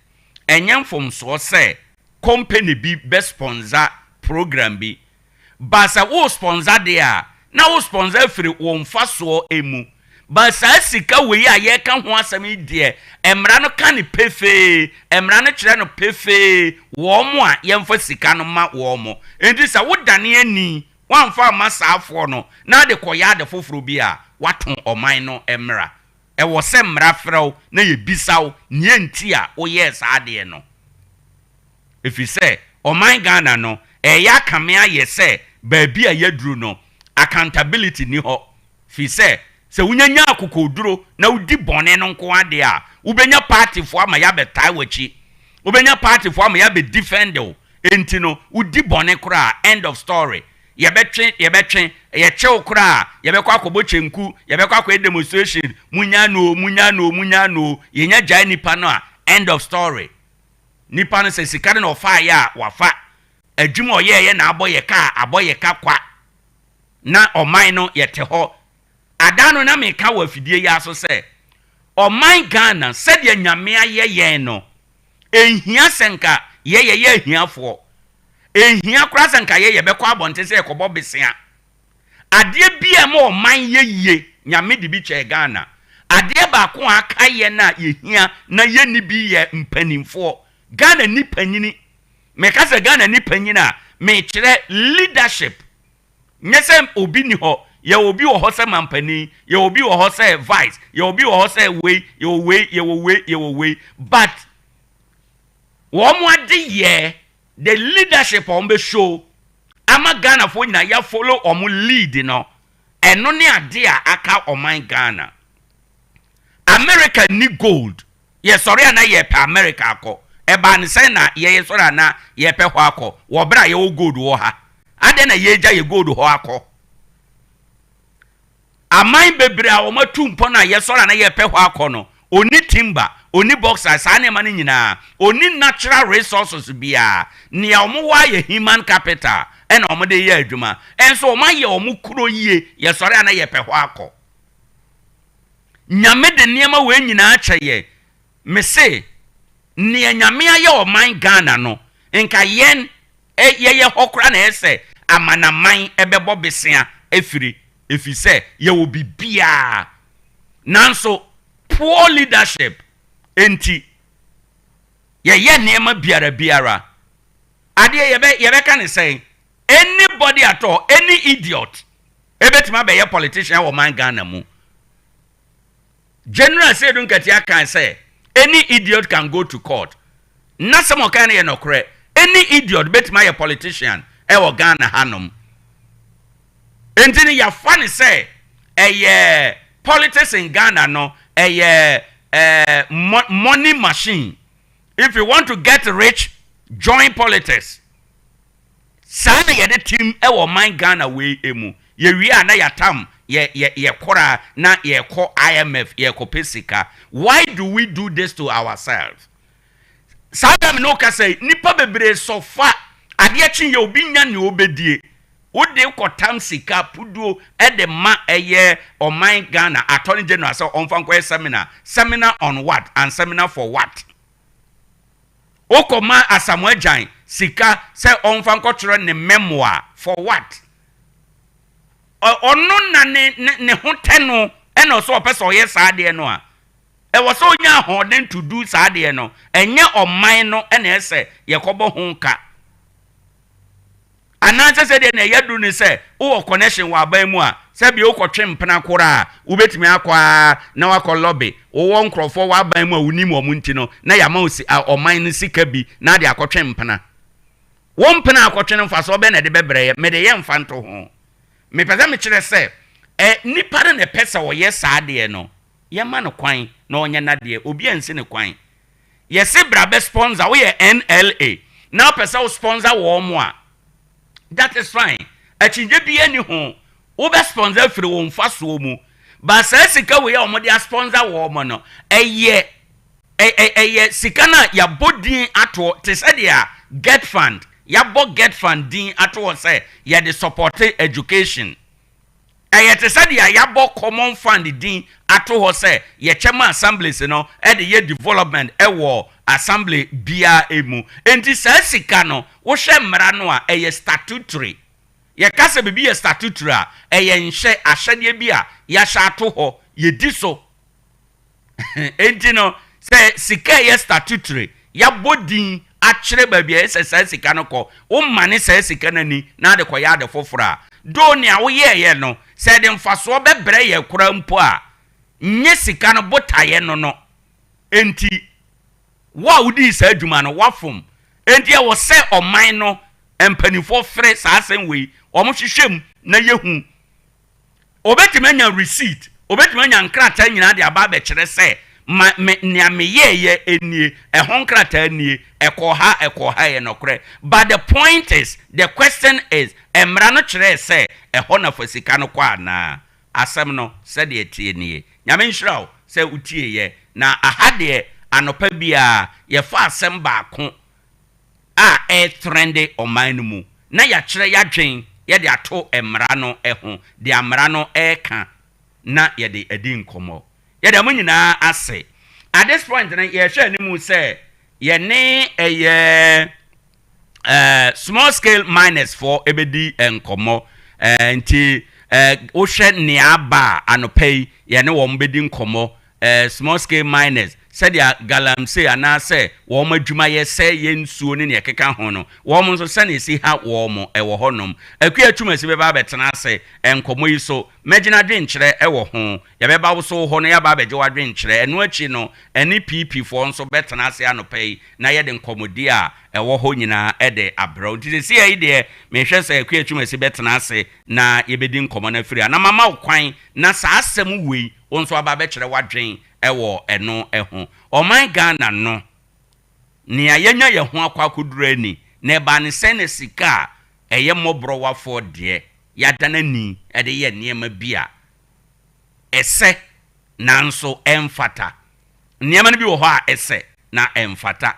ɛnyɛ mfomsoɔ sɛ company bi bɛ sponsor program bi. But sɛ wo sponsor deɛ a, na wo sponsor afiri wo mfasoɔ mu. But saa sika wei a yɛreka ho asɛm yi deɛ, mmara no ka no pefee, mmara no kyerɛ no pefee, wɔn a yɛmfa sika no ma wɔn. Enti sɛ wodane ani, woamfa amma saafoɔ no, na ade kɔyɛ ade foforɔ bi a, woato ɔman no mmara. Ɛwɔ sɛ mmara frɛ wo na yɛbisa wo nea nti a woyɛɛ saa adeɛ no. Ɛfiri sɛ ɔman Ghana no, ɛreyɛ akame ayɛ sɛ baabi a yɛaduru no, accountability nni hɔ. Firi sɛ, sɛ wonya nya akokoɔduro na wodi bɔne no nko ara deɛ a, wobɛnya paatifoɔ ama yɛabɛtaa w'akyi. Wobɛnya paatifoɔ ama yɛabɛ defend wo. Enti no, wodi bɔne koraa a, end of story. Yɛbɛtwe, yɛbɛtwe, yɛkye wo koraa a, yɛbɛkɔ akɔbɔ kyenku, yɛbɛkɔ akɔyɛ demonstration, monyaa no o, monyaa no o, monyaa no o. Yɛnya gyae nipa no a, end of story. Nipa no, sɛ sika no na ɔfaeɛ a, wafa. Adwuma a ɔyɛeɛ na abɔ yɛ ka a, abɔ yɛ ka kwa. na ɔman no yɛte hɔ. Ada no na meka wɔ afidie yi ara so sɛ, ɔman Ghana sɛdeɛ Nyame ayɛ yɛn no, ɛnhia sɛ nka yɛ yɛyɛ ahiafoɔ. Ɛnhia koraa sɛ nka yɛ yɛbɛkɔ abɔnten sɛ yɛkɔbɔ besea. Adeɛ bi a ɛma ɔman yɛ yie, Nyame de bi kyɛɛ Ghana. Adeɛ baako a aka yɛn a yɛhia na yɛnni bi yɛ mpanimfoɔ. Ghana nni panyini. Meka sɛ Ghana ni panyin a, mekyerɛ leadership. Nyɛ sɛ obi ni hɔ, yɛwɔ obi wɔ hɔ sɛ mampanin, yɛwɔ obi wɔ hɔ sɛ vice, yɛwɔ obi wɔ hɔ sɛ wei, yɛwɔ wei, yɛwɔ wei, yɛwɔ wei. But wɔn ade yɛ the leadership a wɔn bɛ show ama Ghanafoɔ nyinaa yɛ follow wɔn lead no, ɛno ne ade a aka ɔman Ghana. America ni gold. Yɛsɔre a na yɛrepɛ America akɔ. Ɛbaa no sɛn na yɛsɔre a na yɛrepɛ hɔ akɔ wɔ berɛ a yɛwɔ gold wɔ ha? Adɛn na yɛregya yɛ gold hɔ akɔ? Aman bebree a wɔatu mpɔn a yɛsɔre a na yɛrepɛ hɔ akɔ no, ɔnni timber, ɔnni bauxite, saa nneɛma no nyinaa. Ɔnni natural resources biara. Nea wɔwɔ ara yɛ human capital ɛna wɔde yɛ adwuma. Nso wɔayɛ wɔn kuro yie, yɛsɔre a na yɛrepɛ hɔ akɔ. Nyame de nneɛma wei nyinaa kyɛ yɛn. Me se, neɛ Nyame ayɛ ɔman Ghana no, nka yɛn yɛyɛ hɔ koraa na ɛyɛ sɛ amanaman bɛbɔ besea afiri, ɛfiri sɛ yɛwɔ biribiara. Nanso poor leadership nti, yɛyɛ nneɛma biara biara. Adeɛ yɛbɛ yɛbɛka ne sɛn? Anybody at all, any idiot ɛbɛtumi abɛyɛ politician wɔ man Ghana mu. General Seidu Nketia kan sɛ any idiot can go to court. N'asɛm a ɔkae no yɛ nɔkorɛ. Any idiot bɛtumi ayɛ politician ɛwɔ Ghana hanom. Enti no yɛafa no sɛ ɛyɛ politics in Ghana no ɛyɛ eh, money machine. If you want to get rich, join politics. Saa na yɛde tem wɔ ɔman Ghana wei mu. Yɛwie a na yɛatam yɛ yɛ yɛ kora na yɛkɔ IMF yɛkɔpɛ sika. Why do we do this to ourselves? Saa bere a me ne wo kasa yi, nnipa bebree sɔ fa adeɛ kye yɛ obi nya nea ɔbɛdie. Wode kɔtam sika puduo de ma ɛyɛ ɔman Ghana Attorney General sɛ ɔmfa nkɔyɛ seminar. Seminar on what and seminar for what? Wokɔma Asamoah Gyan sika sɛ ɔmfa nkɔtwerɛ ne memoir for what? Ɔno na ne ne ne ho tɛ no ɛna ɔsɛ ɔpɛ sɛ ɔyɛ saa adeɛ no a, ɛwɔ sɛ ɔnya ahoɔden to do saa adeɛ no, ɛnyɛ ɔman no ɛna ɛsɛ yɛkɔbɔ ho ka. Anaasɛ sɛdeɛ na ɛyɛ duru ne sɛ wowɔ connection wɔ aban mu a, sɛbi wokɔtwe mpena koraa a, wobɛtumi akɔ ara na woakɔ lobby. Wowɔ nkorɔfoɔ wɔ aban mu a wonim wɔn nti no, na yɛama wo si, ɔman no sika bi na ade akɔtwe mpena. Wo mpena a akɔtwe no mfasoɔ bɛn na ɛde bɛbrɛ yɛ? Mede yɛ mfa nto ho. Mepɛ sɛ mekyerɛ sɛ, ɛ, nipa no na ɛpɛ sɛ ɔyɛ saa adeɛ no, yɛmma no kwan na ɔnyɛ n'adeɛ. Obi ansi no kwan. Yɛse bra bɛ sponsor, woyɛ NLA na wopɛ sɛ wo sponsor wɔn a, that is fine. Akyinnye biara nni ho, wobɛ sponsor afiri wo mfasoɔ mu. But saa sika wei a wɔde asponsor wɔn no, ɛyɛ ɛyɛ sika no a yɛabɔ din atoɔ te sɛ deɛ a Get Fund, yɛabɔ Get Fund din atoɔ sɛ yɛde supporte education. Ɛyɛ te sɛ deɛ yɛabɔ Common Fund din ato hɔ sɛ yɛkyɛ ma assemblies no de yɛ development wɔ assembly biara mu. Enti saa sika no, wohwɛ mmara no a, ɛyɛ statutory. Yɛka sɛ biribi yɛ statutory a, ɛyɛ nhyɛ, ahyɛdeɛ bi a yɛahyɛ ato hɔ, yɛdi so. Enti no, sɛ sika a ɛyɛ statutory, yɛabɔ din akyerɛ baabi a ɛyɛ sɛ saa sika no kɔ, womane saa sika no ani na ade kɔyɛ ade foforɔ a, though nea woyɛeɛ no, sɛ ɛde mfasoɔ bɛbrɛ yɛn koraa mpo a, nyɛ sika no botaeɛ no no. Enti, wo a wodii saa adwuma no, woafom. Enti ɛwɔ sɛ ɔman no mpanimfoɔ frɛ saa asɛm wei, wɔhwehwɛ mu na yɛhu. Obetumi anya receipt, obetumi anya nkrataa nyinaa de aba abɛkyerɛ sɛ ma me nea meyɛeɛ nie, ɛho nkrataa nie, ɛkɔɔ ha, ɛkɔɔ ha, ɛyɛ nɔkorɛ. But the point is, the question is, mmara no kyerɛɛ sɛ ɛhɔ na fa sika no kɔ anaa? Asɛm no sɛdeɛ ɛteɛ nie. Nyame nhyira wo sɛ wotieeɛ. Na aha deɛ anɔpa biara yɛfa asɛm baako a ɛretrɛnde ɔman no mu na yɛakyerɛ yɛadwen yɛde ato mmara no ho, deɛ mmara no reka na yɛde adi nkɔmmɔ. Yɛda mo nyinaa ase. At this point no, yɛrehwɛ anim sɛ yɛne ɛyɛ eh, small scale miners foɔ ɛbɛdi nkɔmmɔ. Eh, nti eh, wohwɛ nea aba a anɔpa yi yɛne wɔn bɛdi nkɔmmɔ eh, small scale miners, sɛdeɛ galamsey anaasɛ wɔn adwumayɛ sɛe yɛn nsuo ne nea ɛkeka ho no, wɔn nso sɛnea ɛsi ha wɔn wɔ hɔnom. Akua Twumasi bɛba abɛtena ase nkɔmmɔ yi so. Mɛgyina adwenkyerɛ wɔ ho. Yɛbɛba wo so wo hɔ na yɛaba abɛgye w'adwenkyerɛ. Ɛno akyi no, ɛne PP foɔ nso bɛtena ase anɔpa yi na yɛde nkɔmmɔdie a ɛwɔ hɔ nyinaa de abrɛ wo. Nti seesei yi deɛ, mehwɛ sɛ Akua Twumasi bɛtena ase na yɛbɛdi nkɔmmɔ no afiri ha. Na mama wo kwan na saa asɛm wei Wo nso aba abɛkyerɛ w'adwen wɔ ɛno ho. Ɔman Ghana no, nea yɛanya yɛn ho akɔ akɔduru ani, na ɛbaa no sɛn na sika a ɛyɛ mmɔborɔwafoɔ deɛ yɛadan ani de yɛ nneɛma bi a ɛsɛ nanso ɛmfata. Nneɛma no bi wɔ hɔ a ɛsɛ na ɛmfata.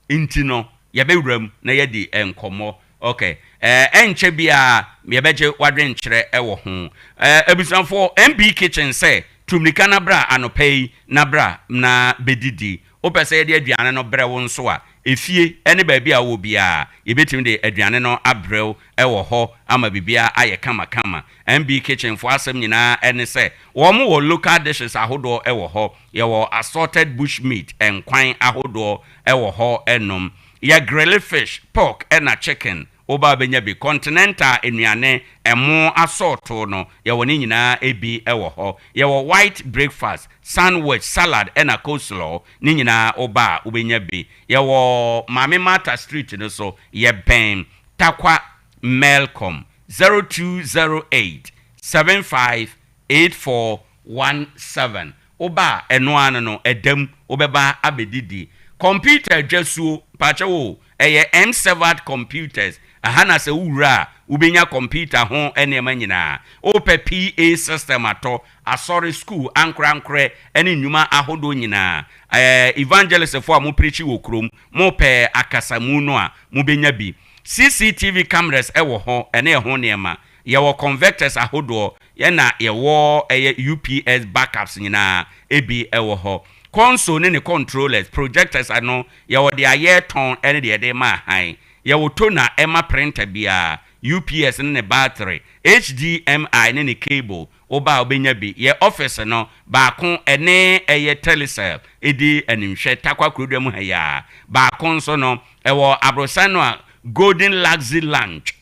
Nti no yɛbɛwura mu na yɛadi nkɔmmɔ. Ok, eh, ɛnkyɛ biara yɛbɛgye w'adwenkyerɛ wɔ ho. Eh, abusuafoɔ, MB Kitchen sɛ, tu mmirika na bra anɔpa yi na bra na bɛdidi. Wopɛ sɛ yɛde aduane no brɛ wo nso a, efie ne baabi a wowɔ biara, yɛbɛtumi de aduane no abrɛ wo wɔ hɔ ama biribiara ayɛ kamakama. MB Kitchen foɔ asɛm nyinaa ne sɛ, wɔn wɔ local dishes ahodoɔ wɔ hɔ. Yɛwɔ assorted bush meat nkwan ahodoɔ wɔ hɔ nom. Yɛ grille fish, pork ɛna chicken woba a wobɛnya bi. Continental nnuane, ɛmo asɔɔtoo no yɛwɔ ne nyinaa bi wɔ hɔ. Yɛwɔ white breakfast, sandwich, salad ɛna coleslaw ne nyinaa woba a wobɛnya bi. Yɛwɔ Maame Martha street no so, yɛbɛn Tarkwa Melcom, 0208 75 8417 Woba a, ɛno ara no no, ɛda mu, wobɛba abɛdidi. Kɔmputa adwasuo, mpakyɛw o, ɛyɛ M-Servat Computers. Ɛha na sɛ wowura a, wobɛnya kɔmputa ho nneɛma nyinaa. Wopɛ PA system atɔ, asɔre, sukuu, ankorankorɛ ne nnwuma ahodoɔ nyinaa. Ɛɛ, evangelistfoɔ a mopreakyi wɔ kurom, mopɛ akasamu no a, mobɛnya bi. CCTV cameras wɔ hɔ, ɛne ɛho nneɛma. Yɛwɔ converters ahodoɔ, ɛna yɛwɔ ɛyɛ UPS backups nyinaa ebi wɔ hɔ. Console ne ne controllers, projectors ano, yɛwɔ deɛ yɛtɔn ɛne deɛ yɛde ma ahan. Yɛwɔ toner ɛma printer biara, UPS ne ne battery, HDMI ne ne cable, woba a wobɛnya bi. Yɛ office no, baako ɛne ɛyɛ Telecel ɛdi animhwɛ, Tarkwa Kurodua mu ha yi ara. Baako nso no, ɛwɔ aborosan no a Golden Luxy Lounge.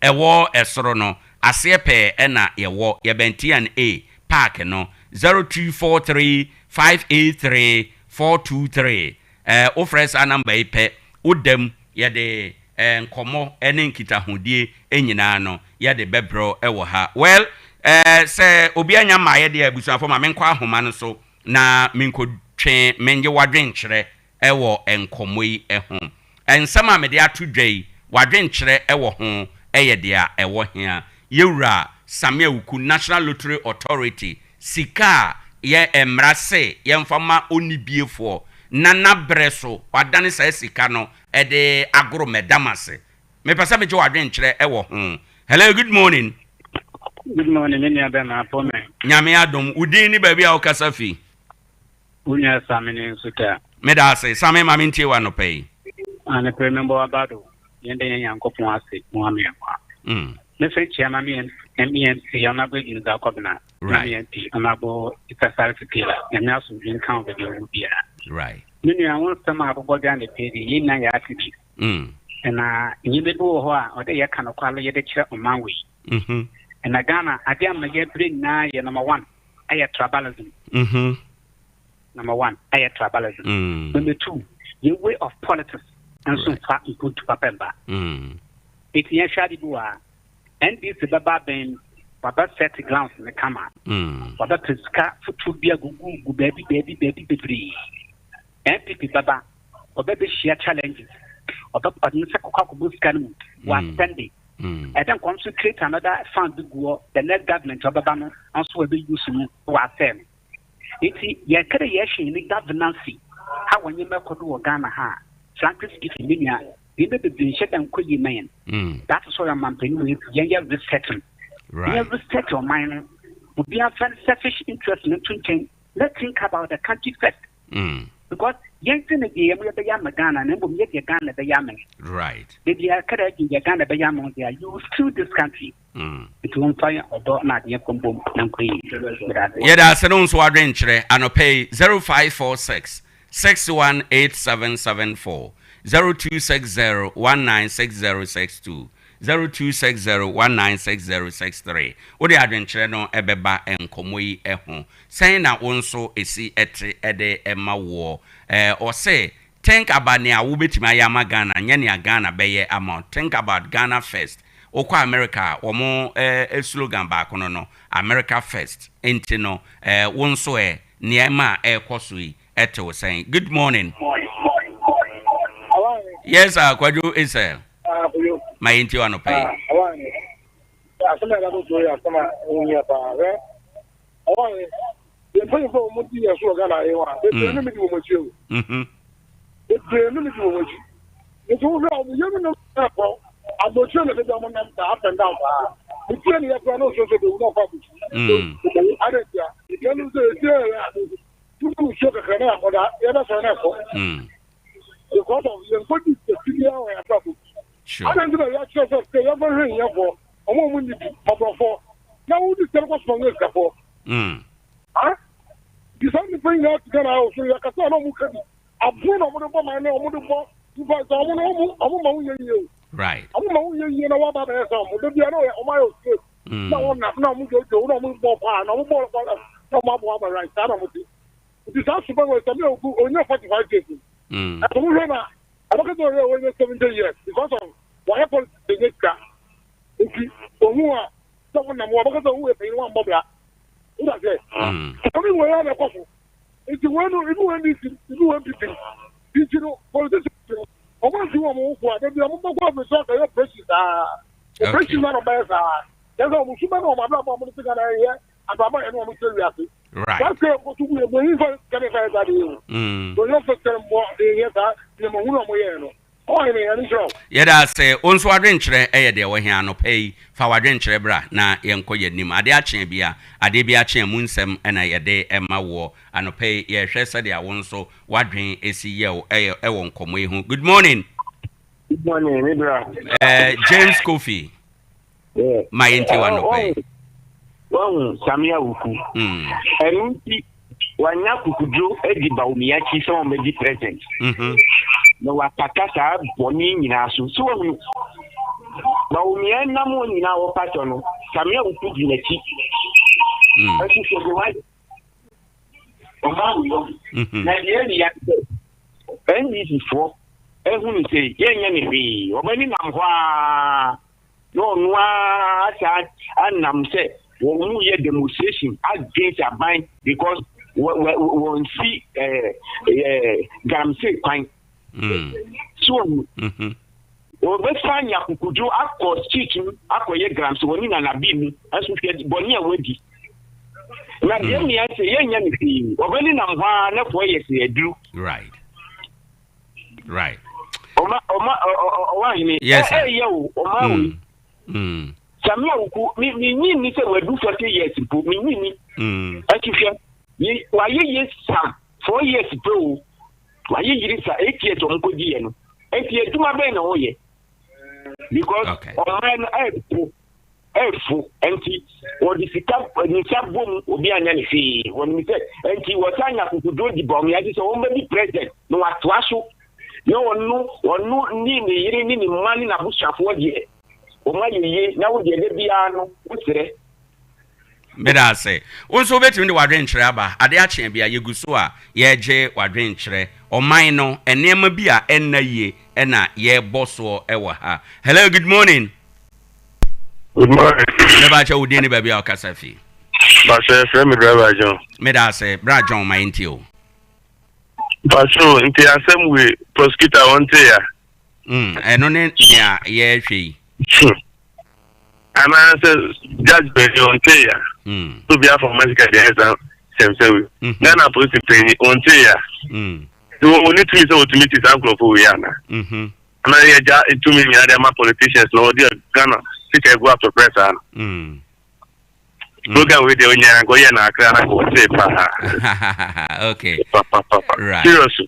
ɛwɔ ɛsoro no aseɛ pɛɛ ɛna yɛwɔ. Yɛbɛn T&A park no. 0243 583 423. Ɛɛ wofrɛ saa number yi pɛ, woda mu, yɛde ɛɛ nkɔmmɔ ne nkitahodie nyinaa no yɛde bɛbrɛ wo wɔ ha. Well, ɛɛ sɛ obi anya mmaeɛ deɛ a, abusuafoɔ ma menkɔ ahoma no so na menkɔtwe mennye w'adwenkyerɛ wɔ nkɔmmɔ yi ho. Nsɛm a mede ato dwa yi, w'adwenkyerɛ wɔ ho yɛ deɛ ɛwɔ hea? Yɛwura Sammy Awuku, National Lottery Authority, sika a yɛ mmara se yɛmfa ma onnibiefoɔ na n'abrɛ so wadane saa sika no de agoro mɛdamase. Mepɛ sɛ megye w'adwenkyerɛ wɔ ho. Hello, good morning. Good morning, me nua bɛma apɔ me. Nyame adom, wo din ne baabi a wokasa fi? Wo nua Same ne nso ta. Meda ase, Same ma mentie wo anɔpa yi. Anɔpa yi mebɔ w'aba do, yɛn da yɛn Nyankopɔn ase mo ame akwa. Me fɛ kyia ma me MEMC Honourable Ginza Kɔbena na me MP Honourable Issa Sarki Taylor. Nyame asomdwe nka wo baabi a wowɔ biara. Right. Me nua wo nsɛm a abobɔ de anɔpa yi de yɛn nyinaa yɛ ate bi. Na nneɛma bi wɔ hɔ a ɔde yɛka nokware yɛde kyerɛ ɔman wei. Na Ghana ade ama yɛbrɛ nyinaa yɛ number one ɛyɛ tribalism. Number one ɛyɛ tribalism. Number two yɛ way of politics nso nfa mpuntu papa mba. Eti yɛhwɛ ade bi wɔ ha. NDC bɛba abɛn wabɛ set grounds ne kama. Wabɛ pɛ sika foto bi agugugu baabi baabi baabi bebree. NPP bɛba ɔbɛ bɛhyia challenges. Ɔbɛ ɔde ne nsa kɔkɔ akɔbɔ sika no mu. Wa spend it. Ɛdɛ nkɔm nso create another fund bi gu hɔ the next government ɔbɛba no nso wɔbɛ use no wɔasɛe no. Nti yɛka dɛ yɛhwɛ ne governance ha wɔ nneɛma ɛkɔ do wɔ Ghana ha a, frankly speaking me nua nneɛma bebree nhyɛ da nkɔ yie ma yɛn. That is why ɔmanpanyin wɔ yɛn yɛnyɛ resetting. Yɛn reset ɔman no. Obiara mfa ne selfish interest no nto nkyɛn. Let's think about the country first. Because yɛn sɛ ne deɛ yɛn yɛbɛyɛ ama Ghana na mmom yɛ deɛ Ghana bɛyɛ ama yɛn. Right. Debi akara adwene deɛ Ghana bɛyɛ ama wɔn deɛ you will steal this country. Nti wɔn fa yɛn ɔdɔ na adeɛ kɔ mbom na nkɔ yie. Yɛda ase no nso adwenkyerɛ anɔpa yi 0546 618774 0260 196062 0260 196063 Wode adwenkyerɛ no bɛba nkɔmmɔ yi ho. Sɛn na wo nso ɛsi te de ma woɔ? Ɔse think about nea wobɛtumi ayɛ ama Ghana nyɛ nea Ghana bɛyɛ ama wo. Think about Ghana first. Wokɔ America a, wɔn slogan baako no no, America first. Nti no wo nso ɛ, nneɛma a ɛrekɔ so yi te wo sɛn? Good morning. Yes sir, Kwadwo Esel. Ma yɛntie wo anɔpa yi. Asɛm a ɛda so yɛ asɛm a ɛho hia paa. Hwɛ, ɔwɔ he, yɛn mpanyinfoɔ a wɔn di yɛn so wɔ Ghana ha yi ho a, bebree no mi di wɔn akyi o. Bebree no mi di wɔn akyi. Nti wohwɛ a wɔn yam nam ɛkɔ abɔkyire na ebi wɔn nam saa up and down saa. Etie ne yɛ kura na osuo sɛ obewu na ɔkɔ abɔkyire. Ade ntia, yɛn no sɛ etie yɛ a, tutu nsuo kakra na akɔda, yɛbɛsɔre na ɛkɔ. Because of yɛn kɔ di sisi biara wɔ yɛn abrabɔ mu. Adɛn nti na yɛakyerɛ sɛ sɛ yɛmfa nhwɛ ahiafoɔ, wɔn a wɔnni bi, mmɔborɔfoɔ, na wodi sika no kɔsoma nyɛ sikafoɔ? Ha? Nti saa nnipa yi nyinaa te Ghana ha o, so yɛkasa a na wɔn ka bi. Aboɔ na wɔde bɔ man ne wɔde bɔ nnipa sɛ wɔn no wɔn wɔn ma wo nyɛ yie o. Right. Wɔn ma wo nyɛ yie na wɔaba abɛyɛ sɛ wɔn. Da biara na wɔyɛ wɔn ayɛ slave. Na wɔn nam na wɔn dwodwo na wɔn bɔ paa na wɔn bɔ na wɔn aboa aba right saa na wɔn te. Nti saa suban wɔ sɛ mi ogu onye 45 days. Ɛsɛ mo hwɛ na Abakɔsɛm wɔ hɔ yɛ 70 years because of wɔayɛ politics de nyɛ sika nti ohun a sɛ wɔn nam wɔ abakɔsɛm ohun yɛ panyin wɔn ambɔ bra wúdà sɛ ɛmi wɔ yɛ na ɛkɔ so nti wɔn no ebi wɔ ndc ebi wɔ npp nti no politics no wɔn nti wɔn ho ko a dabi wɔn bɛkɔ abɛsɔ akɛyɛ operation saa operation na ɔbɛyɛ saa yɛ sɛ wɔn suba na wɔn abrabɔ a wɔn ti Ghana yɛ abrabɔ yɛ na wɔn kyerɛ wiase. Right. Saa sɛ nkoto gu yɛ bɔ yi fa kɛne fa yɛ saa de yɛ o. So yɛ fɛ sɛ mbɔ de yɛ saa nneɛma hunu a wɔyɛ no. Ɔwɔ ne yɛn nkyerɛ o. Yɛda ase. Wo nso w'adwenkyerɛ yɛ deɛ ɛwɔ he anɔpa yi? Fa w'adwenkyerɛ bra na yɛnkɔ yɛn anim. Adeɛ akye bi a, adeɛ bi akye a mu nsɛm na yɛde ma woɔ. Anɔpa yi yɛrehwɛ sɛdeɛ wo nso w'adwen si yɛ wo wɔ nkɔmmɔ yi ho. Good morning. Good morning, me bra. James Kofi. Ma yɛntie w'anɔpa yi. Wahu Samia Wuku. Ɛno nti wanya kukuduro adi Bawumia akyi sɛ wɔmmɛdi president. Na wakata saa bɔne nyinaa so. So wahunu. Bawumia nam wɔn nyinaa wɔpa kyɛw no, Samia Wuku di n'akyi. Ɛnso sɛ de wayɛ ɔma wei ɔho. Na deɛ ɛne ya sɛ NDC foɔ ehunu sɛ yɛnyɛ ne hwee, wɔn ani nam hɔ ara na ɔno ara saa anam sɛ wɔn mu yɛ demonstration against aban because wɔn si ɛɛ ɛɛ galamsey kwan. So wɔn wɔbɛfa anya akokoduro akɔ street mu akɔyɛ galamsey wɔne nanabi mu nso hwɛ bɔne a wɔadi. Na deɛ mmea sɛ yɛnyɛ no hwee, wɔbɛne nam hɔ ara na foɔ yɛ sɛ aduru. Right. Right. Ɔma ɔma ɔwɔ ahene. Yes sir. Ɛyɛ o ɔma mm. wei. Mm. Samia Wuku mi mi nyi ni sɛ wadu 40 years mpo mi nyi ni. Mm. Ɛti hwɛ wayɛ yie sam 4 years pɛ o wayɛ yiri sa 8 years ɔmo kɔ di yɛ no. Ɛti adwuma bɛn na ɔyɛ because ɔman no ɛɛpo ɛɛfo nti wɔde sika ne nsa bom obi anya ne hwee wɔnim sɛ nti wɔsan nya akokoduro di bɔn yɛ sɛ wɔn bɛdi president na watoa so na ɔno ɔno ne ne yere ne ne mma ne n'abusuafoɔ deɛ wɔn ayɛ yie na wo deɛ de biara no wosrɛ. Meda ase. Wo nso wobɛtumi de w'adwenkyerɛ aba. Ade akye bia yɛgu so a yɛregye w'adwenkyerɛ. Ɔman no, nneɛma bi a ɛnna yie na yɛrebɔ soɔ wɔ ha. Hello, good morning. Good morning. Meba kyɛ wo din ne baabi a ɔkasa fi. Pastor, yɛfrɛ me Driver John. Meda ase, Bra John ma yɛntie o. Pastor, nti asɛm wei prosecutor wɔnte ya? Ɛno ne nea yɛrehwɛ yi. Anaasɛ judge panyin ɔnte ya? So bi afa ɔma sika deɛ ɛsa sɛmsɛ wei. Ghana polisi panyin ɔnte ya? Nti wɔn ne tumi sɛ wɔtumi ti saa nkurɔfoɔ wei ana? Ana yɛgya tumi nyinaa de ama politicians na wɔde Ghana sika egu apɛprɛ saa no? Program wei deɛ onyaa nka ɔyɛ na akra na wɔte paa. Okay. Right. Serious.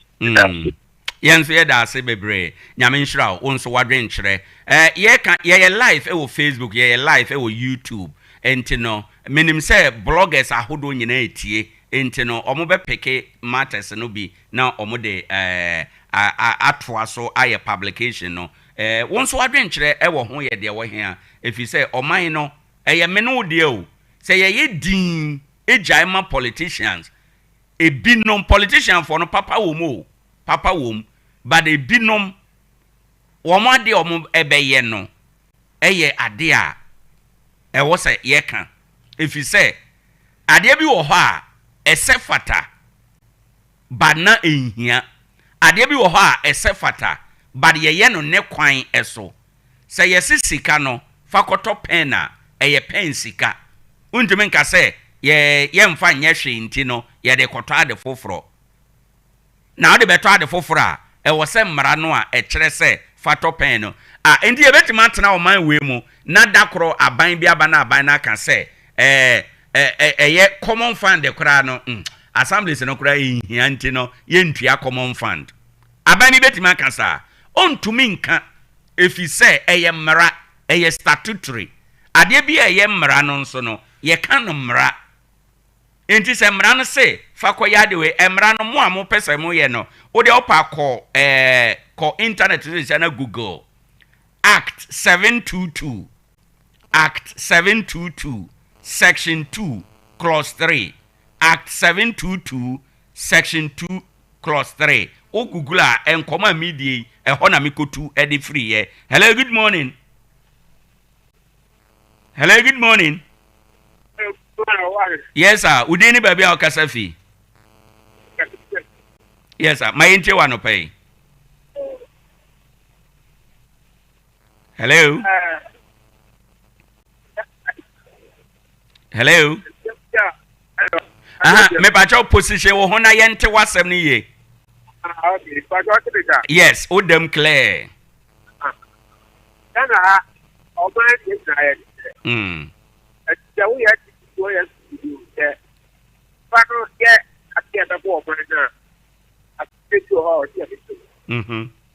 Yɛn nso yɛda ase bebree. Nyame nhyira wo. Wo nso w'adwenkyerɛ. Eh, yɛka yɛyɛ live wɔ Facebook, yɛyɛ live wɔ YouTube. Enti no, menim sɛ bloggers ahodoɔ nyinaa etie. Enti no, wɔn bɛ peke matters no bi na wɔn de eh, atoa so ayɛ publication no. Eh, wo nso w'adwenkyerɛ wɔ ho yɛ deɛ wɔ hea. Ɛfiri sɛ ɔman no, ɛyɛ me ne wo deɛ o. Sɛ yɛyɛ dinn gyae ma politicians, ebinom, politician foɔ no papa wɔ mu o, papa wɔ mu, but ebinom wɔn adeɛ a wɔn bɛyɛ no yɛ adeɛ a ɛwɔ sɛ yɛka, ɛfiri sɛ adeɛ bi wɔ hɔ a ɛsɛ fata but na ɛnhia, adeɛ bi wɔ hɔ a ɛsɛ fata but yɛyɛ no ne kwan so. Sɛ yɛse sika no fa kɔtɔ pen a, ɛyɛ pen sika. Wontumi nka sɛ yɛ yɛmfa nyɛ hwee nti no yɛde rekɔtɔ ade foforɔ. Na wode bɛtɔ ade foforɔ a, ɛwɔ sɛ mmara no a ɛkyerɛ sɛ fa tɔ pen no a. Enti yɛbɛtumi atena ɔman wei mu na da koro aban bi aba na aban no aka sɛ ɛɛ ɛ ɛyɛ common fund koraa no, mm, assemblies no koraa nhia nti no yɛntua common fund. Aban bi bɛtumi aka saa? Ɔntumi nka, ɛfiri sɛ ɛyɛ mmara, ɛyɛ statutory. Adeɛ bi a ɛyɛ mmara no nso no, yɛka no mmara. Enti sɛ mmara no se fa kɔyɛ ade wei, mmara no mo a mopɛ sɛ moyɛ no, wo deɛ wopɛ a kɔ ɛɛ kɔ internet so nsia na Google Act 722, Act 722, Section 2, Clause 3, Act 722, Section 2, Clause 3. Wo Google a, nkɔmɔ a medie yi, ɛhɔ na mekɔtu de firiiɛ. Hello, good morning. Hello, good morning. Yes, sir. Wo din ne baabi a wokasa fi? Yes, sir. Ma yɛntie wɔ anɔpa yi. Hello. Hello. Aha, mepakyɛw position wo ho na yɛnte w'asɛm no yie. Yes, wo dam clear. Ghana ha ɔman yɛ nyinaa yɛ de. Ɛti sɛ woyɛ ti woyɛ sɛ fa no yɛ ade a ɛbɛbɔ ɔman no a asese bi wɔ hɔ a ɔde ɛde to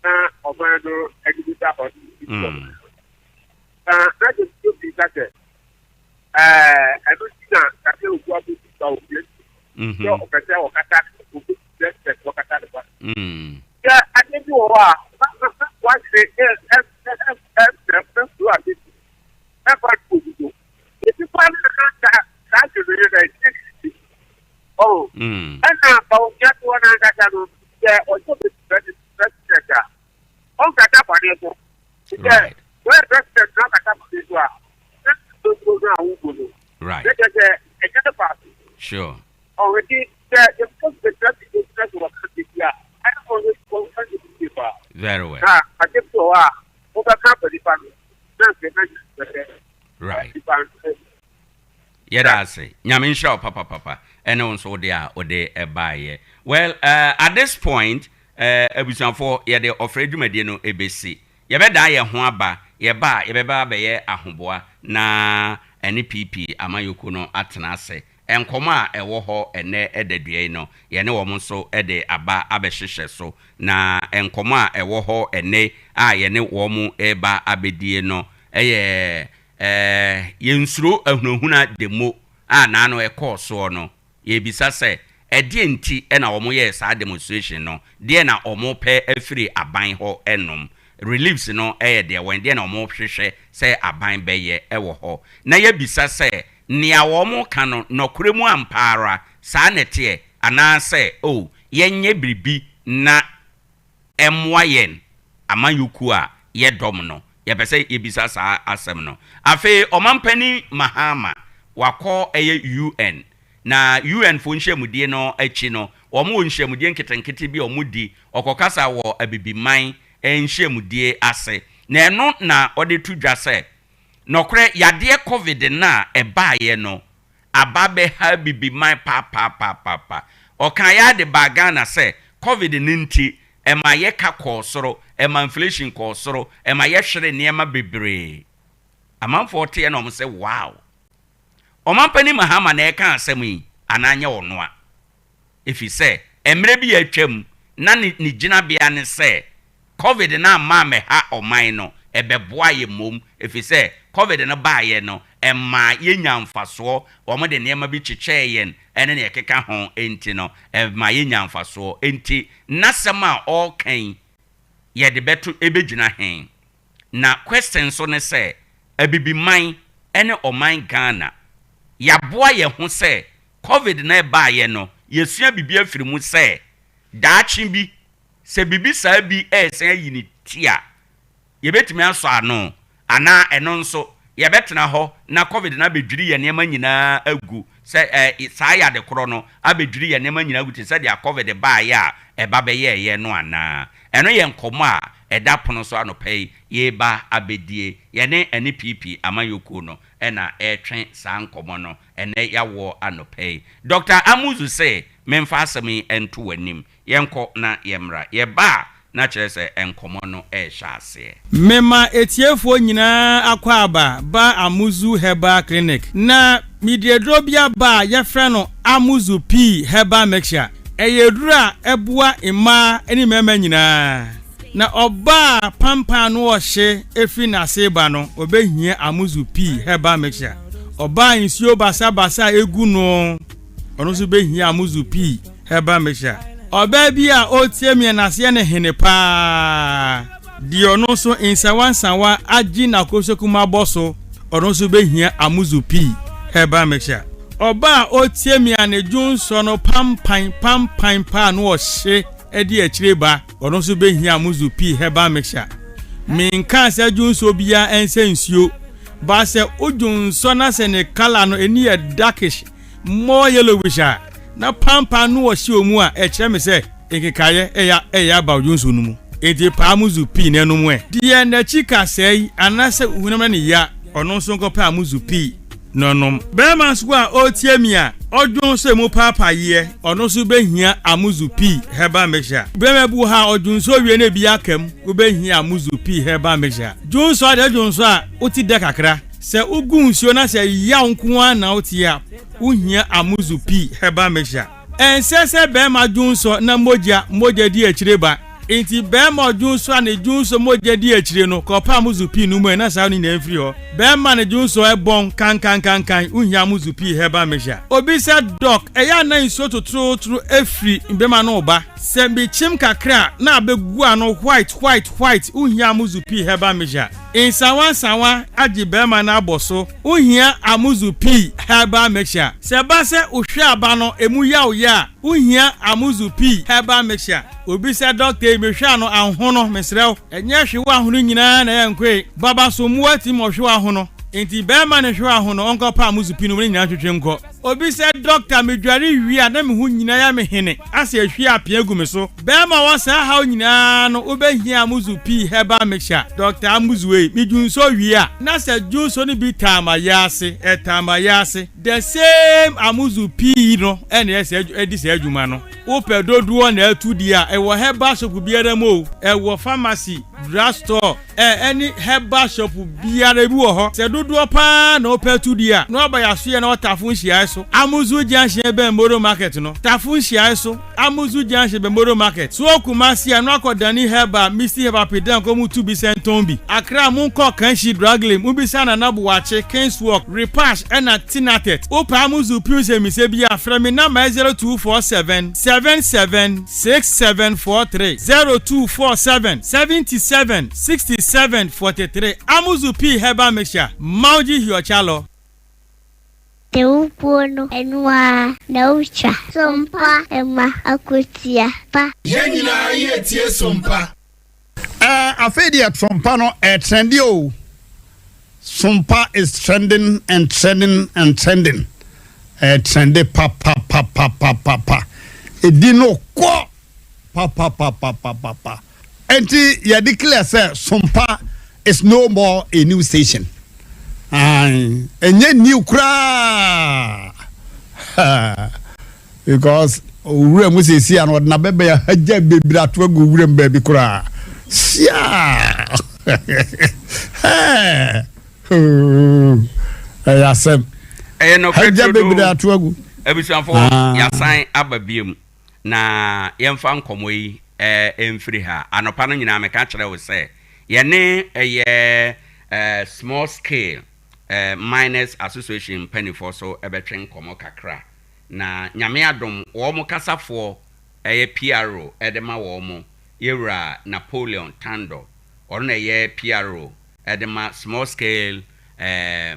na ɔman no anim da hɔ ne bi ɔman no. Na na de bi bi ka sɛ ɛɛ ɛno ti na kase ogu abɛbi ba obi esi sɛ ɔpɛ sɛ ɔkata obi president ɔkata ne ba. Sɛ ade bi wɔ hɔ a na na na wahwere ɛ ɛ ɛ ɛ ɛ ɛ ɛ ade bi. Ɛna Bawumia te hɔ no ankasa no, sɛ ɔsɛ ɔbɛsi president a, ɔnkata bɔne so. Sɛ wɔyɛ president na ɔkata bɔne so a, na ntontoro no a wogu no, na kyerɛ sɛ ɛnyɛ ne paase. Sure. Ɔho nti sɛ yɛbɛsɛ president gyina so wɔ country bi a, ɛna ɔno ɔnka ne bi paa. Very well. Na ade bi wɔ hɔ a, wobɛka afa nipa no, na afei na kyerɛ sɛ Right. nipa no. Yɛda ase. Nyame nhyira wo papapapa ɛne wo nso wo deɛ a wode baeɛ. Well eh, at this point eh, abusuafoɔ yɛde ɔfrɛ dwumadie no ɛbɛsi. Yɛbɛdan yɛn ho aba, yɛba a yɛbɛba abɛyɛ ahoboa na ɛne PP amanyɔkuo no atena ase. Nkɔmmɔ a ɛwɔ hɔ ɛnnɛ da dua yi no, yɛne wɔn nso de aba abɛhyehyɛ so. Na nkɔmmɔ a ɛwɔ hɔ ɛnnɛ a yɛne wɔn reba abɛdie no yɛ Ɛɛ, yɛnsuro ahunahuna demo a naano ɛkɔɔ soɔ no. Yɛrebisa sɛ, ɛdeɛn nti na wɔyɛɛ saa demonstration no? Deɛn na wɔrepɛ afiri aban hɔ nom? Reliefs no yɛ deɛ wɛn? Deɛn na wɔrehwehwɛ sɛ aban bɛyɛ wɔ hɔ? Na yɛabisa sɛ, nea wɔreka no, nɔkorɛ mu ampa ara saa na ɛteɛ? Anaasɛ, oh, yɛnyɛ biribi na ɛmmoa yɛn amanyɔkuo a yɛdɔm no? Yɛpɛ sɛ yɛbisa saa asɛm no. Afei Ɔmanpanin Mahama wakɔ ɛyɛ UN, na UN foɔ nhyiamudie no akyi no, wɔn wɔ nhyiamudie nketenkete bi a wɔn di, ɔkɔkasa wɔ Abibiman nhyiamudie ase, na ɛno na ɔde to dwa sɛ, nɔkorɛ yadeɛ covid no a ɛbaeɛ no, aba abɛha Abibiman paapaapaapa. Ɔkaeɛ ara de baa Ghana sɛ Covid no nti, ɛma yɛ ka kɔɔ soro, ɛma inflation kɔɔ soro, ɛma yɛhweree nneɛma bebree. Amanfoɔ teɛ na wɔn sɛ wow! Ɔmanpanin Mahama na ɛreka asɛm yi anaa nyɛ ɔnoa? Efisɛ mmerɛ bi a atwam na ne ne gyinabea ne sɛ Covid no amma ammɛha ɔman no, ɛbɛboaa yɛn mmom efisɛ Covid no baeɛ no ɛmaa yɛnyaa mfasoɔ, wɔde nneɛma bi kyekyɛɛ yɛn ne nea ɛkeka ho nti no ɛma yɛnyaa mfasoɔ. Enti n'asɛm a ɔreka yi yɛde bɛto ɛbɛgyina he? Na question nso ne sɛ Abibiman ne ɔman Ghana yɛaboa yɛn ho sɛ Covid no ɛbaeɛ no yɛasua biribi afiri mu sɛ daakye bi Sɛ biribi saa bi resan ayi ne ti a, yɛbɛtumi asɔ ano? Anaa ɛno nso, yɛbɛtena hɔ na Covid no abɛdwiri yɛn nneɛma nyinaa agu, sɛ ɛ, saa yade korɔ no abɛdwiri yɛn nneɛma nyinaa agu te sɛ deɛ Covid baeɛ a ɛba bɛyɛeɛ no anaa? Ɛno yɛ nkɔmmɔ a ɛda pono so anɔpa yi yɛreba abɛdie. Yɛne NPP amanyɔkuo no na ɛretwe saa nkɔmmɔ no ɛnnɛ yɛawoɔ anɔpa yi. Dɔkta Amuzu se memfa asɛm yi nto w'anim. Yɛnkɔ na yɛmmra. Yɛba a, na kyerɛ sɛ nkɔmmɔ no rehyɛ aseɛ. Mema atiefoɔ nyinaa akwaaba ba Amuzu Herbal Clinic. Na mede aduro bi aba a yɛfrɛ no Amuzu Pii Herbal Mixture. Ɛyɛ aduro a ɛboa mmaa ne mmarima nyinaa. Na ɔbaa a pampan ano ɔhye firi n'ase reba no, ɔbɛhia Amuzu Pii Herbal Mixture. Ɔbaa a nsuo basabasa a ɛgu no, ɔno nso bɛhia Amuzu Pii Herbal mixture. Ɔbaa bi a ɔretie me a n'aseɛ ne hene paa deɛ ɔno nso nsawansawa agye n'akosoku mu abɔ so, ɔno nso bɛhia Amuzu pii herbal mixture. Ɔbaa a ɔretie me a ne dwonsɔ no pampan pampan paa na ɔhye de akyire ba, ɔno nso bɛhia Amuzu pii herbal mixture. Menkaa sɛ dwonsɔ biara ɛnsɛ nsuo, but sɛ wodwonsɔ na sɛ ne colour no ani yɛ darkish more yellowish a, na pampan no wɔ hyew mu a, ɛkyerɛ me sɛ nkekaeɛ ɛya ɛyɛ aba odwonso no mu. Enti paa muzu pii na ɛnom ɛ. Deɛ n'akyi ka sɛe anaasɛ honam no ne ya, ɔno nso nkɔpɛ amuzu pii na ɔnom. Barima nso a ɔretie me a ɔdwonso emu paapaeɛ, ɔno nso bɛhia amuzu pii herbal mixture. Barima bi wɔ hɔ a ɔdwonso wie na ebi aka mu, wobɛhia amuzu pii herbal mixture. Dwonso a deɛ dwonso a wote dɛ kakra. Sɛ wogu nsuo na sɛ yaw nko ara na wote a, wohia Amuzu pii herbal mixture. Ɛnsɛ sɛ barima dwonsɔ na mogya mogya di akyire ba. Enti barima ɔdwonsɔ a ne dwonsɔ mogya di akyire no, kɔpɛ Amuzu pii no mu ɛ na saa no nyinaa mfiri hɔ. Barima ne dwonsɔ ɛbɔn kankankankan, wohia Amuzu pii herbal mixture. Obi sɛ, Doc, ɛyɛ a na nsuo totorotoro firi bɛma no ba? Sɛ mekyem kakra a na abɛgu ano white white white, wohia Amuzu pii herbal mixture. Nsawansawa agye barima no abɔ so. Wohia Amuzu Pii Herbal Mixture. Sɛ ɛba sɛ wohwɛ aba no emu yaw yɛ a, wohia Amuzu Pii Herbal Mixture. Obi sɛ, Dɔkta yi, mehwɛ ano ahono, mesrɛ wo. Ɛnyɛ hwewa ahono nyinaa na ɛyɛ nkoe. Baba so mmoa tumi ma ɔhwewa ahono. Enti barima no hwewa ahono, ɔnkɔpɛ Amuzu Pii nom ne nyinaa ntwetwe nkɔ. Obi sɛ, Dɔkta, medware wie a na me ho nyinaa yɛ me hene, asɛ ahwie apea agu me so. Bɛɛma wɔ saa haw nyinaa no wobɛhia Amuzu pii herbal mixture. Doctor Amuzu ei, me dwunsɔ wie a, na sɛ dwunsɔ no bi taa m'ayaase, ɛtaa m'ayaase. The same Amuzu pii no na ɛyɛ saa ɛdi saa adwuma no. Wopɛ dodoɔ na atu deɛ a, ɛwɔ herbal shop biara mu o, ɛwɔ pharmacy, drug store, Ɛ, ɛne herbal shop biara ebi wɔ hɔ. Sɛ dodoɔ paa na wopɛ tu deɛ a, na waba Yasoyɛ na wɔ Tafo nhyiaeɛ so, Amuzu junction bɛn Moro market no. Tafo nhyiaeɛ so, Amuzu junction bɛn Moro market. So wɔ Kumasi a, na wakɔ Dani herbal, Misty herbal Pedan kɔ mu tu bi sɛ ntɔn bi. Accra, monkɔ Kanshi drug lane, mobisa Nana Boakye, Kings Walk, Repash ɛna Tinatet. Wopɛ Amuzu pii nsɛmmisa bi a, frɛ me number yɛ 0247 77 6743 0247 77 67 43 Amuzu Pii Herbal Mixture, Mauji Hiochalo. Deɛ wobuo no, ɛno ara na wotwa. Sompa ma akotia pa. Yɛn nyinaa yɛtie Sompa. Eh, afei deɛ Sompa no ɛtrendi o. Sompa is trending and trending and trending. Ɛtrendi papapapapapa. Edi no kɔ papapapapapa. Enti yɛ declare sɛ Sompa is no more a new station. Ae, ɛnyɛ new koraa. Because owura mu sɛsi a no ɔde n'abɛbɛn ahagya bebree ato agu owura mu baabi koraa. Siaa! Ɛyɛ asɛm. Ɛyɛ nɔkorɛ Hagya bebree ato agu. Abusuafo, Ah. yɛasan aba biom na yɛmfa nkɔmmɔ yi eh, mfiri ha. Anɔpa no nyinaa meka kyerɛ wo sɛ yɛne ɛyɛ eh, small scale eh, miners association mpanimfoɔ so bɛtwe nkɔmmɔ kakra. Na Nyame adom wɔn kasafoɔ ɛyɛ PRO de ma wɔn, Yɛwura Napoleon Tandor, ɔno na ɛyɛ PRO de ma Small Scale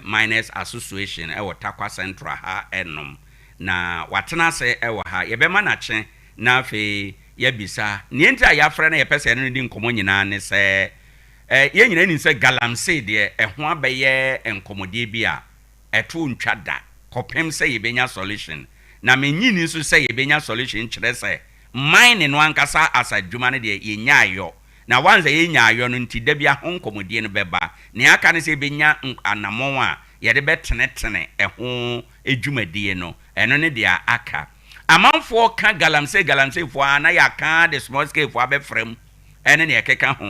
Miners Association wɔ Tarkwa Central ha nom. Na watena ase wɔ ha. Yɛbɛma no akye na afei yɛabisa. Nea nti a yɛafrɛ no a yɛpɛ sɛ yɛne no di nkɔmmɔ nyinaa ne sɛ, yɛn nyinaa nim sɛ galamsey deɛ ɛho abɛyɛ nkɔmmɔdie bi a ɛto ntwa da kɔpem sɛ yɛbɛnya solution. Na mennye nni nso sɛ yɛbɛnya solution kyerɛ sɛ mining no ankasa as adwuma no deɛ yɛnyaa yɔ. Na once a yɛnyaa yɔ no nti da biara ho nkɔmmɔdie no bɛba. Nea aka ne sɛ yɛbɛnya anammɔn a yɛde bɛtenetene ɛho dwumadie no. Ɛno ne deɛ aka. Amanfoɔ ka galamsey galamseyfoɔ ara na yɛaka de small scale foɔ abɛfra mu ɛne nea ɛkeka ho.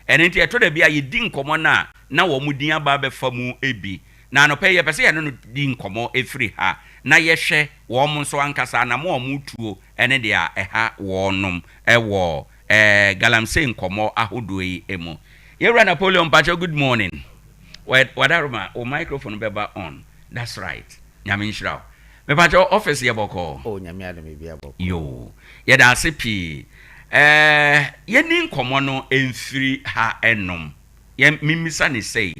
Ɛno nti ɛtɔ da bi a yɛdi nkɔmmɔ no a na wɔn din aba abɛfa mu bi. Na anɔpa yi yɛpɛ sɛ yɛne no di nkɔmmɔ firi ha na yɛhwɛ wɔn nso ankasa anamɔ a wɔretuo ne deɛ ɛha wɔnom wɔ galamsey nkɔmmɔ ahodoɔ yi mu. Yɛwura Napoleon mpakyɛw good morning. Wadaroma wo microphone bɛba on. That's right. Nyame nhyira wo. Mepakyɛw office yɛ bɔkɔɔ? Oh Nyame adom biribiara bɔkɔɔ. Yoo. Yɛda ase pii. Ɛɛ yɛnni nkɔmmɔ no mfiri ha nom. Yɛn memmisa no sei.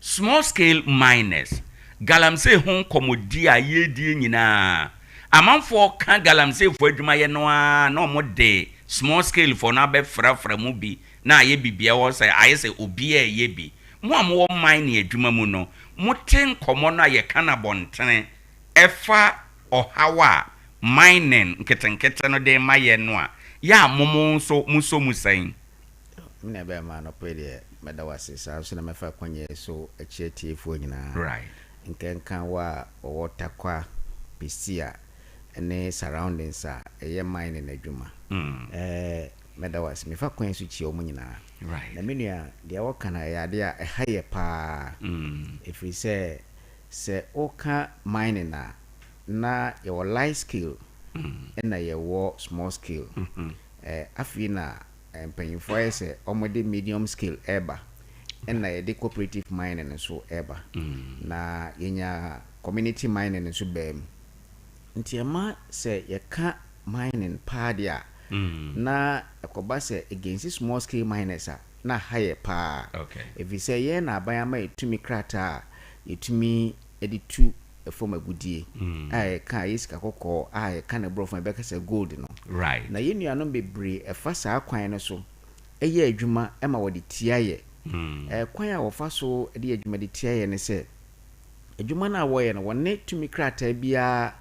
Small scale miners, galamsey ho nkɔmmɔdi a yɛredie nyinaa, amanfoɔ ka galamseyfoɔ adwumayɛ no ara na wɔde small scale foɔ no abɛfrafra mu bi na ayɛ biribiara wɔ sɛ ayɛ sɛ obiara reyɛ bi. Mo a mowɔ mining adwuma mu no, mote nkɔmmɔ no a yɛka no abɔntene ɛfa ɔhaw a mining nketenkete no de rema yɛn no a, yɛ a mo mo nso mosɔ mu sɛn? Me nua bɛɛma anɔpa yi deɛ mɛda wo ase saa nso na mɛfa akwanya yi so akyia atiefoɔ nyinaa nkenka wo a wɔwɔ Tarkwa, Pistia ne surroundings a ɛyɛ mining adwuma ɛɛ mɛda wo ase mefa kwan yi so kyia wɔn nyinaa na me nua deɛ wɔka no ɛyɛ adeɛ a ɛha yɛ paa ɛfiri sɛ sɛ woka mining a na yɛwɔ light scale ɛna yɛwɔ small scale Afei na mpanyimfoɔ ayɛ sɛ wɔde medium scale reba, ɛna yɛde cooperative mining nso reba, na yɛnya community mining nso baa mu. Nti ɛma sɛ yɛka mining paa deɛ a, na ɛkɔba sɛ against small scale miners a. na aha yɛ paa. Ɛfiri sɛ yɛn na aban ama yɛ tumi krataa a yɛtumi de tu fam agudie a yɛka a ɛyɛ sika kɔkɔɔ a yɛka no borɔfo a yɛbɛka sɛ gold no. Na yɛn nuanom bebree ɛfa saa kwan no so yɛ adwuma ma wɔde tia yɛ. Kwan a wɔfa so de yɛ adwuma de tia yɛ ne sɛ, adwuma no a wɔyɛ no wɔne tumi krataa biara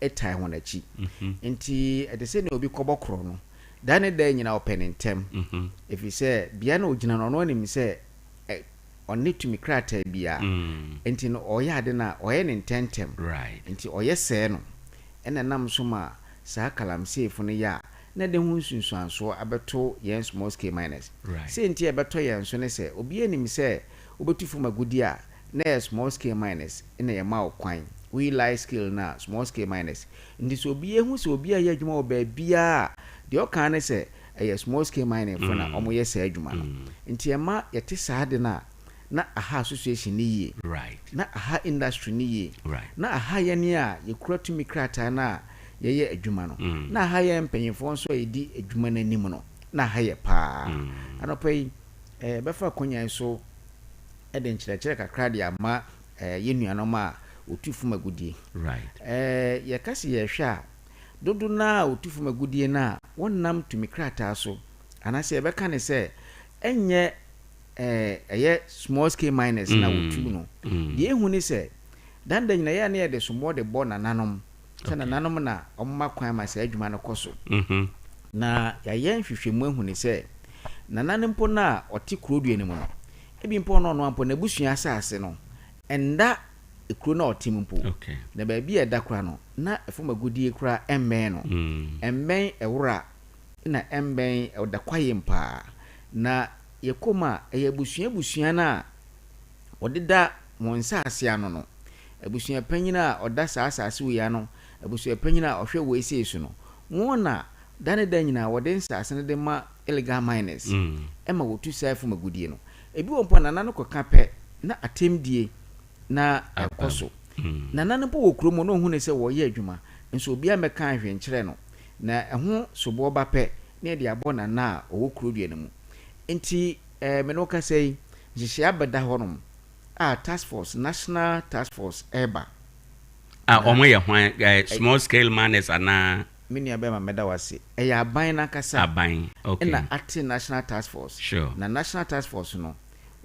tae wɔn akyi. Nti ɛte sɛ nea obi kɔbɔ korɔ no, da ne da nyinaa ɔpɛ ne ntɛm. Ɛfiri sɛ bea no a ɔgyina no ɔno anim sɛ ɔnne tumi krataa biara. Nti no ɔyɛ ade no a, ɔyɛ no ntɛmntɛm. Nti ɔyɛ sɛɛ no, ɛna ɛnam so ma saa galamseyfo no yɛ a, na ɛde ho nsunsuansoɔ abɛto yɛn small scale miners. Sei nti a ɛbɛtɔ yɛn so ne sɛ, obiara nim sɛ wobɛtu fam agudeɛ a, na ɛyɛ small scale miners na yɛma wo kwan. Woyi large scale no a, small scale miners. Nti sɛ obiara hu sɛ obi a ɛyɛ adwuma wɔ baabiara a, deɛ ɔka ara ne sɛ ɛyɛ small scale mining fo na wɔyɛ saa adwuma no. Nti ɛma yɛte saa ade no a, na aha association no yie, na aha industry no yie, na aha yɛn a yɛkura tumi krataa no a yɛyɛ adwuma no, na aha yɛn mpanyinfoɔ nso a yɛdi adwuma no anim no, na aha yɛ paa. Anɔpa yi, yɛbɛfa akonnwa yi so de nkyerɛkyerɛ kakra de ama yɛn nuanom a wɔtu fam agudeɛ. Yɛka sɛ yɛhwɛ a, dodo no ara a wɔtu fam agudeɛ no a wɔnnam tumi krataa so, anaasɛ yɛbɛka no sɛ ɛnyɛ ɛyɛ small scale miners na wɔtu no. Deɛ ɛhu ne sɛ, danda nyina yɛ a na yɛde sommɔ de bɔ nananom, sɛ nananom na wɔma kwan ma saa adwuma no kɔ so. Na yɛayɛ nhwehwɛmu ahu ne sɛ, nana no mpo no a ɔte kuro dua no mu no, ebi mpo ɔno ɔno ara mpo n'abusua asase no ɛnda kuro no a ɔte mu mpo. Na baabi a ɛda koraa no, na fam agudeɛ koraa ɛmmɛn no. Ɛmmɛn ɛwora na ɛmmɛn ɛda kwaeɛm paa. Na yɛkɔ mu a, ɛyɛ abusua abusua no a wɔdeda wɔn nsase ano no. Abusua panyin a ɔda saa asase wei ano, abusua panyin a ɔhwɛ wei sei so no, wɔn na da ne da nyinaa wɔde nsase no de ma illegal miners ma wɔtu saa fam agudeɛ no. Ebi wɔ mpo a nana no kɔka pɛ na atɛmdie na ɛkɔ so. Nana no mpo wɔ kurom hɔ na ɔhu no sɛ wɔreyɛ adwuma nso obiara mmɛkaa hwee nkyerɛɛ no. Na ɛho soboɔ ba pɛ na yɛde abɔ nana a ɔwɔ kuro dua no mu. Nti eh, me ne wo kasa yi, nhyehyɛeɛ abɛda hɔnom a task force, national task force reba. A wɔn yɛ hwan? Eh, small scale miners anaa? Me nua bɛrima mɛda wo ase. Ɛyɛ aban no ankasa Aban, okay. na ate national task force. Sure. Na national task force no,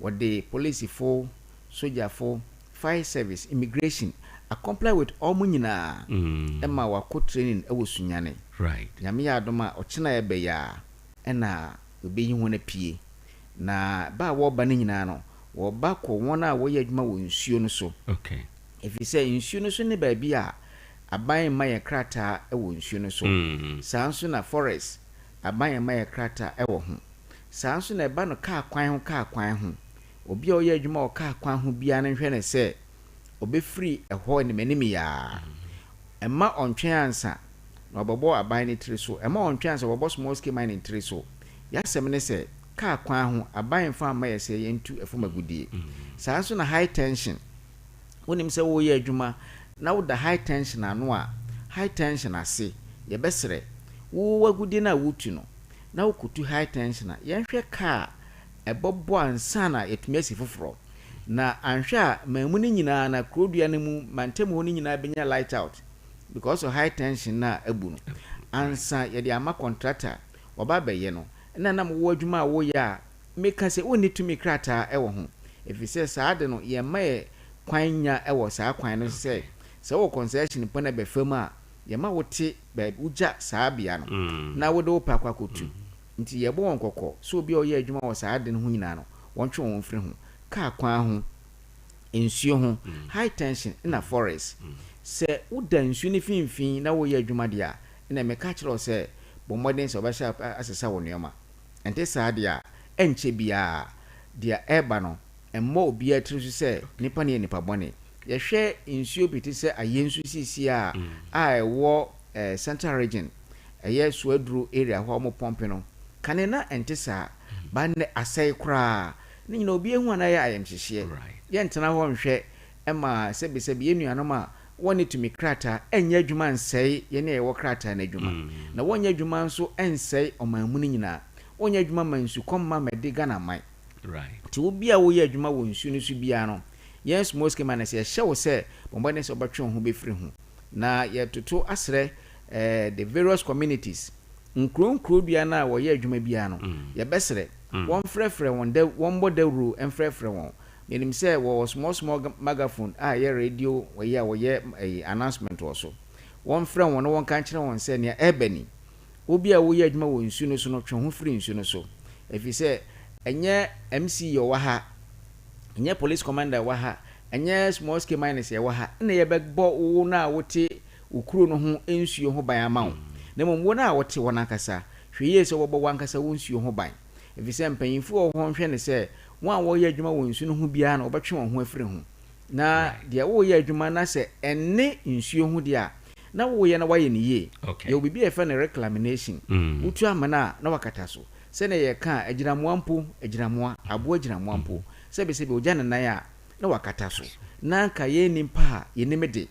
wɔde polisifo, sogyafo, fire service, immigration, a comply with wɔn nyinaa ma wɔakɔ training wɔ Sunyani. Right. Nyame yɛ adom a, ɔkyena a ɛbɛ yi ara na wɔbɛyi wɔn apue. Na ba a wɔreba no nyinaa no, wɔreba kɔ wɔn a wɔyɛ adwuma wɔ nsuo no so. Okay. Ɛfiri sɛ nsuo no so ne baabi a aban mma yɛn krataa wɔ nsuo no so. Saa nso na forest, aban mma yɛn krataa wɔ ho. Saa nso na ɛba no kaa kwan ho kaa kwan ho. Obi a ɔyɛ adwuma wɔ kaa kwan ho biara no nhwɛ no sɛ ɔbɛfiri ɛhɔ animanim yi ara. Mma ɔntwɛn ansa na wabɛbɔ aban no tiri so. Mma ɔntwɛn ansa wabɛbɔ small scale mining tiri so. Y'asɛm ne sɛ, kaa kwan ho, aban mfa mma yɛn sɛ yɛntu fam agudeɛ. Saa nso na high tension. Wonim sɛ woreyɛ adwuma na woda high tension ano a, high tension ase, yɛbɛsrɛ wo w'agudeɛ no a woretu no, na wokɔtu high tension a, yɛnhwɛ kaa a ɛbɛbɔ ansa na yɛatumi asi foforɔ. Na anhwɛ a, manmu no nyinaa anaa kuro dua no mu mantam hɔ no nyinaa bɛnya light out because of high tension no a abu no. Ansa yɛde ama contractor waba abɛyɛ no, ɛna nam wo adwuma a woreyɛ a, Meka sɛ wonni tumi krataa wɔ ho, efisɛ saa ade no yɛmma yɛ kwan nya wɔ saa kwan no so sɛ, sɛ wowɔ concession mpo na ɛbɛ fam a, yɛma wote baabi, wogya saa bea no na wode wo pɛ akɔ akɔtu. Nti yɛbɔ wɔn kɔkɔ sɛ obi a ɔyɛ adwuma wɔ saa ade no ho nyinaa no, wɔntwe wɔn ho mfiri ho. Kaa kwan ho, nsuo ho, high tension na forest. Sɛ woda nsuo no mfimfini na woreyɛ adwuma deɛ a, ɛnna meka kyerɛ wo sɛ bɔ mmɔden sɛ wobɛhyɛ asesa wo nneɛma. Ɛnte saa deɛ a, ɛnkyɛ biara, deɛ ɛreba no, mmɔ obiara tiri so sɛ nnipa no yɛ nnipa bɔne. Yɛhwɛ nsuo bi te sɛ Ayensu seesei a a ɛwɔ Central Region, ɛyɛ Suaduro area hɔ a wɔpɔmpe no, kane na ɛnte saa, but nnɛ asɛe koraa. Ne nyinaa obiara hu a na ɛyɛ ayamhyehyeɛ. Yɛntena hɔ nhwɛ ma sɛbesɛbe yɛn nuanom a wɔnni tumi krataa nyɛ adwuma nsɛe yɛn a yɛwɔ krataa no adwuma, na wɔnyɛ adwuma nso nsɛe ɔman mu no nyinaa. Wonyɛ adwuma ma nsukɔm mma mmɛde Ghana man. Nti wo bi a woyɛ adwuma wɔ nsuo no so biara no, yɛn small scale miners yɛhyɛ wo sɛ bɔ mmɔden sɛ wobɛtwe wo ho bɛfiri ho. Na yɛtoto asrɛ eh, the various communities, nkuro nkuro dua no a wɔyɛ adwuma biara no, yɛbɛsrɛ wɔmfrɛfrɛ wɔn dɛ, wɔmmɔ dawuro mfrɛfrɛ wɔn. Menim sɛ wɔwɔ small small megaphone a ɛyɛ radio wei a wɔyɛ ɛyi announcement wɔ so. Wɔmfrɛ wɔn na wɔnka nkyerɛ wɔn sɛ nea ɛreba ni. Wo bi a woyɛ adwuma wɔ nsu no so no, twe wo ho firi nsu no so. Ɛfiri sɛ ɛnyɛ MC yɛ ɔwɔ ha, ɛnyɛ police commander ɛwɔ ha, ɛnyɛ small scale miners ɛwɔ ha na yɛbɛbɔ wo no a wote wo kuro no ho nsuo ho ban ama wo. Na mmom wo no a wote hɔ no ankasa, hwɛ yie sɛ wobɛbɔ w'ankasa wo nsuo ho ban. Ɛfiri sɛ mpanyimfoɔ wɔ hɔ nhwɛ no sɛ wɔn a wɔreyɛ adwuma wɔ nsu no ho biara no wɔbɛtwe wɔn ho afiri ho. Na deɛ woreyɛ adwuma na sɛ ɛnne nsuo ho deɛ a, na woreyɛ na woayɛ no yie. Yɛwɔ biribi a yɛfrɛ no reclamination. Wotu amena a, na woakata so. Sɛdeɛ yɛka a, agyinamoa mpo, agyinamoa, aboa agyinamoa mpo, sɛbesɛbe ɔgya ne nan a, na wakata so. Na anka yɛn nnipa a yɛnim de,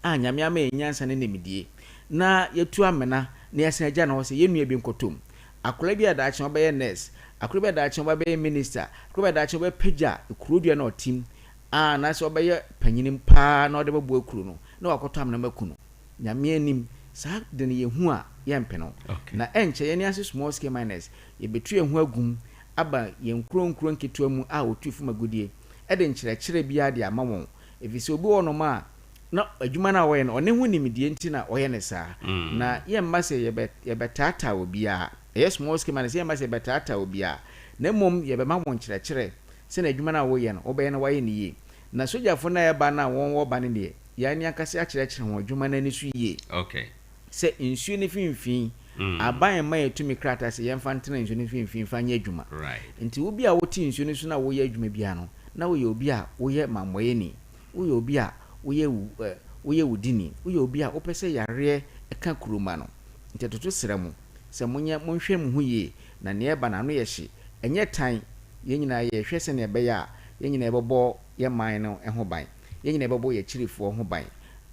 a Nyame ama yɛn nyansa ne nimdie, na yɛatu amena na yɛasan agya no hɔ sɛ yɛn nua bi nkɔtɔ mu. Akwadaa bi a daakye ɔbɛyɛ nurse, akwadaa bi a daakye ɔba bɛyɛ minister, akwadaa bi a daakye ɔbɛpagya kuro dua na ɔte mu, a anaasɛ ɔbɛyɛ panyin paa na ɔde bɛboa kuro no, na wakɔtɔ amena mu aku no. Nyame anim, saa de no yɛhu a, yɛmpene wo. Na ɛnkyɛ yɛne ase small scale miners, yɛbɛtu yɛn ho agu mu aba yɛn nkuro nkuro nketewa mu a wɔtu fam agudeɛ, de nkyerɛkyerɛ biara de ama wɔn. Ɛfiri sɛ obi wɔ hɔnom a, na adwuma no a ɔyɛ no, ɔne ho nimdeɛ nti na ɔyɛ no saa. Na yɛmma sɛ yɛbɛ, yɛbɛtaataa obiara. Ɛyɛ small scale miners, yɛmma sɛ yɛbɛtaataa obiara. Na mmom yɛbɛma wɔn nkyerɛkyerɛ sɛnea adwuma no a woyɛ no, wobɛyɛ na woayɛ no yie. Na sogyafo no a ɛba no a wɔn wɔba no deɛ, yɛn ankasa akyerɛkyerɛ wɔn adwuma no ani so yie. Okay. Sɛ nsuo no mfimfini, aban mma yɛn tumi krataa sɛ yɛmfa ntena nsuo no mfimfini mfa nyɛ adwuma. Right. Nti wo bi a wote nsuo no so na woyɛ adwuma biara no, na woyɛ obi a woyɛ mammɔyɛni, woyɛ obi a woyɛ wu ɛ, woyɛ wudini, woyɛ obi a wopɛ sɛ yareɛ ka kuromma no. Nti ɛtoto srɛ mo sɛ monyɛ, monhwɛ mo ho yie, na nea ɛreba no ano yɛ hye. Ɛnyɛ tan, yɛn nyinaa yɛrehwɛ sɛnea ɛbɛyɛ a yɛn nyinaa yɛbɛbɔ yɛn man no ho ban, yɛn nyinaa yɛbɛbɔ yɛn akyirifoɔ ho ban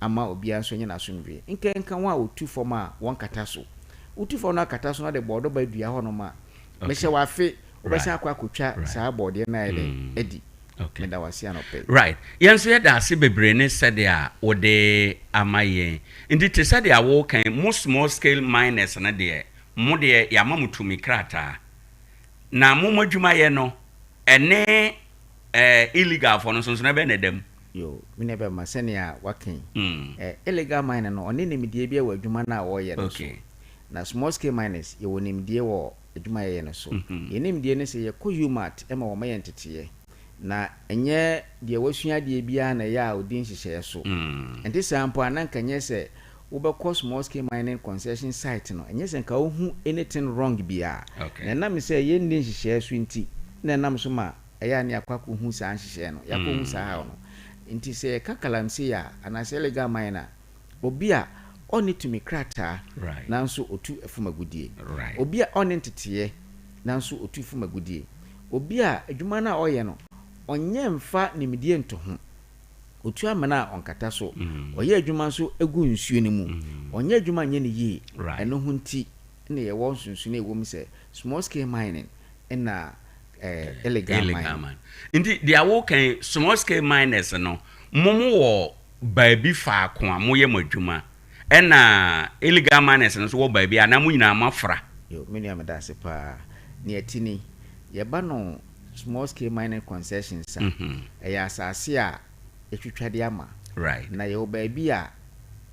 ama obiara nso anya n'asomdwoeɛ. Nkanka wɔn a wɔtu fam a wɔnkata so. Wotu fam na akata so na wode bɔɔdɔba dua hɔnom a, mehyɛ wo afe, wobɛsan akɔ akɔtwa saa bɔɔdeɛ no ayɛ dɛn? Adi. Meda wo ase anɔpa yi. Right. Yɛn nso yɛda ase bebree ne sɛdeɛ a wode ama yɛn. Nti te sɛdeɛ a woreka yi, mo small scale miners no deɛ, mo deɛ yɛama mo tumi krataa. Na mo mo adwumayɛ no, ɛne eh, illegal foɔ no nsonsonoɛ bɛn na ɛda mu? Yo, me nua bɛma, sɛnea waka yi, eh, illegal mining no, ɔne nimdeɛ biara wɔ adwuma no a ɔreyɛ no so. Na small scale miners, yɛwɔ nimdeɛ wɔ adwuma a yɛyɛ no so. Yɛn nimdeɛ ne sɛ yɛkɔ UMaT ma wɔma yɛn nteteeɛ. Na ɛnyɛ deɛ wasua adeɛ biara na ɛyɛ a ɔdi nhyehyɛeɛ so. Ɛnte saa mpo a, na anka ɛnyɛ sɛ wobɛkɔ small scale mining concession site no, ɛnyɛ sɛ nka wohu anything wrong biara. Na ɛnam sɛ yɛnni nhyehyɛeɛ so nti na ɛnam so ma ɛyɛ a na yɛakɔ akɔhu saa nhyehyɛeɛ no, yɛakɔhu saa haw no. Nti sɛ yɛka galamsey a, anaasɛ illegal mine a, obi a ɔnni tumi krataa nanso ɔtu fam agudeɛ, obi a ɔnni nteteeɛ nanso ɔtu fam agudeɛ, obi a adwuma no a ɔyɛ no, ɔnyɛ mfa nimdeɛ nto ho. Ɔtu amena a, ɔnkata so. Ɔyɛ adwuma nso gu nsuo no mu. Ɔnyɛ adwuma nyɛ no yie. Ɛno ho nti na yɛwɔ nsonsonoeɛ a ɛwɔ mu sɛ small scale mining ɛna illegal mining. Nti deɛ woka yi, small scale miners no, mo mowɔ baabi faako a moyɛ mo adwuma ɛna illegal miners no nso wɔ baabi anaa mo nyinaa moafra? Yo, me nua meda ase paa. Nea ɛte ni, yɛba no small scale mining concessions a, ɛyɛ asase a yɛatwitwa de ama. Na yɛwɔ baabi a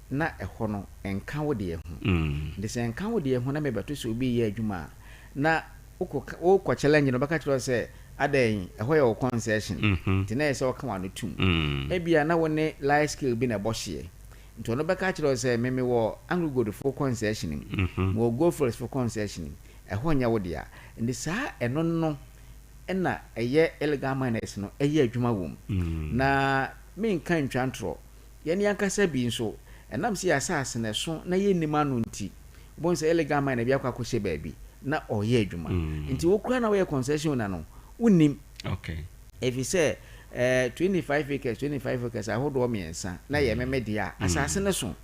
na ɛhɔ no ɛnka wo deɛ ho. Nti sɛ ɛnka wo deɛ ho na mebɛto sɛ obi reyɛ adwuma a, na wokɔ wokɔ challenge no, ɔbɛka kyerɛ wo sɛ adɛn, ɛhɔ yɛ wo concession. Nti na ɛyɛ sɛ woka w'ano tom. Ebia na wo ne large scale bi na ɛbɔ hyeɛ. Nti ɔno bɛka akyerɛ wo sɛ me mewɔ AngloGold fo concession mu, mewɔ Goldfields fo concession mu, ɛhɔ nyɛ wo dea. Nti saa ɛno no na ɛyɛ illegal miners no yɛ adwuma wɔ mu. Na menka ntwa ntorɔ, yɛn ankasa bi nso, ɛnam sɛ yɛn asase no ɛso na yɛnnim ano nti, wobɛhu sɛ illegal miner bi akɔ akɔhyɛ baabi na ɔreyɛ adwuma. Nti wo koraa na woyɛ concession owner no, wonnim. Efisɛ eh, 25 acres, 25 acres ahodoɔ mmiɛnsa na ɛyɛ me me dea a, asase no so.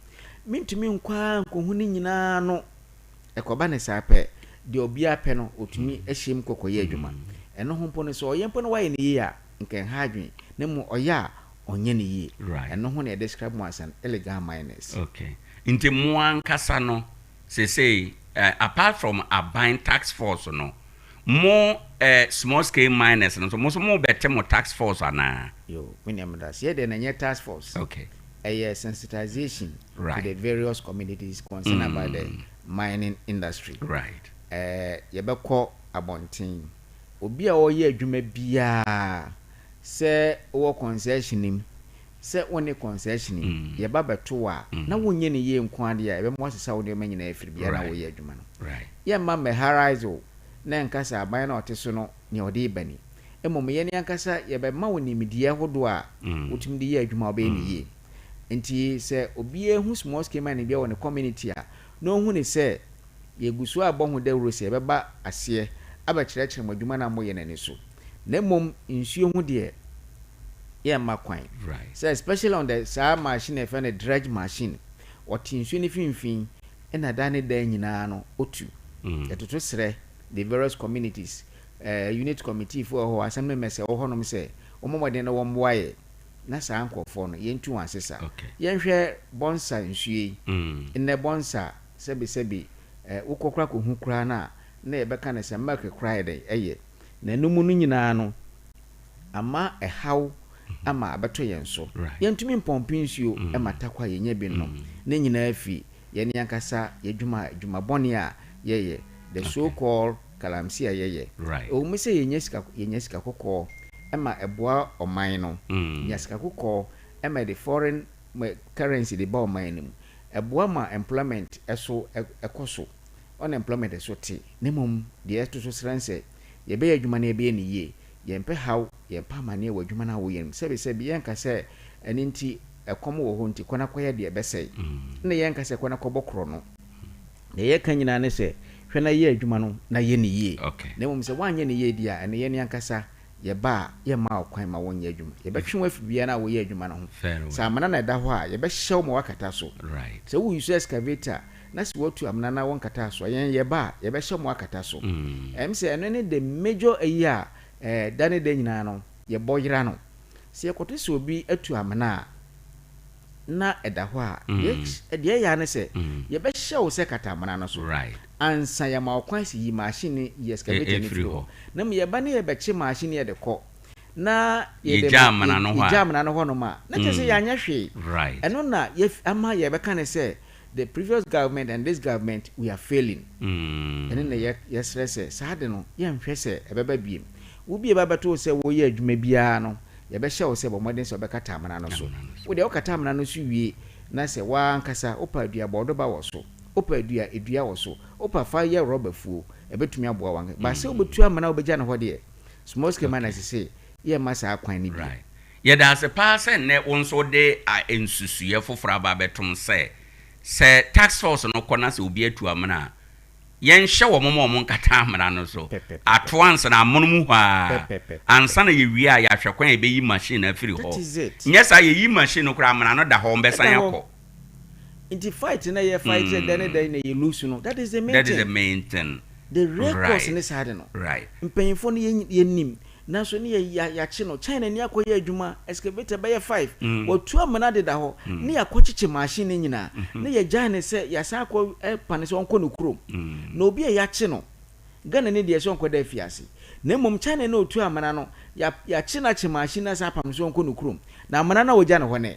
Mentumi nkɔ ara nkɔhu ne nyinaa ano. Ɛkɔba no saa pɛ, deɛ obiara pɛ no ɔtumi hyɛ mu kɔ kɔyɛ adwuma. Ɛno ho mpo no sɛ ɔyɛ mpo na wayɛ no yie a, nka ɛnha adwene, na mmom ɔyɛ a ɔnyɛ no yie. Ɛno ho na yɛ describe mo as an illegal miners. Okay. Nti mo ankasa no sesei eh, apart from aban tax force no, mo eh, small scale miners no nso, mo nso mo bɛte mo tax force anaa? Yo, me nua meda ase. Yɛ deɛ no ɛnyɛ task force. Okay. Ɛyɛ sensitization to the various communities concerned about the mining industry. Right. Ɛɛ, yɛbɛkɔ abɔnten. Obi a ɔreyɛ adwuma biara, sɛ wowɔ concession mu, sɛ wonni concession mu, yɛba bɛto wo a, na wonyɛ no yie nko ara deɛ a, yɛbɛma woasesa wo nneɛma nyinaa afiri bea no a woreyɛ adwuma no. Yɛmma mmɛharaise wo na ɛnka sɛ aban no a ɔte so no, nea ɔde reba ni. Mmom yɛn ankasa yɛbɛma wo nimdeɛ hodoɔ a wotumi de yɛ adwuma a wobɛyɛ no yie. Nti sɛ obiara hu small scale mining biara wɔ ne community a, na ɔhu no sɛ yɛgu so abɔ ho dawuro sɛ yɛbɛba aseɛ abɛkyerɛkyerɛ mo adwuma no a moyɛ no ani so. Na mmom nsuo ho deɛ yɛmma kwan. Sɛ especially on the saa machine a yɛfrɛ no dredge machine, ɔte nsuo no mfimfini ɛna da ne da nyinaa no ɔtu. Yɛtoto serɛ the various communities, eh, unit committee foɔ wɔ hɔ, assembly members ɛwɔ hɔnom sɛ wɔmmɔ mmɔden na wɔmmoa yɛ na saa nkorɔfoɔ no yɛntu wɔn ase sa. Yɛnhwɛ Bɔnsa nsuo yi, nnɛ Bɔnsa sɛbi sɛbi eh, wokɔ koraa kɔhu koraa no a na yɛbɛka no sɛ milk koraa yɛ dɛn ɛyɛ. Na ɛno mu no nyinaa no ama ɛhaw ama abɛtɔ yɛn so. Yɛntumi mpɔmpe nsuo ma takwa a yɛnya bi nnom. Ne nyinaa fi yɛn ankasa yɛn adwuma bɔne a yɛyɛ, the so called galamsey a yɛyɛ. Ɛwɔ mu sɛ yɛnya sika yɛnya sika kɔkɔɔ ma ɛboa ɔman no, yɛnya sika kɔkɔɔ ma ɛde foreign currency de ba ɔman no mu, ɛboa ma employment so kɔ so, unemployment so te, na mmom deɛ ɛto so srɛ ne sɛ yɛbɛyɛ adwuma no yɛbɛyɛ no yie, yɛmpɛ haw, yɛmpɛ amaneɛ wɔ adwuma no a woyɛ no mu. Sɛbesɛbe yɛnka sɛ ɛno nti ɛkɔm wɔ hɔ nti kɔ na kɔyɛ deɛ ɛbɛsɛe, ɛna yɛnka sɛ kɔ na kɔbɔ korɔno. Deɛ yɛka nyinaa ne sɛ hwɛ na yɛ adwuma no na yɛ no yie. Na mmom sɛ woanyɛ no yie deɛ a, ɛno yɛn ankasa yɛba a yɛmma wo kwan ma wonyɛ adwuma. Yɛbɛtwe wo afiri bea no a woyɛ adwuma no ho. Sɛ amena na ɛda hɔ a, yɛbɛhyɛ wo ma woakata so. Sɛ wo use excavator na sɛ woatu amena na wonkataa so a, yɛn yɛba a, yɛbɛhyɛ wo ma woakata so. Ɛm sɛ ɛno ne the major ayi a da ne da nyinaa no yɛbɔ yera no. Sɛ yɛkɔto sɛ obi atu amena a, na ɛda hɔ a, deɛ deɛ ɛyɛ ara ne sɛ yɛbɛhyɛ wo sɛ kata amena no so ansa yɛama wo kwan sɛ yi machine no, yi excavator no firi hɔ. Na mmom yɛba na yɛbɛkye machine no yɛde kɔ na yɛde Yɛgya amena no hɔ a. yɛgya amena no hɔnom a, na kyerɛ sɛ yɛanyɛ hwee. Ɛno na yɛf ama yɛbɛka no sɛ the previous government and this government we are failing. Ɛno na yɛ yɛsrɛ sɛ saa ade no yɛnhwɛ sɛ ɛbɛba biem. Wo bi a ɛba bɛto wo sɛ woreyɛ adwuma biara no, yɛbɛhyɛ wo sɛ bɔ mmɔden sɛ wobɛkata amena no so. Wo deɛ wokata amena no so wie na sɛ wo ara ankasa wopɛ a dua bɔɔdoba wɔ so, wopɛ a dua dua wɔ so, wopɛ a fa yɛ rɔba fuo, ɛbɛtumi aboa wo ankasa. But sɛ wobɛtu amena a wobɛgya no hɔ deɛ, small scale miners se yɛmma saa kwan no bio. Yɛda ase paa sɛ nnɛ wo nso wode nsusuiɛ foforɔ aba abɛtom sɛ, sɛ task force no kɔ na sɛ obi atu amena a, yɛnhyɛ wɔn ma wɔn nkata amena no so ato ansa na amono mu hɔ ara ansa na yɛwie a yɛahwɛ kwan a yɛbɛyi machine no afiri hɔ. Nyɛ saa yɛyi machine no koraa amena no da hɔ wɔbɛsan akɔ. Nti fight na yɛ fight sɛ dɛn ne dɛn na yɛ lose no that is the main thing. That is the main thing. The real cause ne saa de no. Right. Mpanyinfoɔ no yɛ yɛ nim nanso ne yɛ yɛakye no China ni akɔyɛ adwuma excavator bɛyɛ five watu amena deda hɔ ne yɛakɔ kyekye machine no nyinaa ne yɛgyae no sɛ yɛasan akɔ pa no sɛ ɔnkɔ ne kurom na obi a yɛakye no Ghana ni deɛ sɛ ɔnkɔda afiase na mmom China ni a ɔtu amena no yɛakye no akye machine no asan apam no sɛ ɔnkɔ ne kurom na amena no a wɔgya no hɔ nɛ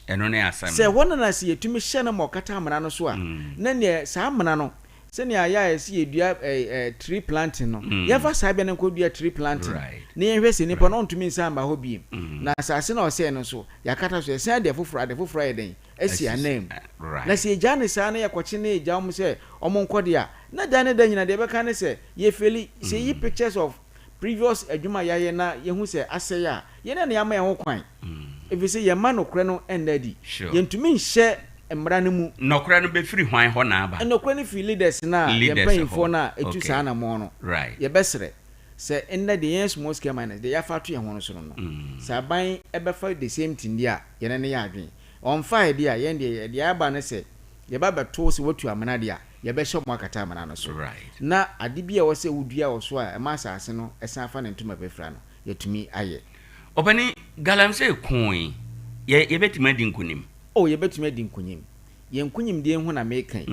Ɛno ne asɛm Sɛ no. ɛhɔ no na sɛ yɛtumi hyɛ no ma ɔkata amena no so a na neɛ saa amena no Sɛnea ayɛ a yɛse yɛdua ɛɛ tree planting no, yɛmfa saa bɛ no nkɔdua tree planting na yɛnhwɛ sɛ nipa no ɔntumi nsan mma hɔ bio. Na asase no a ɔsɛe no nso, yɛakata so, yɛsan de afoforɔ, ade foforɔ ayɛ dɛn? Asi ananmu. Na sɛ yɛgyaa no saa na yɛkɔkye na yɛgya wɔn sɛ wɔnkɔ deɛ a, na da ne da nyinaa deɛ yɛbɛka ne sɛ yɛfeeli. Sɛ yɛyi pictures of previous adwuma a yɛayɛ na yɛhu sɛ asɛe a, yɛn na yɛama yɛn ho kwan. Ɛfiri sɛ yɛmma nokorɛ no nna adi. Yɛntumi nhyɛ mmara no mu. Nɔkorɛ no bɛfiri hwan hɔ na aba? Nɔkorɛ no firi leaders no a, yɛn mpanyinfoɔ no a ɛtu saa anamɔn no. Yɛbɛsrɛ sɛ nnɛ deɛ yɛn small scale miners deɛ yɛafa ato yɛn ho no so no no, sɛ aban bɛfa the same thing deɛ a, yɛne no yɛ adwene. Ɔmfaeɛ deɛ a, yɛn deɛ deɛ aba ne sɛ yɛba bɛto sɛ watu amena deɛ a, yɛbɛhyɛ wɔn akata amena no so. Na ade bi a ɛwɔ sɛ wodua wɔ so a ɛma asase no san fa ne ntoma bɛfira no, yɛatumi ayɛ. Ɔpanin, galamsey ko yi, yɛ, yɛbɛtumi adi nkonim? Oh, yɛbɛtumi adi nkonim. Yɛn nkonimdie ho na mereka yi.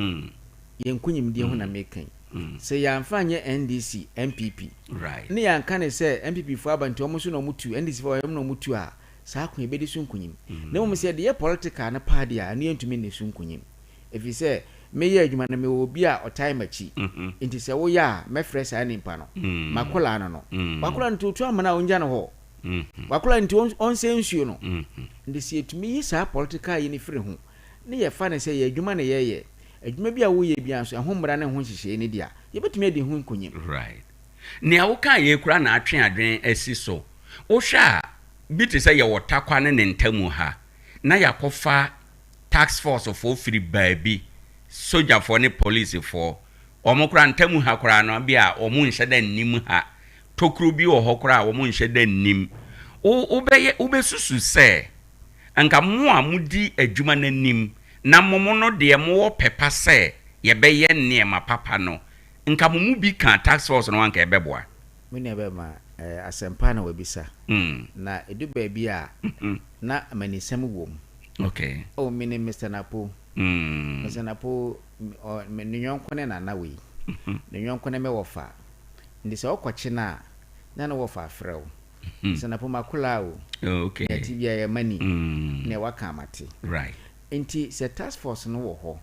Yɛn nkonimdie ho na mereka yi. Sɛ yɛamfa anyɛ NDC, NPP, ne yɛanka no sɛ NPP foɔ aba nti wɔn nso na wɔtu, NDC foɔ aba wɔn na wɔtu a, saa ko yi yɛbɛdi so nkonim. Na mmom sɛ yɛde yɛ political no paa deɛ a, ɛno yɛntumi nni so nkonim. Ɛfiri sɛ meyɛ adwuma no mewɔ obi a ɔtae m'akyi, nti sɛ woyɛ a mɛfrɛ saa nipa no, m'akwadaa no no. W'akwadaa no nti ɔtu amena a ɔngya no hɔ. W'akwadaa no nti ɔnsɛe nsuo no. Nti sɛ yɛtumi yi saa political yi no firi ho ne yɛfa no sɛ yɛn adwuma na yɛreyɛ, adwuma bi a woyɛ biara nso ɛho mmara ne ɛho nhyehyɛeɛ no di a, yɛbɛtumi adi ho nkonim. Right. Nea wokaeɛ yi koraa na atwe adwene asi so. Wohwɛ a, bi te sɛ yɛwɔ Tarkwa ne ne ntamu ha, na yɛakɔfa task force foɔ firi baabi, sogyafoɔ ne policefoɔ, wɔn koraa ntamu ha koraa no bi a wɔn nhyɛ da nnim ha, tokuro bi wɔ hɔ koraa a wɔn nhyɛ da nnim. Wo, wobɛyɛ, wobɛsusu sɛ nka mo a modi adwuma no anim na mo mo no deɛ mowɔ pɛ pa sɛ yɛbɛyɛ nneɛma papa no, nka mo mu bi ka task force no ho a nka ɛbɛboa? Me nua bɛrima, eh, asɛmpa na wabisa. Na ɛdu baabi a, na amanisɛm wom. Okay. Oh, me nim Mister Napo. Mister Napo, ɔ, me, ne yɔnko ne Nana wei. Ne yɔnko ne me wɔfa. Nti sɛ wokɔkye no a, na ne wɔfa afrɛ wo. Mister Napo, m'akolaa o. Oh, okay. Nea ɛte biara yɛ money. Nea waka a mate. Right. Nti sɛ task force no wɔ hɔ,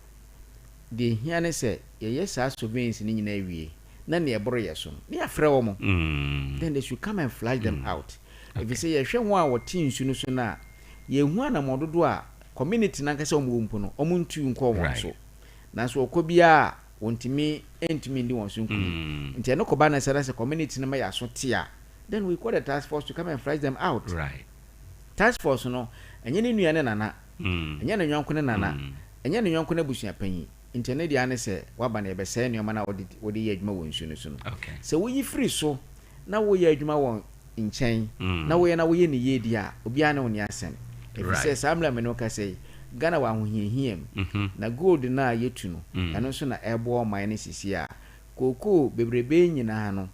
deɛ ɛhia ne sɛ yɛyɛ saa surveillance no nyinaa wie, na nea ɛboro yɛ so no, na yɛafrɛ wɔn. Then they should come and flush them out. Ɛfiri sɛ yɛhwɛ wɔn a wɔte nsu no so no a, Yɛnhu anamɔn dodoɔ a community no ankasa a wɔwɔ mpo no, wɔntuu nkɔɔ wɔn so. Nanso ɔkɔ biara a, wɔntumi ntumi nni wɔn so nkunim. Nti ɛno kɔba no sɛ na sɛ community no ma yɛn aso te a, then we call the task force to come and flush them out. Task force no, ɛnyɛ ne nua ne nana, ɛnyɛ ne yɔnko ne nana, ɛnyɛ ne yɔnko n'abusuapanyin. Nti ɛno deɛ ara ne sɛ waba no yɛbɛsɛe nneɛma no a wode wode yɛ adwuma wɔ nsuo no so no. Sɛ woyi firi so na woyɛ adwuma wɔ nkyɛn na woyɛ na woyɛ no yie deɛ a, obiara ne wo nni asɛm. Ɛfiri sɛ saa mmerɛ a me ne wo kasa yi, Ghana wɔ ahohiahia mu, na gold no a yɛtu no, ɛno nso na ɛreboa ɔman no seesei a kookoo bebrebe yi nyinaa no,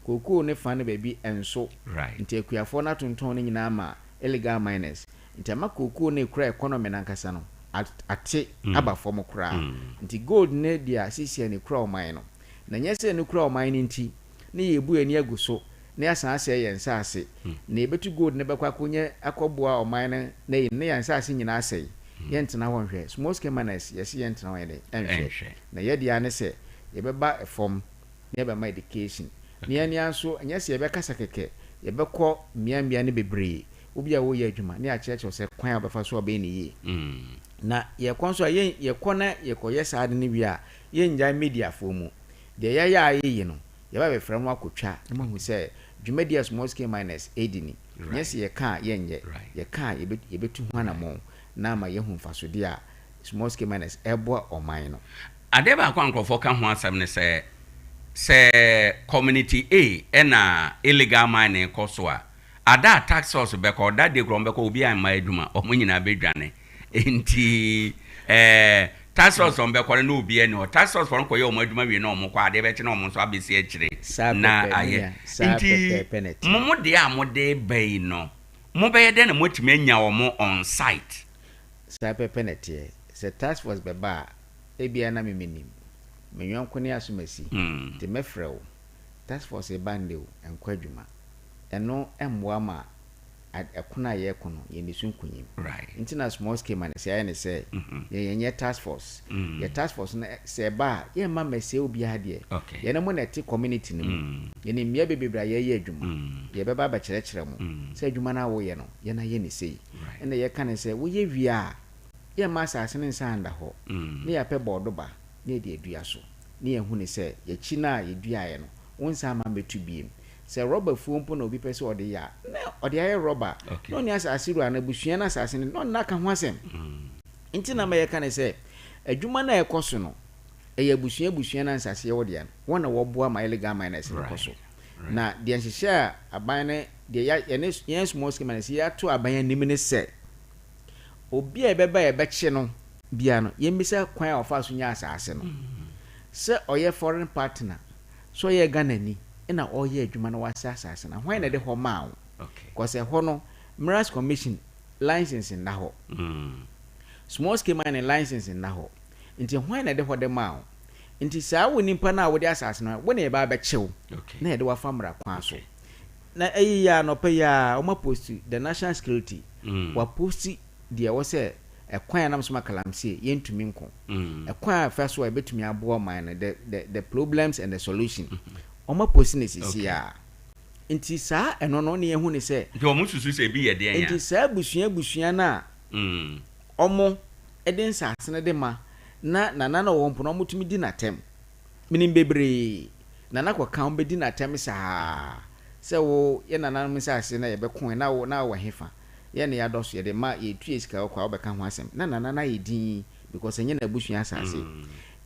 kookoo no fa no baabi nso, nti akuafoɔ no atontɔn ne nyinaa ama illegal miners, nti ama kookoo no a ɛkura economy no ankasa no ate aba fam koraa. Nti gold no deɛ a seesei a na ɛkura ɔman no, na nyɛ sɛ ɛno kura ɔman no nti na yɛrebu yɛn ani agu so na yɛasan asɛe yɛn nsase, na yɛbɛtu gold no bɛkɔ akɔnya akɔboa ɔman no na yɛn na yɛn nsase nyinaa asɛe. Yɛntena hɔ nhwɛ. Small scale miners, yɛse yɛntena hɔ nyɛ dɛn? Nhwɛ. Na yɛn deɛ ara ne sɛ yɛbɛba fam na yɛabɛma education. Na yɛn ara nso, ɛnyɛ sɛ yɛbɛkasa kɛkɛ, yɛbɛkɔ mmea mmea no bebree, wo bi a woreyɛ adwuma, na yɛakyerɛkyerɛ wo sɛ kwan a wobɛfa so a wobɛyɛ no yie. Na yɛkɔ nso a, yɛn yɛkɔ na yɛkɔyɛ saa ade no wie a, yɛnnyae mediafoɔ mu. Deɛ yɛayɛ a yɛyɛ no, yɛba abɛfrɛ mo akɔtwa na moahu sɛ dwumadi a Small Scale Miners redi ni. Nyɛ sɛ yɛka a yɛnyɛ, yɛka a yɛbɛtu ho anammɔn na ama yɛahu mfasodeɛ a Small Scale Miners reboa ɔman no. Adeɛ baako a nkurɔfoɔ ka ho asɛm ne sɛ, sɛ Community A na illegal mining rekɔ so a, ada a task force bɛkɔ, that day koraa wɔbɛkɔ obiara mma adwuma, wɔn nyinaa bɛdwane. Nti eh, task force wɔn bɛkɔ no na obiara ni hɔ. Task force wɔn kɔyɛ wɔn adwuma wie na wɔn kɔ, adeɛ bɛkye na wɔn nso abɛsi akyire Saa na pɛpɛ, ayɛ. me nua, saa Nti pɛpɛɛpɛ na ɛteɛ. mo mo deɛ a mode ba yi no, mobɛyɛ dɛn na moatumi anya wɔn on site? Saa pɛpɛ na ɛteɛ. Sɛ task force bɛba a, ebia na me mennim. Me yɔnko ne asomasi, nti mɛfrɛ wo. Task force reba nnɛ o, ɛnkɔ adwuma. Ɛno mmoa ma ɛko no a yɛreko no, yɛnni so nkonim. Nti na small scale ma no sɛ yɛayɛ no sɛ yɛn yɛnyɛ task force. Yɛ task force no sɛ ɛba a, yɛmma mmɛsɛe obiara deɛ. Yɛne mo na ɛte community no mu. Yɛnim mmea bebrebe a yɛreyɛ adwuma. Yɛbɛba abɛkyerɛkyerɛ mo sɛ adwuma no a woyɛ no, yɛn ayɛ no sei. Ɛna yɛka no sɛ woyɛ wie a, yɛmma asase no nsan nda hɔ, na yɛapɛ bɔɔdoba na yɛde adua so, na yɛahu no sɛ yɛakyi no a yɛduaeɛ no, wonsan mma mmɛtu bio. Sɛ rɔba fuo mpo na obi pɛ sɛ ɔde yɛ a, na ɔde ayɛ rɔba. Na ɔne asase wura no, abusua no asase no, na ɔne no aka ho asɛm. Nti na ama yɛka no sɛ, adwuma no a ɛkɔ so no, ɛyɛ abusua abusua no a nsase yɛ wo dea no, wɔn na wɔboa ma illegal miners no kɔ so. Na deɛ nhyehyɛɛ a aban no, deɛ yɛ, yɛne yɛn small scale miners yɛato aban anim ne sɛ, obi a yɛbɛba a yɛbɛkye no biara no, yɛmmisa kwan a ɔfaa so nyaa asase no. Sɛ ɔyɛ foreign partner, sɛ ɔyɛ Ghanani na ɔreyɛ adwuma na wasɛe asase no a, hwan na ɛde hɔ maa wo? Cause ɛhɔ no, Minerals Commission license nna hɔ. Small scale mining license nna hɔ. Nti hwan na ɛde hɔ de maa wo? Nti saa wo nipa no a wode asase no, wo na yɛba abɛkye wo na yɛde wo afa mmara kwan so. Na ɛyi yi ara, anɔpa yi ara, wɔn aposti, the national security, wɔaposti deɛ ɛwɔ sɛ ɛkwan a ɛnam so ma galamsey yɛntumi nko, ɛkwan a ɛfa so a ɛbɛtumi aboa ɔman no, the, the, the problems and the solution, wɔn aposti no seesei ara. Nti saa ɛno no na yɛhu no sɛ. Nti wɔn susu sɛ ebi yɛ deɛn a? Nti saa abusua abusua no a wɔn de nsaase no de ma na nana no a ɔwɔ hɔ mpo no wɔtumi di no atɛm. Menim bebree. Nana kɔka wɔbɛdi no atɛm saa sɛ wo yɛ nananom nsaase na yɛbɛkoe na wo na wowɔ hefa? Yɛn na yɛadɔ so yɛde ma yɛtua sika kɔ a wobɛka ho asɛm. Na nana no ayɛ dinn because ɛnyɛ n'abusua asaase.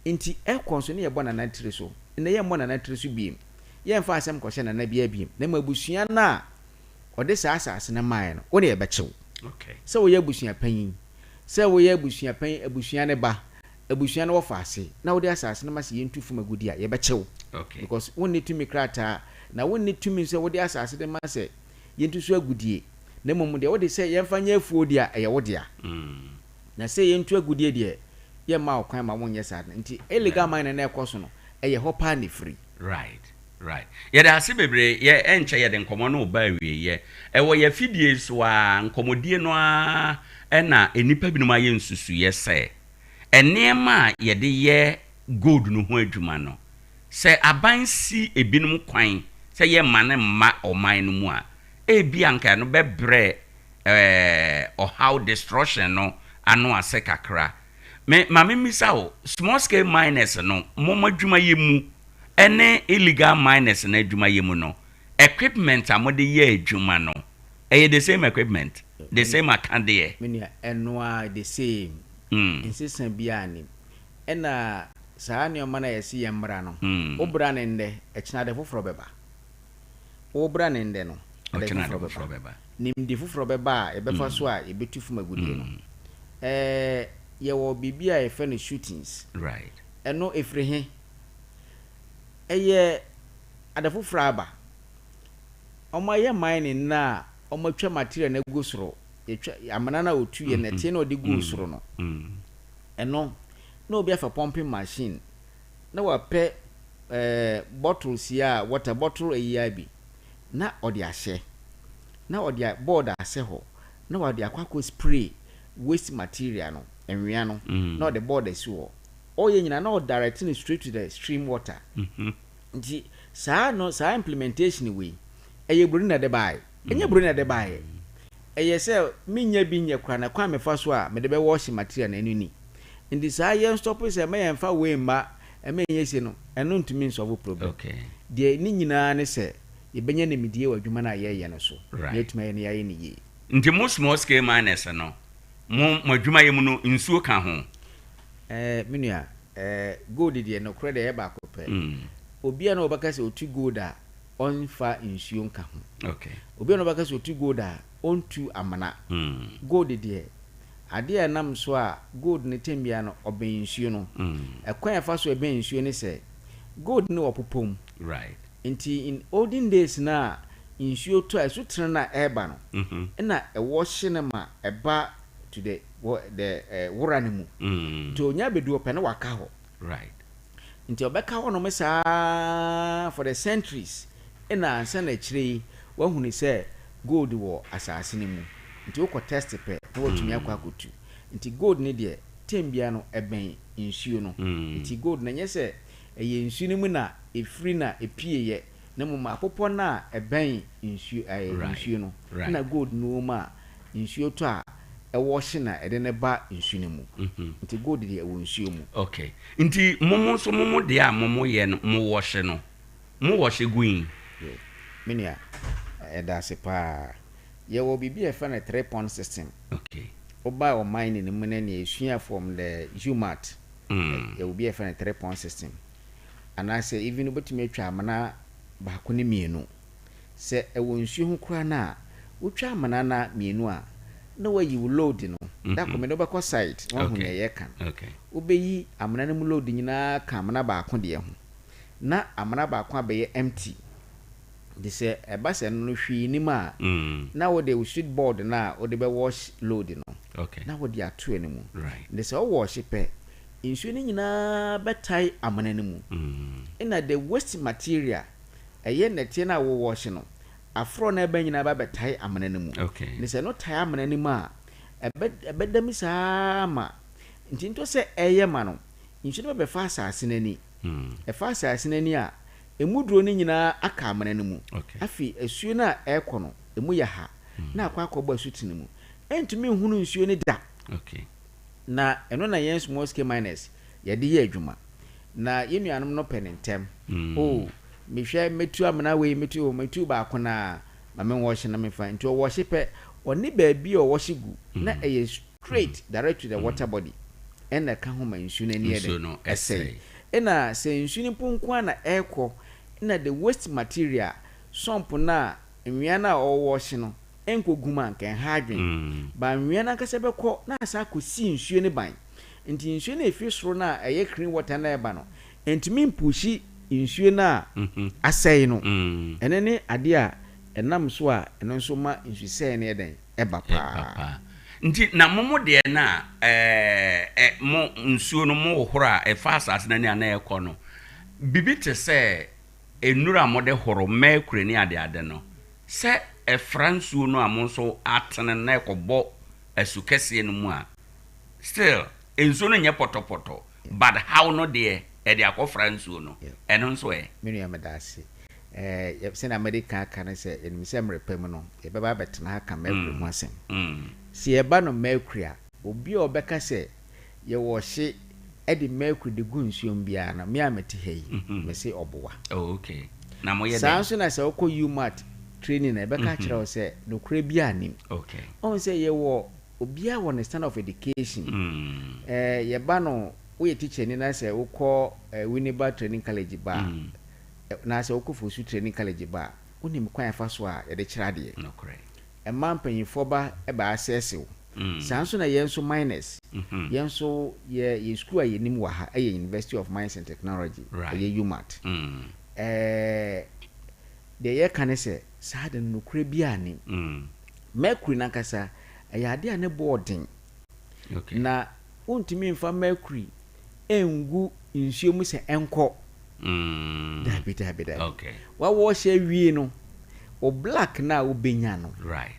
Nti ɛkɔ nso ne yɛbɔ nana tiri so. Nnɛ yɛmmɔ nana tiri so biem. Yɛmfa asɛm nkɔhyɛ nana biara biem na mmom abusua no a ɔde saa asase no maeɛ no, wo na yɛbɛkye wo. Sɛ woyɛ abusua panyin, sɛ woyɛ abusua panyin, abusua no ba, abusua no wɔfa ase, na wode asase no ma sɛ yɛntu fam agudeɛ a, yɛbɛkye wo. Because wonni tumi krataa, na wonni tumi sɛ wode asase de ma sɛ yɛntu so agudie, na mmom deɛ wode sɛ yɛmfa nyɛ afuo deɛ a, ɛyɛ wo dea. Na sɛ yɛntu agudie deɛ, yɛmma wo kwan ma wonyɛ saa. Nti illegal mining no a ɛkɔ so no, ɛyɛ hɔ paa na ɛfiri. Right right yɛda ase bebree yɛ ɛnkyɛ yɛde nkɔmɔ no reba awieɛ ɛwɔ yɛ afidie yi so ara nkɔmɔdie no ara ɛna nnipa binom ayɛ nsusuiɛ sɛ nneɛma a yɛde yɛ gold no ho adwuma no sɛ aban si ebinom kwan sɛ yɛ mma no mma ɔman no mu a ebia anka ɛno bɛbrɛ ɛɛ ɔhaw destruction no ano ase kakra Me ma me mmisa wo, small scale miners no mo mo adwuma yɛ mu ɛne illegal miners no adwuma yɛ mu no, equipment a mode yɛ adwuma no, ɛyɛ the same equipment, the same akadeɛ? Me nua, ɛno ara the same, nsesa biara nnim. Ɛna saa nneɛma no a yɛse yɛmmra no, wo bra no nnɛ, ɛkyena ade foforɔ bɛba. Wobra no ndɛ no, ade foforɔ bɛba. Nimde foforɔ bɛba a yɛbɛfa so a yɛbɛtu fam agudeɛ no. Ɛɛ, yɛwɔ biribi a yɛfrɛ no shootings. Ɛno ɛfiri he? Ɛyɛ ade foforɔ aba. Wɔayɛ mining no a wɔatwa material no agu soro, yɛtwa amena no a wɔtuiɛ, nnɛteɛ no a wɔde guu soro no, ɛno na obi afa pumping machine na wapɛ ɛɛ bottles yi a water bottle ayi ara bi na ɔde ahyɛ na ɔde board asɛ hɔ na ɔde akɔ akɔ spray waste material no nwea no na ɔde board asi hɔ ɔyɛ nyinaa na ɔdirect no straight to the stream water nti saa no saa implementation wei ɛyɛ buroni na ɛde baeɛ ɛnyɛ buroni na ɛde baeɛ ɛyɛ sɛ menyɛ bi nyɛ koraa na kwan mefa so a mede bɛ wash material no ɛno ni Nti saa yɛn stop sɛ mma yɛn fa wei mma ɛmma ɛnyɛ sei no, ɛno ntumi nsɔlve problem. Deɛ ne nyinaa ne sɛ yɛbɛnya nimdie wɔ adwuma no a yɛreyɛ no so na yɛatumi ayɛ no yɛayɛ no yie. Nti mo small scale miners no, mo mo adwumayɛ mu no nsuo ka ho? Eh, me nua, eh, gold deɛ nokorɛ deɛ ɛyɛ baako pɛ. Obiara na ɔbɛka sɛ ɔtu gold a ɔmfa nsuo nka ho. Obiara na ɔbɛka sɛ ɔtu gold a ɔntu amena. Gold deɛ, Adeɛ a ɛnam so a gold no tɛm biara no ɔbɛn nsuo no. Ɛkwan a ɛfa so ɛbɛn nsuo ne sɛ, gold no wɔ popɔ mu. Nti in olden days no a nsuo tɔ a asutene no a ɛreba no na ɛwɔ hye no ma ɛba to the the wora no mu. Nti ɔnya bɛdu hɔ pɛ na waka hɔ. Nti ɔbɛka hɔnom saa ara for the centuries na ansa na akyire yi wahunu sɛ gold wɔ asase no mu. Nti wokɔ test pɛ na watumi akɔ akɔtu. Nti gold no deɛ term biara no ɛbɛn nsuo no. Nti gold no ɛnyɛ sɛ ɛyɛ nsuo no mu na ɛfiri na ɛpieeɛ na mmom apopɔ no a ɛbɛn nsuo ɛɛ nsuo no na gold no wɔ mu a nsuo tɔ a ɛwɔ hye na ɛde no ba nsu no mu. Nti gold deɛ ɛwɔ nsuo mu. Ok. Nti mo mo nso mo mo deɛ a mo mo yɛ no mo wɔhye no, mo wɔhye gu he? Yo, me nua, yɛda ase paa. Yɛwɔ biribi a yɛfrɛ no three pond system. Ok. Woba wɔ mining no mu no nea yɛsua from the UMaT, yɛwɔ bi a yɛfrɛ no three pond system. Anaasɛ even wobɛtumi atwa amena baako ne mmienu. Sɛ ɛwɔ nsuo ho koraa no a, wotwa amena no mmienu a, Na woayi wo load no. Da koro mede wo bɛkɔ site na woahu nea yɛreka no. Wobɛyi amena no mu load nyinaa aka amena baako deɛ ho. Na amena baako abɛyɛ empty. Nti sɛ ɛba sɛ ɛno no hwee nnim a, na wode wo switch board no a wode bɛ wash load no, na wode ato ɛno mu. Nti sɛ wo wash pɛ, nsuo no nyinaa bɛtae amena no mu. Ɛna the waste material, ɛyɛ nnɛteɛ no a wo wash no, aforɔ no a ɛba nyinaa ba bɛtae amena no mu. Nti sɛ ɛno tae amena no mu a, ɛbɛ ɛbɛda mu saa ara ma, nti ntɔ sɛ ɛreyɛ ma no, nsuo no bɛbɛfa asase no ani. Ɛfa asase no ani a, Emu duro no nyinaa aka amena no mu. Afei asuo no a ɛrekɔ no, emu yɛ ha, na akɔ akɔbɔ asutene mu. Ɛntumi nhunu nsuo no da. Na ɛno na yɛn small scale miners yɛde yɛ adwuma. Na yɛn nuanom no pɛ no ntɛm. Oh, mehwɛ mɛtu amena wei, mɛtu, oh, mɛtu baako no ara, ma menwɔhye na memfa. Nti ɔwɔhye pɛ, ɔne baabi a ɔwɔhye gu, na ɛyɛ straight direct to the water body ɛna ɛka ho ma nsuo no ani yɛ dɛn? Ɛsɛe. Ɛna sɛ nsuo no mpo nko ara na ɛrekɔ ɛna the waste material, sump no a nwea no a ɔwɔɔhye no ɛnkɔ gu mu a nka ɛnha adwene. But nwea no ankasa bɛkɔ na asan akɔsi nsuo no ban. Nti nsuo no a ɛfiri soro no a ɛyɛ clean water no a ɛreba no ɛntumi mpushi nsuo no a asɛe no. Ɛno ne adeɛ a ɛnam so a ɛno nso ma nsusɛe no yɛ dɛn? Ɛba paa. Ɛba paa. Nti na mo mo deɛ no a ɛɛ mo nsuo no mo hohoro a ɛfa asase no ani a na ɛkɔ no, biribi te sɛ nnuro a mode horo, mercury ne adeade no, sɛ ɛfra nsuo no a mo nso atene no na ɛkɔbɔ asu kɛseɛ no mu a, still nsuo no nyɛ pɔtɔpɔtɔ, but haw no deɛ ɛde akɔfra nsuo no, ɛno nso ɛ? Me nua meda ase. Ɛɛ, sɛnea madi kan aka no sɛ, yɛnim sɛ mmere pa mu no, yɛbɛba abɛtena ha aka Mercury ho asɛm. Sɛ yɛba no Mercury a, obi a ɔbɛka sɛ yɛwɔ ɔhye de Mercury de gu nsuo mu biara no, me a mete ha yi, mese ɔboa. Oh, okay. Na moyɛ Saa dɛn? nso na sɛ wokɔ UMaT training a, yɛbɛka akyerɛ wo sɛ nokorɛ biara nnim. Okay. Woahu sɛ yɛwɔ, obiara wɔ ne standard of education. Ɛɛ, yɛba no, woyɛ tikyani na sɛ wokɔ Winneba Training College ba a, Na sɛ wokɔ Fosu Training College ba a, wonim kwan a ɛfa so a yɛde kyerɛ adeɛ. Nokorɛ. Ɛma mpanyinfoɔ ba ba asɛɛse wo. Saa nso na yɛn nso miners, yɛn nso yɛ yɛn sukuu a yɛnim wɔ ha yɛ University of Mines and Technology, ɛyɛ UMaT. Ɛɛ deɛ yɛka ne sɛ, saa ade no nokorɛ biara nnim. Mercury no ankasa, ɛyɛ adeɛ a ne bo ɔden. Na wontumi mfa mercury ngu nsuo mu sɛ ɛnkɔ. Dabi dabi dabi. Okay. Wawɔɔhyɛ awie no, wo black no a wobɛnya no, Right.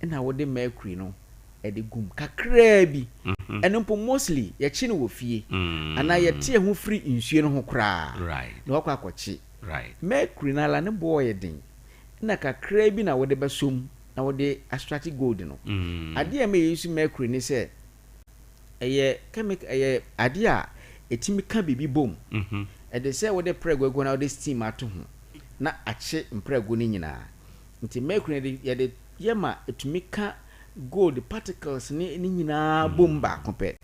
ɛna wode mercury no ɛde gum kakraa bi. Ɛno mpo mostly yɛkye no wɔ fie anaa yɛte ɛho firi nsuo no ho koraa Right. na wakɔ akɔkye. Right. Mercury no ara ne boɔ yɛ den ɛna kakraa bi na wode bɛsɔ mu na wode astrate gold no. Adeɛ a ɛma yɛ use mercury ne sɛ ɛyɛ chemical ɛyɛ adeɛ a ɛtumi ka biribi bom. Ɛde sɛ wode prɛgow agu hɔ na wode steam ato ho na akye mprɛgow no nyinaa. Nti mercury no yɛde yɛ ma ɛtumi ka gold particles ne ne nyinaa bom baako pɛ.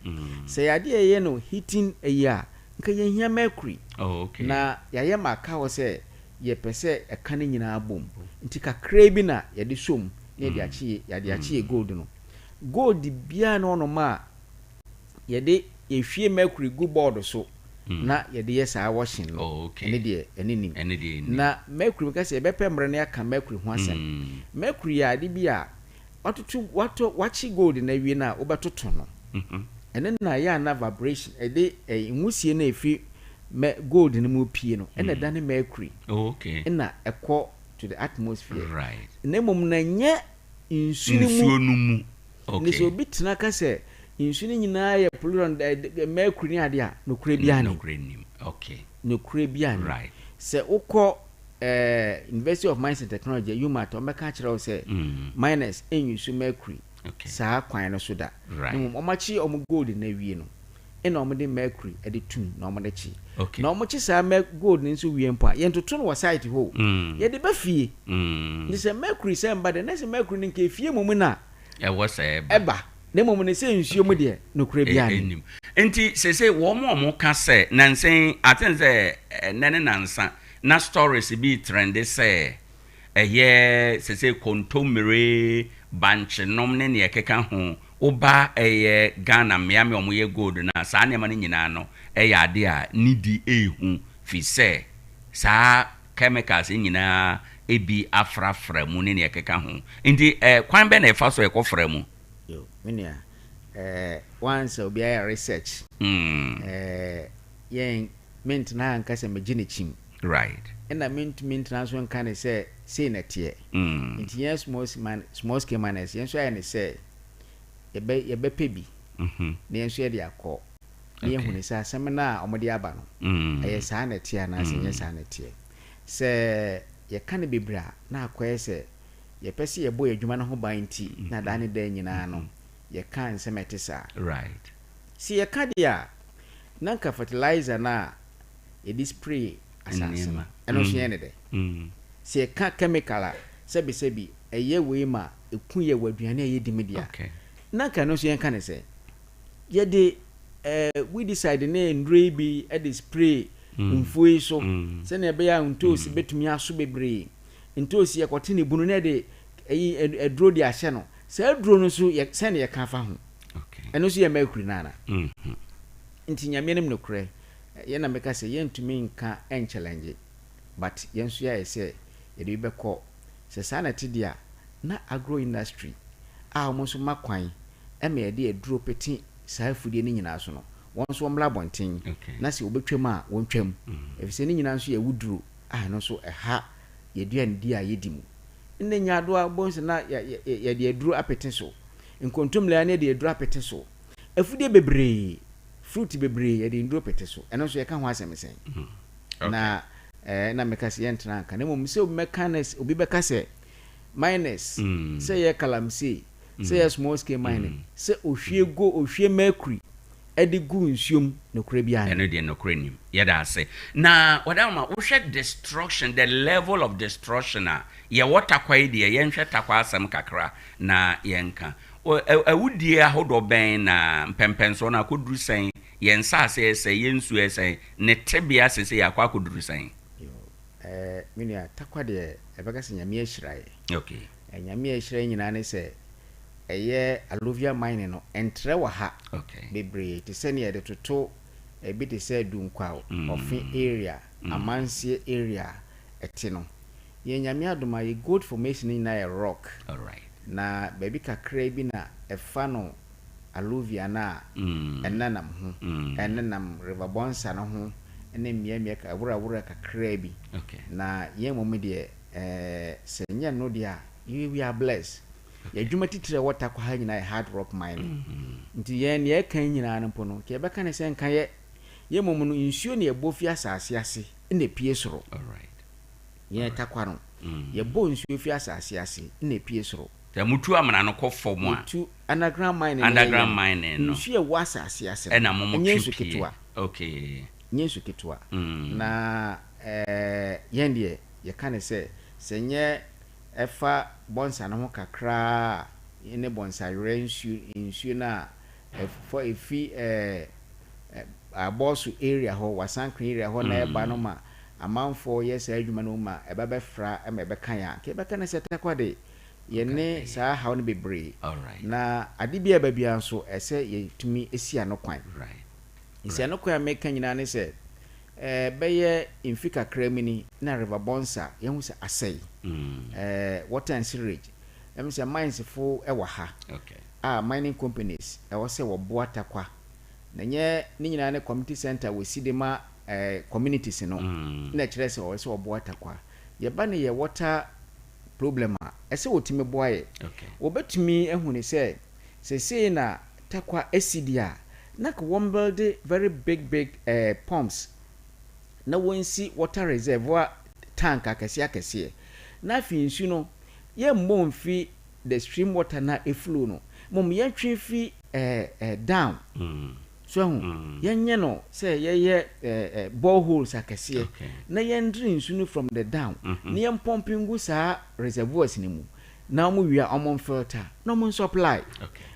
Sɛ ɛyɛ adeɛ a yɛyɛ no heating ayi a, nka yɛnhia mercury. Oh, okay. Na yɛayɛ ma aka hɔ sɛ yɛpɛ sɛ ɛka ne nyinaa bom. Nti kakraa bi na yɛde sɔ mu na yɛde akye yɛde akye yɛ gold no. Gold biara nni hɔnom a yɛde yɛhwie mercury gu board so na yɛde yɛ saa washing no. Oh, okay. Ɛno deɛ ɛno nnim. Ɛno deɛ ɛnnim. Na mercury meka sɛ yɛbɛpɛ mmerɛ na yɛaka mercury ho asɛm. Mercury yɛ ade bi a watoto watɔ wakye gold no awie no a wobɛtoto no. Ɛno na ɛyɛ a na vibration ɛde ɛyi nwusie no a ɛfiri mɛ gold no mu pue no ɛna ɛdane mercury. Oh, okay. Ɛna ɛkɔ to the atmosphere. Right. Na mmom na ɛnyɛ nsu no mu. Nsuo no mu. Okay. Nti sɛ obi tena ka sɛ nsu no nyinaa yɛ pollutant, mercury ne adeɛ a, nokorɛ biara nnim. Nokorɛ nnim. Okay. Nokorɛ biara nnim. Right. Sɛ wokɔ eh, University of Mines and Technology, UMAT, wɔbɛka akyerɛ wo sɛ miners nuse mercury Okay. saa kwan no so da. Right. Na mmom wɔakye wɔn gold no awie no, ɛna wɔde mercury de tum na wɔde kye. Okay. Na wɔkye saa mer gold no nso wie mpo a, yɛntoto no wɔ site hɔ o. Yɛde ba fie. Nti sɛ mercury sɛ mba deɛ, na sɛ mercury no nka efie mmom na Ɛwɔ sɛ ɛba. ɛba. Na mmom no sɛ nsuo mu deɛ, nokorɛ biara nnim. Ɛnnim. Nti seesei wɔn a wɔka sɛ, nansa yi, I think sɛ ɛnnɛ ne nansa, na stories bi retrende sɛ ɛyɛ seesei kontommire, bankye nom ne nea ɛkeka ho. Woba ɛyɛ Ghana mmeammea a wɔyɛ gold no a, saa nneɛma no nyinaa no yɛ adeɛ a ne di ɛrehu firi sɛ saa chemicals yi nyinaa bi afrafra mu ne nea ɛkeka ho. Nti kwan bɛn na ɛfa so ɛkɔfra mu? Yo, me nua, eh, once a obiara yɛ research, eh, yɛn, mentena ha nka sɛ megye no kyim. Right. Ɛna mentumi ntena nso nka no sɛ sei na ɛteɛ. Nti yɛn small, small scale miners, yɛn nso ayɛ no sɛ yɛbɛ, yɛbɛpɛ bi na yɛn nso yɛde akɔ na yɛahu no sɛ asɛm no a wɔde aba no, ɛyɛ saa na ɛteɛ anaasɛ ɛnyɛ saa na ɛteɛ. Sɛ yɛka no bebree a, na akɔyɛ sɛ yɛpɛ sɛ yɛbɔ yɛn adwuma no ho ban nti na daa ne daa nyinaa no yɛka nsɛm a ɛte saa. Right. Sɛ yɛka deɛ a, na anka fertilizer no a yɛde spray asase no, ɛno nso yɛn ne dɛ. Sɛ yɛka chemical a, sɛbisɛbi ɛyɛ wei ma ɛku yɛ wɔ aduane a yɛdi mu deɛ a, na anka ɛno nso yɛnka ne sɛn? Yɛde eh, weedicide ne nnuro yi bi de spray mfuo yi so sɛnea ɛbɛyɛ a ntoosi bɛtumi aso bebree. Ntoosi yɛkɔte ne bunu na yɛde ɛyi aduro de ahyɛ no. Saa aduro no nso yɛ sɛn na yɛka fa ho? Ɛno nso yɛ mercury no ana? Nti Nyame anim nokorɛ, yɛn na meka sɛ yɛntumi nka nchallenge but yɛn nso yɛayɛ sɛ yɛde bi bɛkɔ. Sɛ saa na ɛte deɛ a, na agro industry a wɔn nso ma kwan ma yɛde aduro pete saa afudie no nyinaa so no, wɔn nso wɔmmra abɔnten na sɛ wɔbɛtwam a wɔntwam. Ɛfiri sɛ ne nyinaa nso yɛ awuduro a ɛno nso ɛha yɛn aduanedi a yɛdi mu. Nnɛ nyaadoa wobɛhu sɛ na yɛde aduro apete so, nkontommire ara na yɛde aduro apete so. Afudeɛ bebree, fruit bebree yɛde nnuro pete so. Ɛno nso yɛka ho asɛm sɛn? Na ɛɛ na meka sɛ yɛntena nka na mmom sɛ obi bɛka ne obi bɛka sɛ miners sɛ yɛ galamsey sɛ yɛ small scale mining sɛ ohwie go ohwie mercury ɛde gu nsuo mu nokorɛ biara Ɛno deɛ nokorɛ nnim. Yɛda ase. Na Ɔdawoma, wohwɛ destruction, the level of destruction a yɛwɔ Tarkwa yi deɛ, yɛnhwɛ Tarkwa asɛm kakra na yɛnka. Awudie ahodoɔ bɛn na mpɛnpɛnsoɔ no akɔduru sɛn, yɛn nsaase ɛsɛe, yɛn nsuo ɛsɛe, ne tebea seesei akɔ akɔduru sɛn? Yoo, eh, me nua, Tarkwa deɛ ɛbɛka sɛ Nyame ahyira yɛ. Okay. Eh, Nyame ahyira yɛ nyinaa ne sɛ, ɛyɛ alluvial mining no, ɛntrɛ wɔ ha bebree te sɛ nea yɛde toto ebi te sɛ Dunkwaw, Ɔfe area, Amanseɛ area a ɛte no. Yɛn Nyame adom a, yɛ gold formation no nyinaa yɛ rock. Na baabi kakraa bi na ɛfa no alluvial no a ɛnenam ho, ɛnenam River Bonsa no ho ne mmeammea, awurawura kakraa bi. Na yɛn mmom deɛ, sɛ ɛnyɛ ɛno deɛ a, we are blessed. Yɛn adwuma titiri a ɛwɔ Tarkwa ha nyinaa yɛ hard rock mining. Nti yɛn nea ɛka yi nyinaa no mpo no, nka yɛbɛka no sɛ nka yɛ. Yɛn mmom no, nsuo na ɛbɔ fi asase ase na ɛpue soro. Yɛn Tarkwa no, yɛbɔ nsuo fi asase ase na ɛpue soro. Sɛ motu amena no kɔ fam a. Yɛtu underground mining no yɛyɛ Underground mining no. Nsuo a ɛwɔ asase ase no, Ɛna mo ɛnyɛ twe nsu pue. ketewa. Okay. Ɛnyɛ nsu ketewa. Na ɛɛ yɛn deɛ yɛka no sɛ, sɛ ɛnyɛ ɛfa bɔnsa no ho kakra a ne bɔnsawerɛ nsuo nsuo no a ɛfɔ ɛfi ɛɛ Abɔso area hɔ, Wasankre area hɔ na ɛba no ma amanfoɔ yɛ saa adwuma no ma ɛba bɛfra ma ɛbɛka yɛn a, nka yɛbɛka no sɛ Tarkwa de yɛne saa haw no bebree. Na ade biara ɛba biara nso ɛsɛ yɛtumi si ano kwan. Nsiano kwan a meka nyinaa ne sɛ, Bɛyɛ mfe kakra mu ni na River Bonsa yɛahu sɛ asɛe. Water and sewerage, ɛm sɛ mines fo wɔ ha a mining companies ɛwɔ sɛ wɔboa Tarkwa. Na ɛnyɛ ne nyinaa ne community centre a wɔsi de ma communities no na ɛkyerɛ sɛ ɔwɔ sɛ wɔboa Tarkwa. Yɛba no yɛ water problem a, ɛsɛ wɔtumi boa yɛ. Wɔbɛtumi ahu no sɛ seesei na Tarkwa asi deɛ a, na nka wɔn builde very big big eh, pumps na wɔnsi water reservoir tank akɛseɛ akɛseɛ na afei nsu no yɛmmɔ mfi the stream water no a ɛflow no mmom yɛntwe mfi eh, eh, down so ahu yɛnyɛ no sɛ yɛyɛ eh, eh, boreholes akɛseɛ na yɛndre nsu no from the down na yɛmpɔmpe ngu saa reservoirs no mu na wɔn wie a wɔn filter na wɔn supply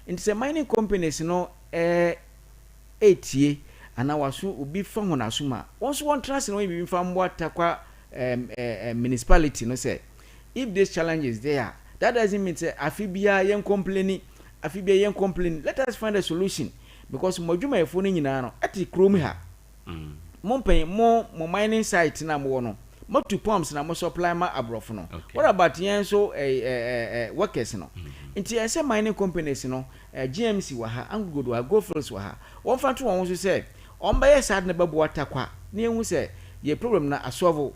nti sɛ mining companies no ɛɛtie anaa waso obi fa wɔn aso mu a wɔn nso wɔn tena ase na wɔn yɛ biribi nfa mmoa Tarkwa ɛɛm ɛɛ municipality no sɛ if this challenge is there. That doesn't mean sɛ afe biara yɛn complaini, afe biara yɛn complaini. Let us find a solution because mo adwumayɛfoɔ no nyinaa no ɛte kurom ha. Mo mpanyin, mo mo mining site no a mowɔ no, moatu pumps na mo supply ma aborɔfo no. What about yɛn nso eh, eh, eh, workers no? Nti ɛsɛ sɛ mining companies no, eh, GMC wɔ ha, AngloGold wɔ ha, Goldfields wɔ ha, wɔmfa nto wɔn ho so sɛ wɔbɛyɛ saa ade no bɛboa Tarkwa na yɛahu sɛ yɛn problem no asɔlvo.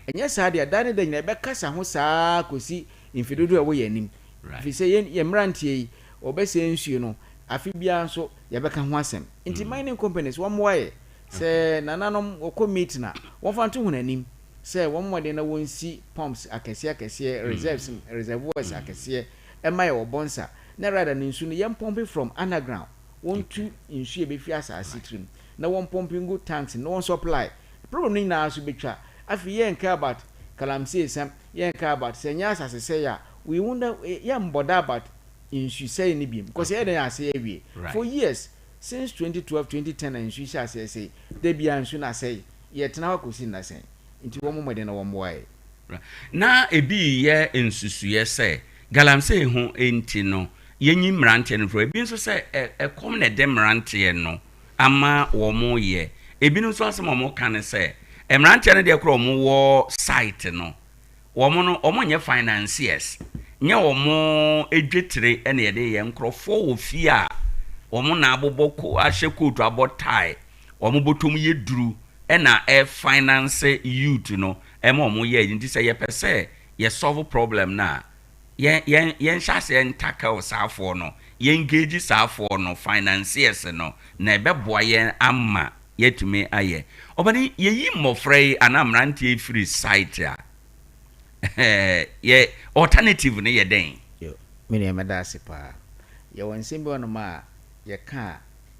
Ɛnyɛ saa deɛ a, daa ne da nyinaa yɛbɛkasa ho saa ara kɔsi mfe dodoɔ a ɛwɔ yɛn anim. Ɛfiri sɛ yɛn, yɛn mmeranteɛ yi, wɔbɛsɛe nsuo no, afe biara nso yɛbɛka ho asɛm. Nti mining companies wɔmmoa yɛ. Sɛ nananom wɔkɔ meeting a, wɔmfa nto hɔn anim sɛ wɔmmɔ mmɔden na wɔnsi pumps akɛseɛ akɛseɛ, reserves, reservoirs akɛseɛ mma yɛ wɔ Bonsa, na rather no nsu no yɛmpɔmpe from underground, wɔntu nsu a ɛbɛfiri asaase tirim na wɔmpɔmpe ngu tanks mu na wɔnsupply. Problem no nyinaa so bɛtwa. Afei yɛnka about galamsey sɛm, yɛnka about sɛ ɛnyɛ asase sɛe a, we won't, yɛmbɔ da about nsu sɛe no biom because yɛyɛ dɛn a asɛe awie. For years, since 2012, 2010 a nsu yi hyɛɛ aseɛ sɛe, da biara nsu no asɛe, yɛtena hɔ akɔsi nna sɛn? Nti wɔmmɔ mmɔden na wɔmmoa yɛn. Na ebi reyɛ nsusuiɛ sɛ galamsey ho nti no yɛnyi mmeranteɛ no mfiri hɔ. Ebi nso sɛ ɛkɔm na ɛde mmeranteɛ no ama wɔreyɛ. Ebinom nso asɛm a wɔka ne sɛ mmeranteɛ no deɛ koraa wɔwɔ site no, wɔn no wɔnyɛ financiers, nyɛ wɔn dwetire na yɛde yɛ. Nkurɔfoɔ wɔ fie a wɔn na abobɔ ko ahyɛ kootu abɔ tie, wɔn bɔtɔm yɛ duru na ɛfinance youth no ma wɔn yɛ. Nti sɛ yɛpɛ sɛ yɛ solve problem no a, yɛn yɛn yɛnhyɛ aseɛ ntackle saafoɔ no, yɛn engage saafoɔ no, financiers no, na ɛbɛboa yɛn ama yɛatumi ayɛ. Ɔbɛne, yɛyi mmɔfra yi anaa mmeranteɛ yi firi site a, yɛ alternative no yɛ dɛn? Yo, me nua mɛda ase paa. Yɛwɔ nsɛm bi wɔ hɔnom a yɛka a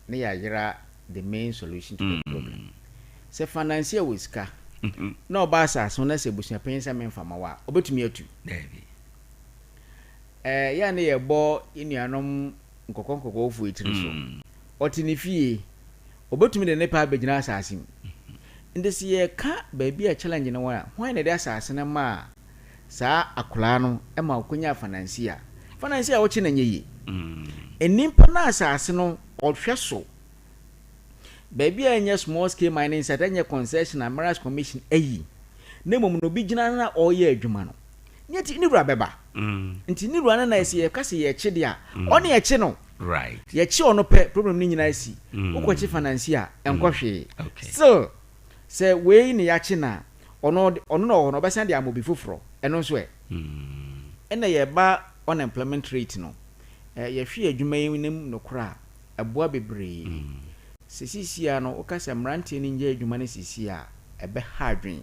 na yɛayera the main solution to the problem. Sɛ financier wɔ sika na ɔba asase ho na sɛ abusuapanyin sɛ memfa ma wo a, ɔbɛtumi atu? Daabi. Ɛɛ, yɛ a na yɛbɔ yɛn nuanom nkɔkɔnkɔkɔɔfoɔ yi tiri so. Ɔte ne fie, ɔbɛtumi de ne pɛ abɛgyina asase mu. Nti sɛ yɛka baabi a challenge no wɔ a, hwan na ɛde asase no maa saa akwadaa no ma ɔkɔnyaa financier? Financier a wokye no nyɛ yie. Nnipa no asase no ɔhwɛ so. Baabi a ɛnyɛ small scale mining site, ɛnyɛ concession a Minerals Commission ayi, na mmom no obi gyina na ɔreyɛ adwuma no, ne ti ne wura bɛba. Nti ne wura no na ɛsɛ yɛka sɛ yɛkye deɛ a, ɔne ɛkye no. Right. Yɛkye ɔno pɛ, problem no nyinaa si. Wokɔkye financier a, ɛnkɔ hwee. Still, sɛ wei na yɛakye no a, ɔno ɔno na ɔwɔ hɔ no, ɔbɛsan de ama obi foforɔ. Ɛno nso ɛ? Ɛna yɛba unemployment rate no, yɛhwɛ yɛn adwuma yi mu nokorɛ a, ɛboa bebree. Sɛ seesei ara no woka sɛ mmeranteɛ no ngyae adwuma no seesei a, ɛbɛha adwene.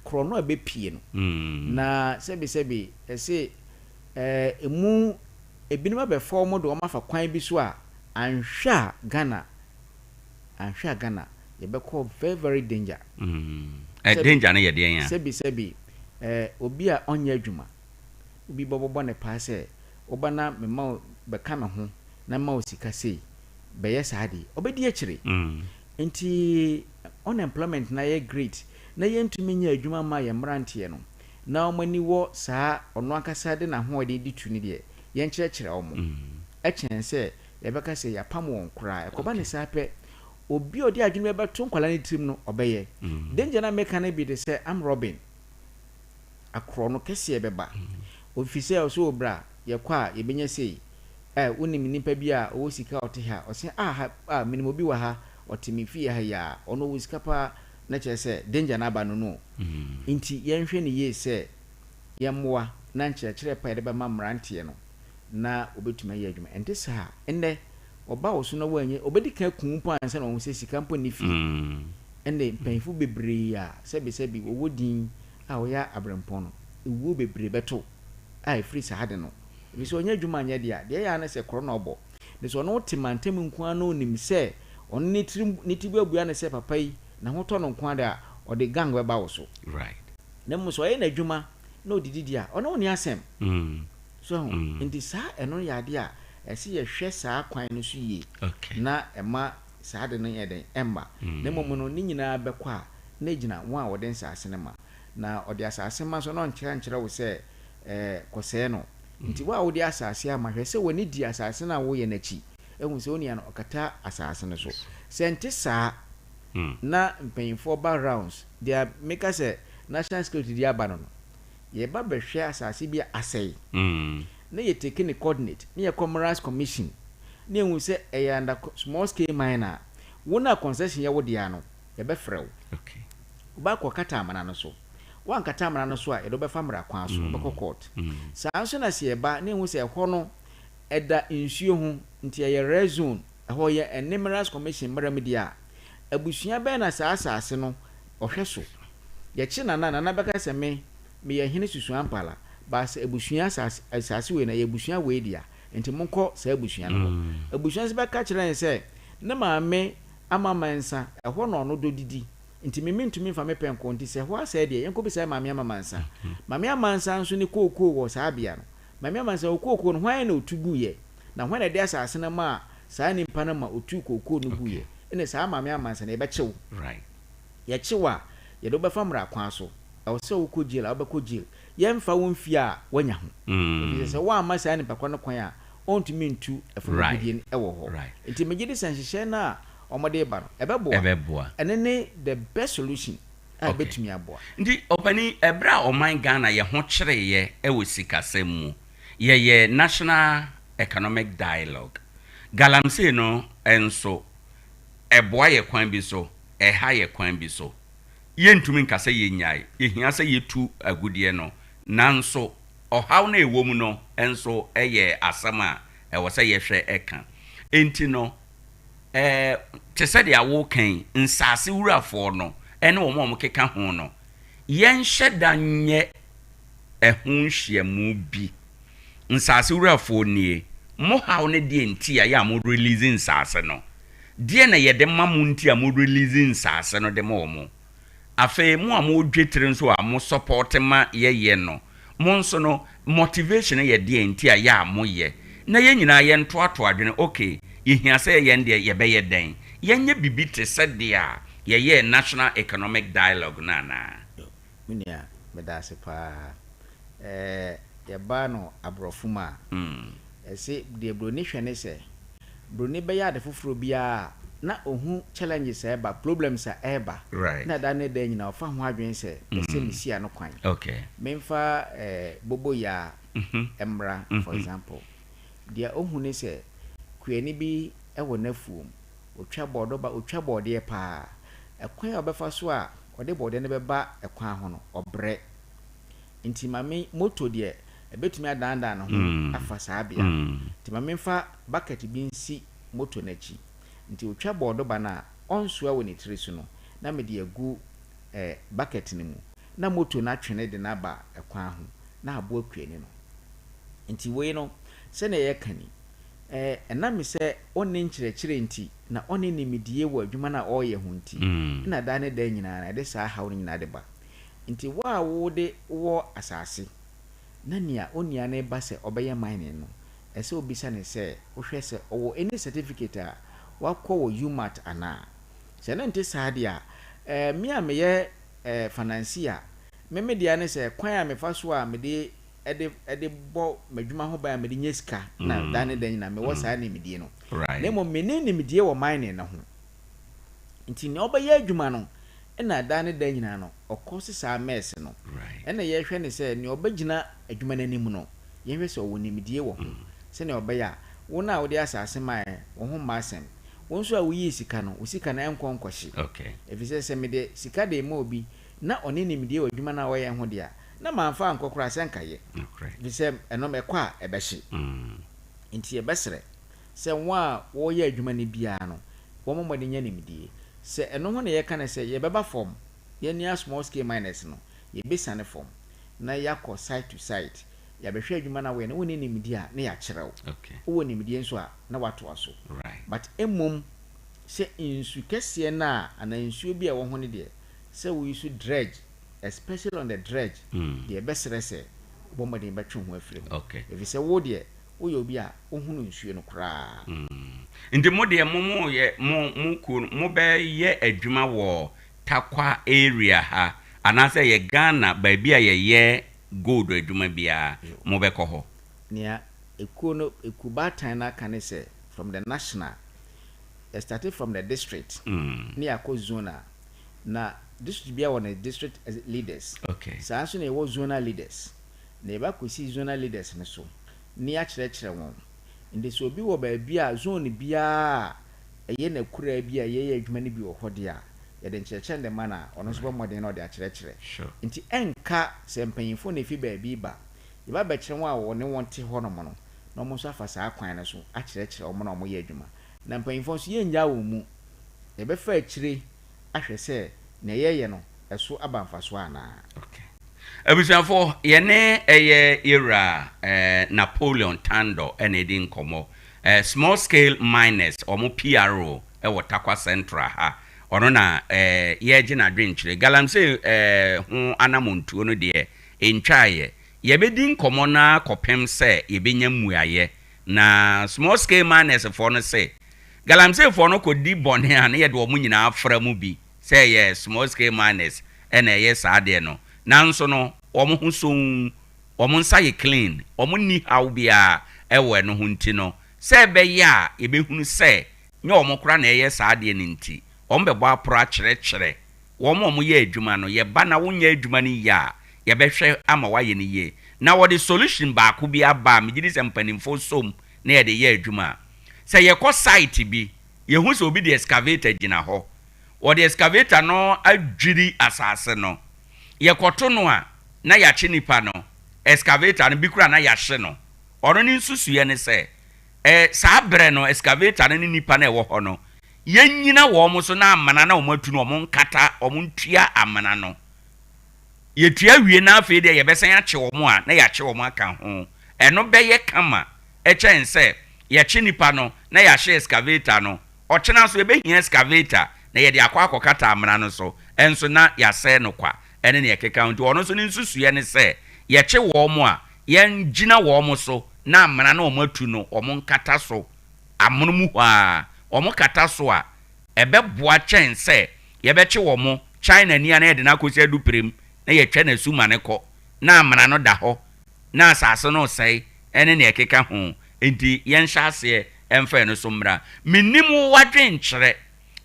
Korɔno a ɛbɛpue no. Na sɛbesɛbe ɛse ɛɛ emu ebinom abɛfa wɔn de wɔn afa kwan bi so a, anhwɛ a Ghana, anhwɛ a Ghana yɛbɛkɔ very very danger. Ɛ danger no yɛ deɛn a? Sɛbesɛbe ɛɛ obi a ɔnyɛ adwuma, obi bɛbɔbɔ ne paa sɛ woba na mema wo bɛka me ho na mma wo sika sei, bɛyɛ saa de, ɔbɛdi akyire. Nti unemployment no ayɛ great na yɛntumi nyɛ adwuma mma yɛn mmeranteɛ no na wɔn ani wɔ saa ɔno ankasa de n'ahoɔden de tu no deɛ, yɛnkyerɛkyerɛ wɔn kyɛn sɛ yɛbɛka sɛ yɛapam wɔn koraa. Ɛkɔba no saa pɛ, obi a ɔde adwene bɛbɛto nkwadaa no tirim no, ɔbɛyɛ. Danger no a meka no bi te sɛ armed robbing, akorɔno kɛseɛ bɛba. Ɛfiri sɛ ɔsɛ o bra, yɛkɔ a yɛbɛnya sei. Eh, wonim nnipa bi a ɔwɔ sika a ɔte ha? Ɔse, ah, ha, ah, menim obi wɔ ha, ɔte me fie ha yi ara, ɔno ɔwɔ sika paa, na kyerɛ sɛ danger no aba no no o. Nti yɛnhwɛ no yie sɛ yɛmmoa na nkyerɛkyerɛ pa a yɛde bɛma mmeranteɛ no na wɔbɛtumi ayɛ adwuma. Ɛnte saa a, ɛnnɛ ɔba wo so na woanyɛ, ɔbɛdi kan aku wo mpo ansa na wahu sɛ sika mpo nni fie. Ɛnde mpanyimfo bebree a sɛbesɛbe wɔwɔ din a wɔyɛ aberempɔn no, ewuo bebree bɛto a ɛfiri saa ade no. Ɛfiri sɛ ɔnyɛ adwuma nyɛ deɛ a, deɛ ɛyɛ ara ne sɛ korɔ na ɔbɔ. Na sɛ ɔne wo te mantam nko ara na ɔnim sɛ ɔno ne tirim ne ti buabua no sɛ papa yi ne ho tɔ no nko ara deɛ a, ɔde gang bɛba wo so. Right. Na mmom sɛ ɔyɛ n'adwuma na ɔdidi deɛ a, ɔne wo nni asɛm. So ahu? Nti saa ɛno yɛ adeɛ a ɛsɛ yɛhwɛ saa kwan no so yie Okay. na ɛma saa ade no nyɛ dɛn? Ɛmma. Na mmom no, ne nyinaa bɛkɔ a, na ɛgyina wɔn a wɔde nsaase no ma. Na ɔde asaase ma nso na ɔnkyerɛ nkyerɛ wo sɛ, ɛɛ, kɔsɛe no. Nti wo a wode asase ama, hwɛ sɛ w'ani di asase no a woyɛ no akyi hu sɛ onua no ɔkata asase no so. Sɛ ɛnte saa na mpanyinfoɔ ba rounds, deɛ meka sɛ national security de aba no no, yɛba bɛhwɛ asase bi a asɛe na yɛ take ne coordinate na yɛkɔ Minerals Commission na yɛhu sɛ ɛyɛ under small scale mine a, wo no a concession yɛ wo dea no, yɛbɛfrɛ wo. Wobɛakɔkata amena no so. Woankata amena no so a, yɛde wo bɛfa mmara kwan so, wobɛkɔ court. Saa nso na sɛ yɛba na yɛhu sɛ ɛhɔ no ɛda nsuo ho, nti ɛyɛ red zone, ɛhɔ yɛ ɛne Minerals Commission mmara mu deɛ a, abusua bɛn na saa asase no ɔhwɛ so? Yɛkye Nana a, Nana bɛka sɛ me, meyɛ hene Susuampala, but sɛ abusua asase, asase wei no ɛyɛ abusua wei dea, nti monkɔ saa abusua no hɔ. Abusua nso bɛka kyerɛ no sɛ ne maame ama mansa, ɛhɔ na ɔno dɔ didi, Nti me mentumi mfa me pɛ nkɔ, nti sɛ ɛhɔ asɛe deɛ, yɛnkɔbisa Maame Amamansa. Maame Amansa nso ne kookoo wɔ saa bea no. Maame Amansa, okookoo no, hwan na ɔtu guiɛ? Na hwan na ɛde asase no maa saa nipa no ma ɔtuu kookoo no guiɛ? Ɛnna saa Maame Amansa no, yɛbɛkye wo. Yɛkye wo a, yɛde wo bɛfa mmara kwan so. Ɛwɔ sɛ wokɔ jail a, wobɛkɔ jail. Yɛremfa wo mfie a woanya ho. Ɛfiri sɛ, sɛ woamma saa nipa korɔ no kwan a, ɔrentumi ntu ɛfam agudeɛ no wɔ hɔ. Nti megye di sɛ nhyehyɛe no a wɔde reba no, ɛbɛboa. Ɛbɛboa. Ɛno ne the best solution a Okay. ɛbɛtumi aboa. Nti ɔpanin, ɛberɛ a ɔman Ghana yɛ ho kyereeɛ wɔ sikasɛm mu, yɛyɛɛ National Economic Dialogue. Galamsey no nso, ɛboa yɛ kwan bi so, ɛha yɛ kwan bi so. Yɛntumi nka sɛ yɛnnyae, ɛhia sɛ yɛtu agudeɛ no, nanso ɔhaw no a ɛwɔ mu no nso yɛ asɛm a ɛwɔ sɛ yɛhwɛ ka. Enti no, Ɛɛ, te sɛ deɛ woreka yi, nsase wurafoɔ no ne wɔn a wɔkeka ho no, yɛnhyɛ da nyɛ ɛho nhyiamu bi. Nsase wurafoɔ nie, mo haw ne deɛ nti a yɛ a mo release nsase no? Deɛ na yɛde ma mo nti a mo release nsase no de ma wɔn? Afei mo a mo dwetire nso a mo support ma yɛyɛ no, mo nso no motivation no yɛ deɛn nti a yɛ a mo yɛ? Na yɛn nyinaa yɛn toatoa adwene ok yɛhia sɛ yɛn deɛ yɛbɛyɛ dɛn? Yɛnyɛ bibi te sɛ deɛ a yɛyɛɛ National Economic Dialogue no anaa? Me nua, meda ase paa. Ɛɛ, yɛba no aborɔfo mu a, ɛse deɛ buroni hwɛ ne sɛ, buroni bɛyɛ ade foforɔ biara a, na ɔhu challenges a ɛba, problems a ɛreba, na da ne da nyinaa ɔfa ho adwene sɛ, pɛ sɛ mesi ano kwan. Memfa ɛɛ boboyaa mmra, for example. Deɛ ɔhu ne sɛ, kuani bi wɔ n'afuom, ɔtwa bɔɔdɔba, ɔtwa bɔɔdeɛ paa. Ɛkwan a ɔbɛfa so a ɔde bɔɔdeɛ no bɛba ɛkwan ho no, ɔbrɛ. Nti ma me, moto deɛ, ɛbɛtumi adaadaa ne ho afa saa bea no. Nti ma memfa bucket bi nsi moto no akyi. Nti ɔtwa bɔɔdoba no a, ɔnsoa wɔ ne tiri so no, na mede agu eh, bucket no mu. Na moto no atwe no de no aba ɛkwan ho, na aboa kuani no. Nti wei no, sɛdeɛ yɛka ni, eh, ɛnam sɛ ɔnni nkyerɛkyerɛ nti, na ɔnni nimdie wɔ adwuma no a ɔreyɛ ho nti, na daa ne daa nyinaa no, ɛde saa haw no nyinaa de ba. Nti wo a wode wowɔ asase, na nea onua no reba sɛ ɔbɛyɛ mining no, ɛsɛ wobisa no sɛ, wohwɛ sɛ ɔwɔ any certificate a wakɔ wɔ UMaT anaa? Sɛ ɛno nte saa deɛ a, eh, me a meyɛ eh, financier, me me dea ne sɛ kwan a mefa so a mede de de bɔ m'adwuma ho ban a mede nya sika na da ne da nyinaa mewɔ saa nimdie no. Na mmom menni nimdie wɔ mining no ho. Nti nea ɔbɛyɛ adwuma no na da ne da nyinaa no ɔkɔ se saa mess no. Ɛna yɛhwɛ no sɛ nea ɔbɛgyina adwuma no anim no yɛnhwɛ sɛ ɔwɔ nimdie wɔ ho sɛnea ɔbɛyɛ a wo no a wode asase maeɛ wo ho mma asɛm. Wo nso a woyii sika no wo sika no ɛnkɔ nkɔhye. Efisɛ sɛ mede sika de rema obi na ɔne nimdie wɔ adwuma no a ɔyɛ ho deɛ a na mamfa ankɔ koraa sɛ anka yɛ, efisɛ ɛno ɛkɔ a ɛbɛhye. Enti yɛbɛsrɛ sɛ wɔn a wɔreyɛ adwuma no biara no, wɔmmɔ mmɔden nyɛ nimdie. Sɛ ɛno ho na yɛka no sɛ yɛbɛba fam, yɛn nua small scale miners no, yɛbɛsiane fam na yɛakɔ site to site, yɛabɛhwɛ adwuma no a woyɛ no, wonni nimdie a na yɛakyerɛ wo, wowɔ nimdie nso a na woatoa so. But mmom sɛ nsu kɛseɛ no a anaa nsuo bi a ɛwɔ ho no deɛ, sɛ wo use dredge especially on the dredge deɛ ɛbɛsrɛ sɛ wobɔ mmɔden bɛtwe wo ho afiri ho ɛfiri sɛ wo deɛ woyɛ obi a wohunu nsuo no koraa. Nti mo deɛ mo mo yɛ mo mo kuo no mo bɛ yɛ adwuma wɔ Tarkwa area ha anaasɛ yɛ Ghana baabi a yɛyɛ gold adwuma biara mo bɛ kɔ hɔ? Nea ekuo no, ekuo baatan no aka ne sɛ, from the national, yɛ starte from the district ne yɛakɔ zonal. Na district biara wɔ ne district leaders. Saa nso na yɛwɔ zonal leaders. Na yɛba kɔsi zonal leaders no so ne yɛakyerɛkyerɛ wɔn. Nti sɛ obi wɔ baabi a zone biara a ɛyɛ n'akuraa bi a yɛyɛ adwuma no bi wɔ hɔ deɛ a, yɛde nkyerɛkyerɛ no de ma no a, ɔno nso bɔ mmɔden na ɔde akyerɛkyerɛ. Nti ɛnka sɛ mpanyimfoɔ na ɛfi baabi reba. Yɛba bɛkyerɛ wɔn a wɔne wɔn te hɔnom no, na wɔn nso afa saa kwan no so akyerɛkyerɛ wɔn a wɔyɛ adwuma. Na mpanyimfoɔ nso, yɛrennyaa wɔn mu. Yɛbɛfa akyire ahwɛ sɛ nea yɛreyɛ no, ɛso aba mfasoɔ anaa. Okay. Abusuafoɔ, yɛne ɛyɛ yɛwura eh, Napoleon Tandor ɛna ɛdi nkɔmmɔ. Eh, small scale miners, wɔn PRO ɛwɔ Tarkwa Central ha. Ɔno na eh, yɛregye n'adwenkyerɛ. Galamsey eh, ho anamontuo no deɛ, ɛntwaeɛ. Yɛbɛdi nkɔmmɔ no ara kɔpem sɛ yɛbɛnya mmuaeɛ. Na small scale miners foɔ no se, Galamsey foɔ no kɔdi bɔne a na yɛde wɔn nyinaa fra mu bi sɛ ɛyɛ small scale miners na ɛyɛ saa adeɛ no. Nanso no wɔn ho sɔnn, wɔn nsa yɛ clean, wɔn nni haw biara wɔ ɛno ho nti no, sɛ ɛbɛyɛ a yɛbɛhunu sɛ nyɛ wɔn koraa na ɛyɛ saa adeɛ no nti, wɔn bɛbɔ aporɔ akyerɛkyerɛ wɔn a wɔyɛ adwuma no, yɛba na wonyɛ adwuma no yie a, yɛbɛhwɛ ama woayɛ no yie. Na wɔde solution baako bi aba a megye di sɛ mpanimfoɔ som na yɛde yɛ adwuma a, sɛ yɛkɔ site bi, yɛhu sɛ obi de excavator gyina hɔ, wɔde excavator no adwiri asase no, yɛkɔto no a, na yɛakye nipa no, excavator no bi koraa na yɛahye no. Ɔno ne nsusuiɛ ne sɛ, eh, saa berɛ no excavator no ne nipa no a ɛwɔ hɔ no, Yɛnnyina wɔn so na amena no a wɔatu no, wɔnkata, wɔntua amena no. Yɛtua wie na afei deɛ yɛbɛsan akye wɔn a, na yɛakye wɔn aka ho. Ɛno bɛyɛ kama kyɛn sɛ yɛkye nnipa no na yɛahye excavator no. Ɔkyena nso yɛbɛhia excavator na yɛde akɔ akɔkata amena no so nso na yɛasɛe no kwa ne nea ɛkeka ho. Nti ɔno nso ne nsusuiɛ ne sɛ yɛkye wɔn a, yɛngyina wɔn so na amena no a wɔatu no wɔnkata so amono mu hɔ ara, wɔkata so a, ɛbɛboa kyɛn sɛ yɛbɛkye wɔn Chinani a na yɛde no akɔsi adupire na yɛtwa no asu ma no kɔ, na amena no da hɔ, na asase no resɛe, ne nea ɛkeka ho. Enti yɛnhyɛ aseɛ mfa ɛno so mmra. Mennim wo w'adwenkyerɛ.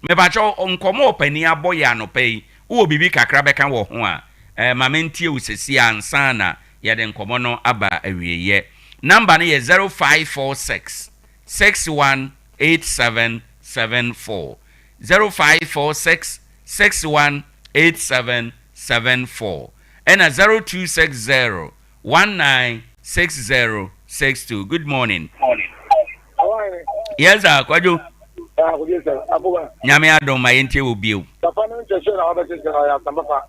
Mepakyɛw, nkɔmmɔ a ɔpanin abɔ yɛ anɔpa yi, wowɔ biribi kakra bɛka wɔ ho a, eh, ma mentie wo seesei ansa na yɛde nkɔmmɔ no aba awieeɛ. Number no yɛ 0546 618774. 0546 618774. Ɛna 0260 196062. Good morning. Yes sir, Kwadwo. Nyame adom ma yɛntie wɔ bio. Papa no nkyɛkyɛ na wabɛkyekyɛ na ɔyɛ asɛm papa.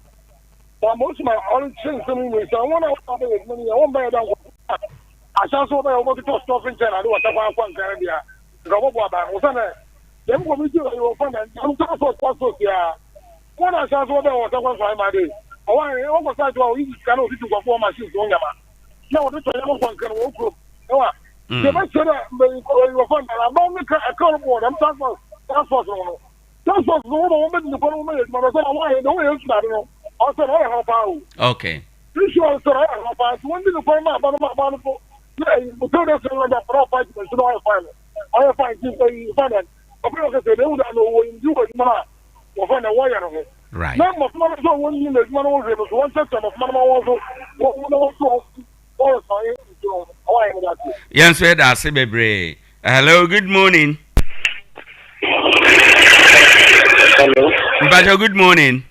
Na mose ma ɔnkyerɛ nsɛm yi mu sɛ wɔn a wɔba bɛyɛ adwuma no yɛ wɔn bɛyɛ dɛ nkɔ ahyɛn so wɔbɛyɛ wɔbɛtotɔ stɔfe nkyɛn na ade wɔsɛ kwan akɔ nkran no deɛ nka wɔbɛbɔ aban ho sɛ nɛ dɛm kɔmiti wɔ yɛ wɔfa na dɛm transport transport ya wɔn a ahyɛn so wɔbɛyɛ wɔsɛ kwan so ayɛ ma de ɔwɔ ayɛ wɔkɔ site hɔ a wɔyi sika na wɔtutu nkurɔfoɔ wɔ machines ho nyama na wɔde tɔ yɛn kɔ nkran wɔ kurom ɛwɔ deɛ bɛkyerɛ dɛ mbɛyi wɔfa na aban no ka ɛka no bɔ dɛm transport transport no no Transport no wɔn a wɔn bɛ di nipa no wɔn yɛ adwuma no sɛ na wɔn ayɛ na wɔn yɛ nsu ade no ɔsɛ na ɔyɛ hɔ paa o. Okay. Nsu ɔsɛ na ɔyɛ hɔ paa nti wɔn di nipa no ma aba no ma aba no so na ɛyi motor de sɛ na ɔfɔ ɔfa adwuma nsu na ɔyɛ fine no ɔyɛ fine nti ɛyi fine na ɔfɛ ɔkɛ sɛ ewu da no wɔ ndi wɔ adwuma no a wɔfɛ na wɔyɛ no ho. Right. Na mmɔfra no nso a wɔn nyi na adwuma no wɔhwɛ no so wɔn kyerɛkyerɛ mmɔfra no ma wɔn so wɔn na wɔn so wɔn sɔn nsu no ɔwɔ ayɛ no da ase. Yɛn nso yɛda ase bebree. Hello, good morning. Hello. Mpacho, good morning.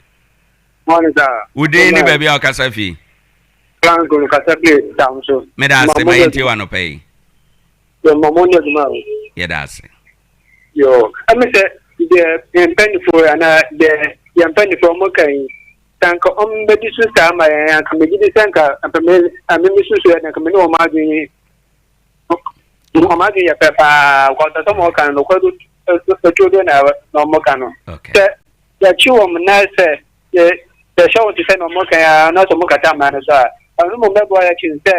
Morning, sir. Wo din ne baabi a ɔkasa fi? Franco kasa fi town so. Meda ase ma yɛntie wɔ anɔpa yi. Yɛ mma mo nyɛ adwuma o. Yɛda ase. Yo, ɛmi sɛ deɛ yɛn mpanyinfoɔ anaa deɛ yɛn mpanyinfoɔ ɔmo ka yi, sɛ anka ɔmo bɛdi so saa ma yɛn anka megye di sɛ anka mpɛmɛ amemi susu yɛ anka me ne wɔn adwene Wɔn adwene yɛ pɛ paa because asɛm a wɔka no nokorɛ do tuo do na na wɔka no. Sɛ yɛkye wɔn na sɛ yɛ yɛhyɛ wɔn te sɛ na wɔka yi ara na sɛ wɔkata mmara no so a, ɛno mmom bɛboa yɛ kyen sɛ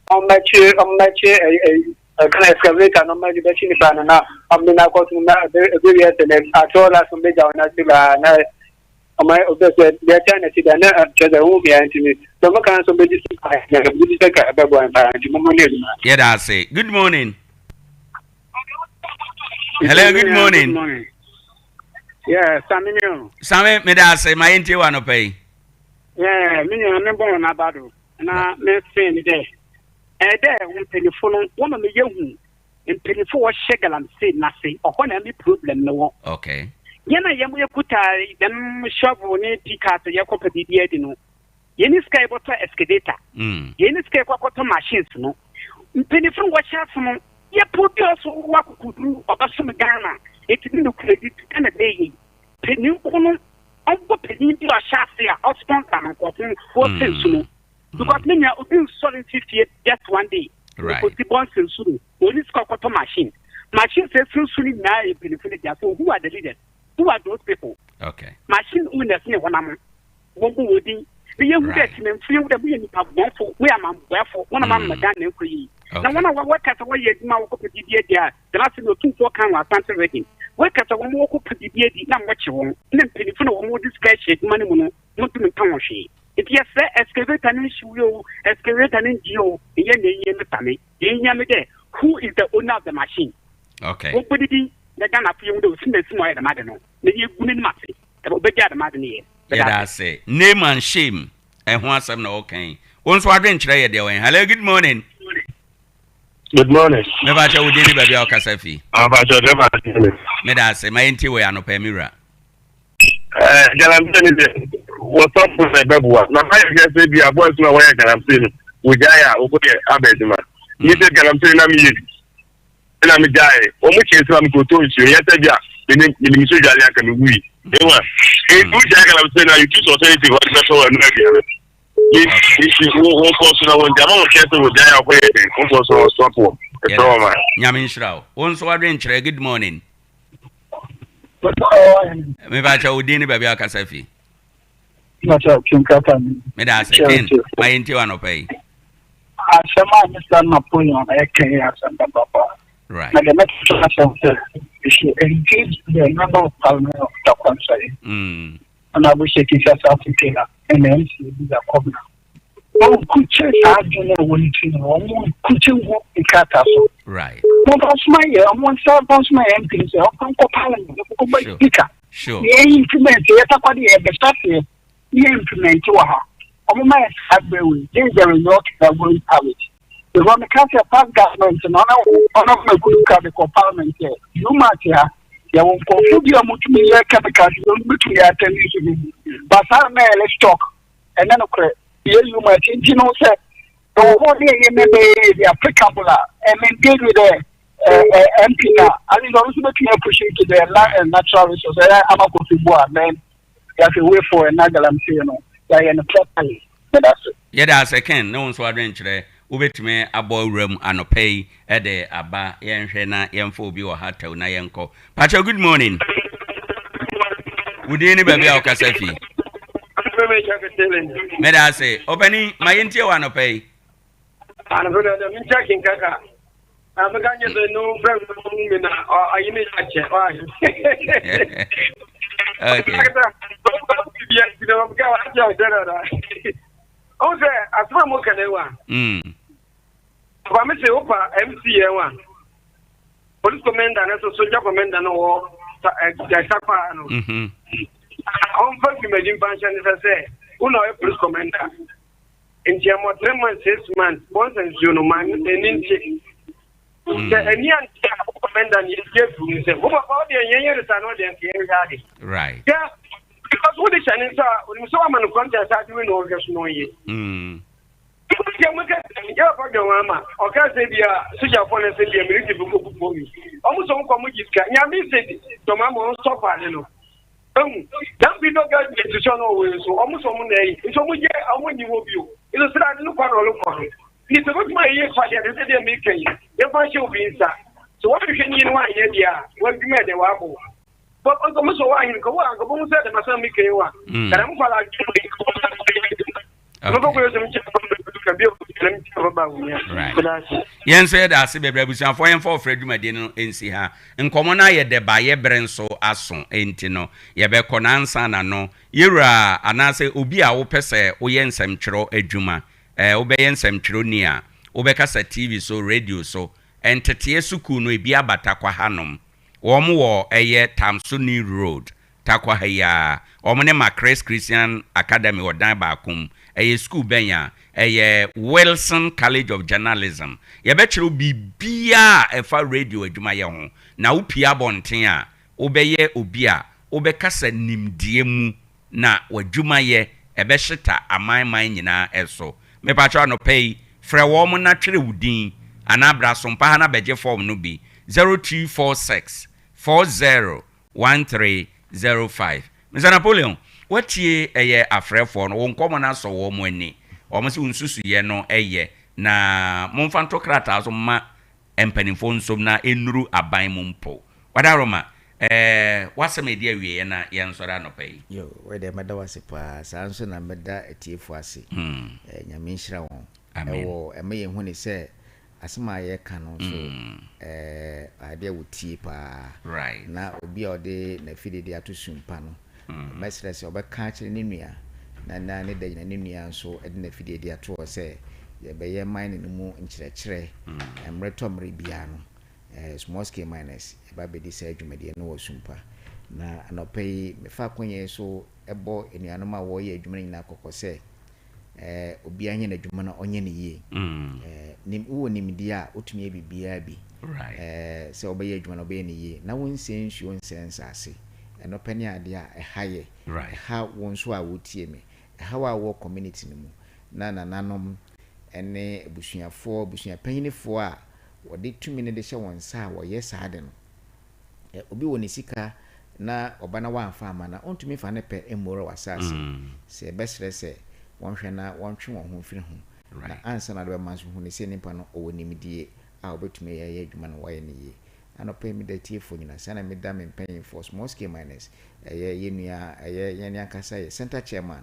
wɔmmɛkye wɔmmɛkye ɛyi ɛka excavator no wɔmmɛde bɛkye nipa no na wɔde no akɔto mu na ɛbɛwie sɛ na at all last wɔbɛgya wɔn ase baa na. Ɔma ɔbɛ sɛ deɛ ɛkyɛ na ti da na kyerɛ sɛ wo bia nti mi sɛ ɔmo kan so bɛgye so paa na ɛgye di sɛ ka ɛbɛboa yɛn paa nti mo ne adwuma. Yɛda ase. Good morning. Hello, good morning. Good morning. Yeah, Sami ni o. Sami, meda ase, ma yɛntie wɔ anɔpa yi. Yeah, me nua me bɔn n'aba do na me fe ne dɛ. Ɛyɛ dɛ mpanyinfo no wɔma me yɛ hu Mpanyimfo a wɔhyɛ galamsey no ase, ɔhɔ na emi problem no wɔ. Okay. Hɛn a yɛmo yɛkuta dɛm shovel ne pickaxe yɛkɔpɛ biribi adi no, yɛnni sika a yɛbɔtɔ excavator. Yɛnni sika yɛkɔ akɔtɔ machines no. Mpanyimfo no wɔhyɛ ase no, yɛpɛ obi a ɔso ɔwɔ akokoduru ɔbɛsom Ghana, ntsi ne nokorɛdzi ntsi Ghana bɛyɛ yie. Panyin ko no, ɔmbɔ panyin bi a ɔhyɛ ase a ɔsponsor no nkorɔfo wɔsɛ nsu no. Because me nua obi nsɔre nfi fie just one day. Right. Okosi bɔnse nsu no, oni sika ɔkɔtɔ machine. Machine sɛ efi nsu no nyinaa yɛ mpanyinfo no dea. So who are the leaders? Who are those people? Okay. Machine owners ne hɔnam. Wɔn bɔ wɔn din. Ne yɛn hu dɛ tìmɛnfo yɛn hu dɛ mo yɛ nipa bɔnfo, mo yɛ amambuafo, wɔn na mo ama Ghana nkɔ yie. Na wɔn a wɔka sɛ wɔyɛ adwuma a wɔkɔpɛ biribi adi a, dɛm asɛm yi Otumfoɔ kan wɔ Asante region. Wɔka sɛ wɔn wɔkɔpɛ biribi adi na wɔkye wɔn. Na mpanyinfo na wɔn de sika ahyɛ adwuma no mu no, wɔntumi nka wɔn hwee. Nti yɛsrɛ excavator no nhyew yi o, excavator no ngye o, nnyɛ nea ehia me Same. Nea ehia me dɛ, who is the owner of the machine? Okay. Wɔbɔ ne din na Ghanafo yɛhu dɛ osimesi ma ɔyɛ dɛm ade no, na yegu n'anim ase. Obegyaa dɛm ade no yɛ. Meda Yɛda ase. ase. Name and shame ɛho asɛm na ɔka yi. Wo nso adwenkyerɛ yɛ deɛ wɛn. Hello, good morning. Good morning. Meba kyɛ wo din ne baabi a wokasa fi. Abakyɛ driver ase. Meda ase. Ma yɛntie wɔ yɛ anɔpa yi me wura. Eh, galamsey ni deɛ wɔtɔ po na ɛbɛboa na mayɛ hwɛ sɛ bi aboa nso a wɔyɛ galamsey no wɔgyae a wɔkɔyɛ aba adwuma ne sɛ galamsey na meyɛ bi ɛna megyae wɔn mo kyɛn sɛ ma mekɔtɔ nsuo yɛ sɛ bi a menim nsuo dwale anka mewui ewa ɛnti wogyae galamsey na you choose alternative wɔde bɛtɔ wɔ ɛno aduane nti wɔnkɔ so na wɔngya ma wɔhwɛ sɛ wɔgyae a wɔkɔyɛ den wɔnkɔ so na wɔsoapoɔ ɛsɛ wɔn ma Nyame nhyira wo. Wo nso w'adwenkyerɛ, good morning. Mepakyɛ wo din ne baabi a wakasa fi. Meda ase Ken, ma yɛntie wo anɔpa yi. Asɛm a Mr. Napoleon ɛka yi asɛm papa. Right. Na deɛ mɛtoto asɛm sɛ we should engage the member of parliament of Takwamsare. Honorable Sheikh Issa Safo Taylor and the MC Ebuza Kobna. Wɔnkukyere saa adwene a ɛwɔ ne ti no, wɔnkukyere ngu nkrataa so. Right. Wɔmfa nsoma yɛ, wɔn nsa mfa nsoma yɛ MP no sɛ ɔmfa nkɔ parliament, nkɔbɔ speaker. Sure. Na yɛn implement, yɛ takwade yɛ bɛhyɛ aseɛ, ne yɛ implement wɔ ha. Wɔn ma yɛ saa berɛ wei, this is the result we are going to have it. Because meka sɛ past government no, ɔno ɔno mɛkuru ka de kɔ parliament sɛ, you must ha, yɛwɔ nkurɔfoɔ bi a wɔtumi yɛ chemicals, wɔtumi yɛ atɛnni so bi. But saa na yɛ stock. Ɛnyɛ nokorɛ. Yɛ human ti nti no sɛ ɛwɔ hɔ ne ɛyɛ mɛ bɛyɛ bi applicable a ɛmɛ engage with the MP na at least ɔno nso bɛtumi appreciate the land and natural resource ɛyɛ ama kofi bu a then yɛahwɛ way forward na galamsey no yɛayɛ no properly. Meda ase. Yɛda ase Ken ne wo nso adwenkyerɛ wobɛtumi abɔ awura mu anɔpa yi de aba yɛnhwɛ na yɛmfa obi wɔ ha tɛw na yɛnkɔ Pacho good morning wo din ne baabi a wokasa fi meda ase ɔpani ma yɛntie wɔ anɔpa yi okay. Mm. Papa me se wopa MC yɛ wa. Police commander ne so soldier commander no wɔ Sakwa no. Mhm. Ɔmfa dwumadi mfa nhyɛ ne sɛ sɛ wo na ɔyɛ police commander. Nti ɛmɔ 3 months 6 months bɔnsa nsuo no ma ɛni nte. Sɛ ɛni ante a wo commander no yɛdi afiri mu nsam. Wo papa wo deɛ yɛn yɛ ne saa na ɔdeɛ nka yɛnhwɛ ade. Right. Sɛ because wode hyɛ ne nsa a onim sɛ wama no contract sɛ ade wei na ɔhwɛ so na ɔyɛ. Yɛ mo kɛ yɛ papa dɔn ama ɔka sɛ bi a sogyafoɔ no sɛ bi a military bi kɔ kukuo mi ɔmo sɛ ɔmo kɔ ɔmo gye sika nyame sɛ dɔm ama ɔmo stop ade no ehu dan bi dɔ government sɛ ɔno ɔwɔ nso ɔmo sɛ ɔmo na ɛyi nso ɔmo gye ɔmo nyi hɔ bio nso sɛ ade no kɔ na ɔno kɔ no ne sɛ bɛtuma yɛ fa deɛ sɛ deɛ meka yi yɛmfa nhyɛ obi nsa sɛ wɔhwehwɛ ne yie no wɔanyɛ deɛ a wɔadwuma ɛdɛ wɔabɔ Papa nka mo sɛ wɔ ahen ka wɔ anka bɔ mo sɛ dɛm asɛm mi kɛn wa. Kɛrɛ mo fa la adwuma yi. Mo kɔ kɔ yɛ sɛ mo kyɛ. ka bio na me ti ba wo ya. Right. Meda ase. Yɛn nso yɛda ase bebree abusuafoɔ yɛmfa ɔfrɛ dwumadie no nsi ha. Nkɔmmɔ no ayɛ dɛ ba yɛ bere nso aso enti no yɛbɛkɔ na ansa na no yɛwura anaasɛ obi a wopɛ sɛ woyɛ nsɛmtwerɛ adwuma eh, wobɛyɛ nsɛmtwerɛni a wobɛkasa TV so radio so nteteɛ sukuu no ebi aba Tarkwa hanom wɔn wɔ ɛyɛ Tamso New Road Tarkwa ha yi ara, wɔn ne Macris Christian Academy wɔ dan baako mu. Ɛyɛ sukuu bɛn a? Ɛyɛ Wilson College of Journalism. Yɛbɛkyerɛ wo biribiara a ɛfa radio adwumayɛ ho, na wopue abɔnten a, wobɛyɛ obi a wobɛkasa nimdeɛ mu, na w'adwumayɛ ɛbɛhyeta amanman nyinaa so. Mepakyɛw, anɔpa yi, frɛ wɔn na twerɛ wo din, anaa bra Sompa ha na bɛgye fɔɔm no bi, 0246 40 1305. Mister Napoleon, woatie ɛyɛ afrɛfoɔ no, wo nkɔmmɔ no asɔ wɔn ani. Wɔn se wo nsusuiɛ no yɛ, na momfa nto krataa so mma mpanimfoɔ nsom na ɛnnuru aban mu mpo. Wadaroma, ɛɛ, w'asɛm a ɛdi awieɛ na yɛnsɔre anɔpa yi. Yo, wei deɛ mɛda wo ase paa, saa nso na mɛda atiefoɔ ase. Nyame nhyira wɔn. Amen. Ɛwɔ ɛma yɛhu ne sɛ Asɛm a yɛreka no nso, ɛyɛ adeɛ a wɔtie paa. Na obi a ɔde n'afidie de ato sumpa no, mɛsrɛ sɛ ɔbɛka akyerɛ ne nua, na na ne da nyina ne nua nso de n'afidie de ato hɔ sɛ yɛbɛyɛ mining no mu nkyerɛkyerɛ mmerɛ tɔ mmerɛ biara no, small scale miners, yɛba abɛdi saa dwumadie no wɔ sumpa. Na anɔpa yi, mefa akwanya yi so bɔ anuanom a wɔreyɛ adwuma no nyinaa kɔkɔ sɛ, Eh, obiara nyɛ n'adwuma na ɔnyɛ no yie. Eh, nim, wowɔ nimdeɛ a, wotumi yɛ biribiara bi. Right. Eh, sɛ wobɛyɛ adwuma na wobɛyɛ no yie, na wonsɛe nsuo nsɛe nsase. Ɛno pɛ ne adeɛ a ɛha yɛ. Right. Ɛha wo nso a wotie me. Ɛha wo a wowɔ community no mu, na nananom ne abusuafoɔ, abusuapanyinifoɔ a wɔde tumi no de hyɛ wɔn nsa a wɔyɛ saa ade no. Ɛ, obi wɔ ne sika na ɔba na wamfa amma no a, ɔntumi mfa ne pɛ mmoro w'asase. Sɛ yɛbɛsrɛ sɛ wɔnhwɛ na wɔntwe wɔn ho mfiri ho, na ansa na wɔde bɛma nso, hu no sɛ nipa no ɔwɔ nimdie a ɔbɛtumi ayɛ adwuma na wayɛ no yie. Anɔpa yi meda atiefoɔ nyinaa, saa na meda me mpanyinfoɔ, small scale miners, ɛyɛ yɛn nua, ɛyɛ yɛn ankasa yɛ center chairman,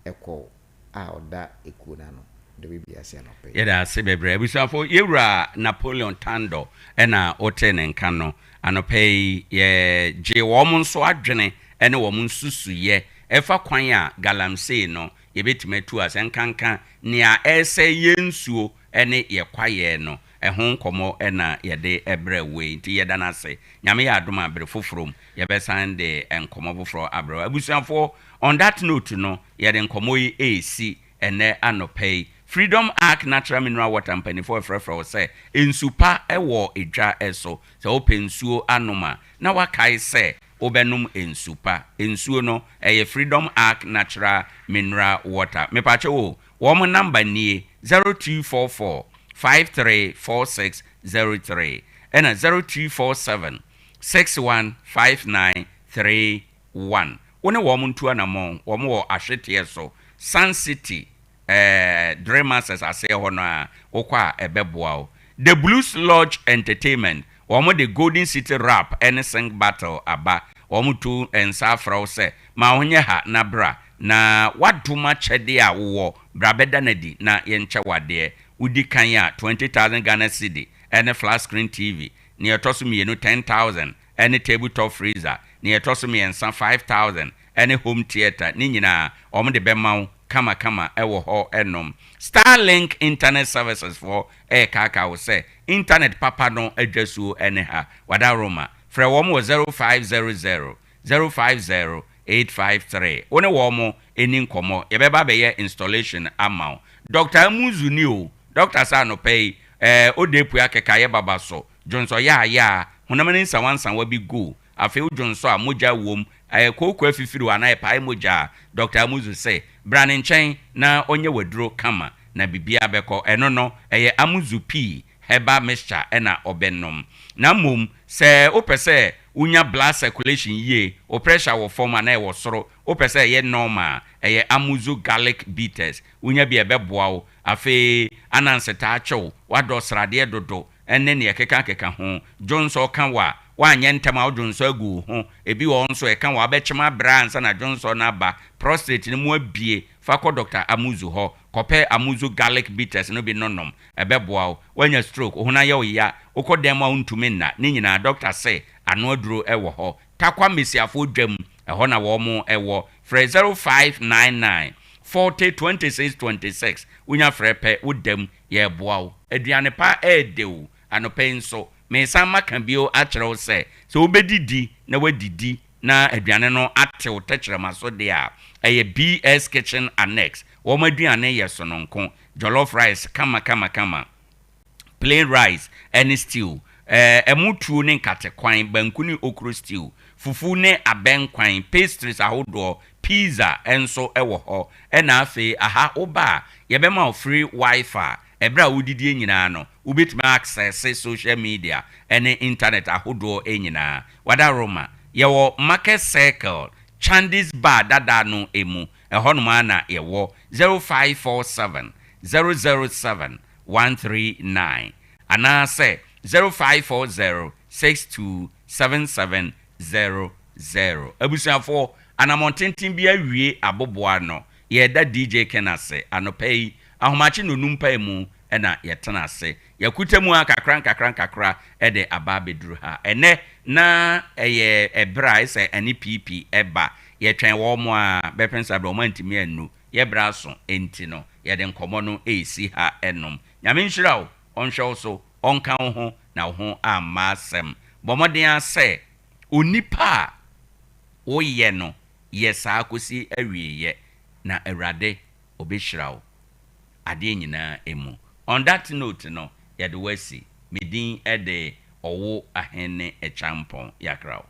ɛkɔ a ɔda ekuo no ano de bɛbi ase anɔpa yi. Yɛda ase bebree abusuafo. Yɛwura Napoleon Tandor na wotee ne nka no. Anɔpa yi yɛ gyee wɔn nso adwene ne wɔn nsusuyɛ ɛfa kwan a galamsey no yɛbɛtumi atu ase nkanka nea ɛresɛe yɛn nsuo ne yɛ kwaeɛ no ɛho nkɔmmɔ na yɛde brɛɛ wo yi. Nti yɛda no ase. Nyame yɛ adom a bere foforɔ mu yɛbɛsan de nkɔmmɔ foforɔ abrɛ wo. Abusuafoɔ on that note no Yɛde nkɔmmɔ yi resi ɛnnɛ anɔpa yi. Freedom Ark Natural Mineral Water mpanimfoɔ refrɛfrɛ wo sɛ nsu pa wɔ dwa so. Sɛ wopɛ nsuo anom a, na woakae sɛ wobɛnom nsu pa. Nsuo no, ɛyɛ Freedom Ark Natural Mineral Water. Mepakyɛw o, wɔn namba nie, 0244 534603 ɛna 0247 615931. 1. Wo ne wɔn ntu anammɔn, wɔn wɔ ahweteɛ so, Sun City, eh, Dre Masters aseɛ hɔ no ara, wokɔ a ɛbɛboa wo. The Blues Lodge Entertainment, wɔn de Golden City Rap ne Sing Battle aba, wɔn tu nsa afrɛ wo sɛ ma wo ho nyɛ ha na bra, na w'adom akyɛdeɛ a wowɔ, bra bɛda no adi na yɛnkyɛ wo adeɛ. Wodi kan a, 20,000 Ghana Cedi ne flat screen TV, nea ɛtɔ so mmienu, 10,000 ne table top freezer, nea ɛtɔ so mmiɛnsa 5000 ne home theatre, ne nyinaa wɔn de bɛma wo kama kama wɔ hɔ nom. Starlink internet services foɔ rekaakaa wo sɛ internet papa no adwasuo ne ha. Wadaworoma, frɛ wɔn wɔ 0500 050 853. Wo ne wɔn nni nkɔmmɔ, yɛbɛba abɛyɛ installation ama wo. Doctor Amuzu ni o, doctor sɛ anɔpa yi, eh, Odeepue akekaeɛ baba so, Dwonsɔ yaayaa, honam ani nsawansawa bi gu, afei wo dwonsɔ a mogya wom, ɛyɛ kooko afifiriw anaa ɛpae mogya a, Dɔkta Amuzu se, bra ne nkyɛn na ɔnyɛ w'aduro kama na biribiara bɛkɔ. Ɛno no, ɛyɛ Amuzu pii herbal mixture na ɔbɛnom. Na mmom, sɛ wopɛ sɛ wonya blood circulation yie, wo pressure wɔ fam anaa ɛwɔ soro, wopɛ sɛ ɛyɛ normal a, ɛyɛ Amuzu garlic bitters. Wonya bi a ɛbɛboa wo. Afei, ananse taa kye wo, woadɔ sradeɛ dodo, ne nea ɛkekakeka ho. Dwonsɔ ka wo a, Woanyɛ ntɛm a, wo dwonsɔ agu wo ho. Ebi wɔ hɔ nso a, ɛka wo a, wobɛkyem abrɛ ansa na dwonsɔ no aba. Prostate no mu abue. Fa kɔ Dɔkta Amuzu hɔ. Kɔpɛ Amuzu Garlic Bitters no bi nonom. Ɛbɛboa wo. Woanya stroke, wo honam yɛ wo ya, wokɔ dan mu a wontumi nna, ne nyinaa, dɔkta se ano aduro wɔ hɔ. Tarkwa Mmesiafoɔ dwam, ɛhɔ na wɔn wɔ. Frɛ 0599 40 26 26. Wonya frɛ pɛ, woda mu, yɛreboa wo. Aduane pa ɛɛdɛ o. Anɔpa yi nso, meresan maka bio akyerɛ wo sɛ, sɛ wobɛdidi na woadidi na aduane no ate wo tɛkyerɛma so deɛ a, ɛyɛ BS Kitchen Annex. Wɔn aduane yɛ sononko. Jollof rice kama kama kama, plain rice ne stew, ɛmo tuo ne nkate kwan, banku ne okro stew, fufu ne abɛnkwan, pastries ahodoɔ, pizza nso wɔ hɔ. Ɛna afei aha woba a, yɛbɛma wo free wifi. Ɛberɛ a wodidie nyinaa no, wobɛtumi a access social media ne internet ahodoɔ nyinaa. Wadaroma, yɛwɔ Market Circle, Chandi's Bar dada no mu. Ɛhɔnom ara na yɛwɔ, 0547 007 139 anaasɛ 0540 62 7700. Abusuafoɔ, anammɔn tenten bi awie aboboa ano. Yɛreda DJ Ken ase anɔpa yi. Ahomakye nnɔnum mpaemu na yɛtena ase. Yɛakuta mu ara kakra nkakra nkakra de aba abɛduru ha. Ɛnnɛ na ɛyɛ ɛberɛ a ɛsɛ ɛne PP ba. Yɛtwɛn wɔn ara bɛpem saa berɛ, wɔn antumi annu. Yɛ berɛ aso nti no, yɛde nkɔmmɔ no resi ha nom. Nyame nhyira wo, ɔnhwɛ wo so, ɔnka wo ho na wo ho amma asɛm. Bɔ mmɔden ara sɛ onipa a woyɛ no, yɛ saa kɔsi awieɛ, na Awurade ɔbɛhyira wo adeɛ nyinaa mu. On that note no, yɛde wo asi. Me din de Ɔwo Ahene Kyampɔn. Yɛakra wo.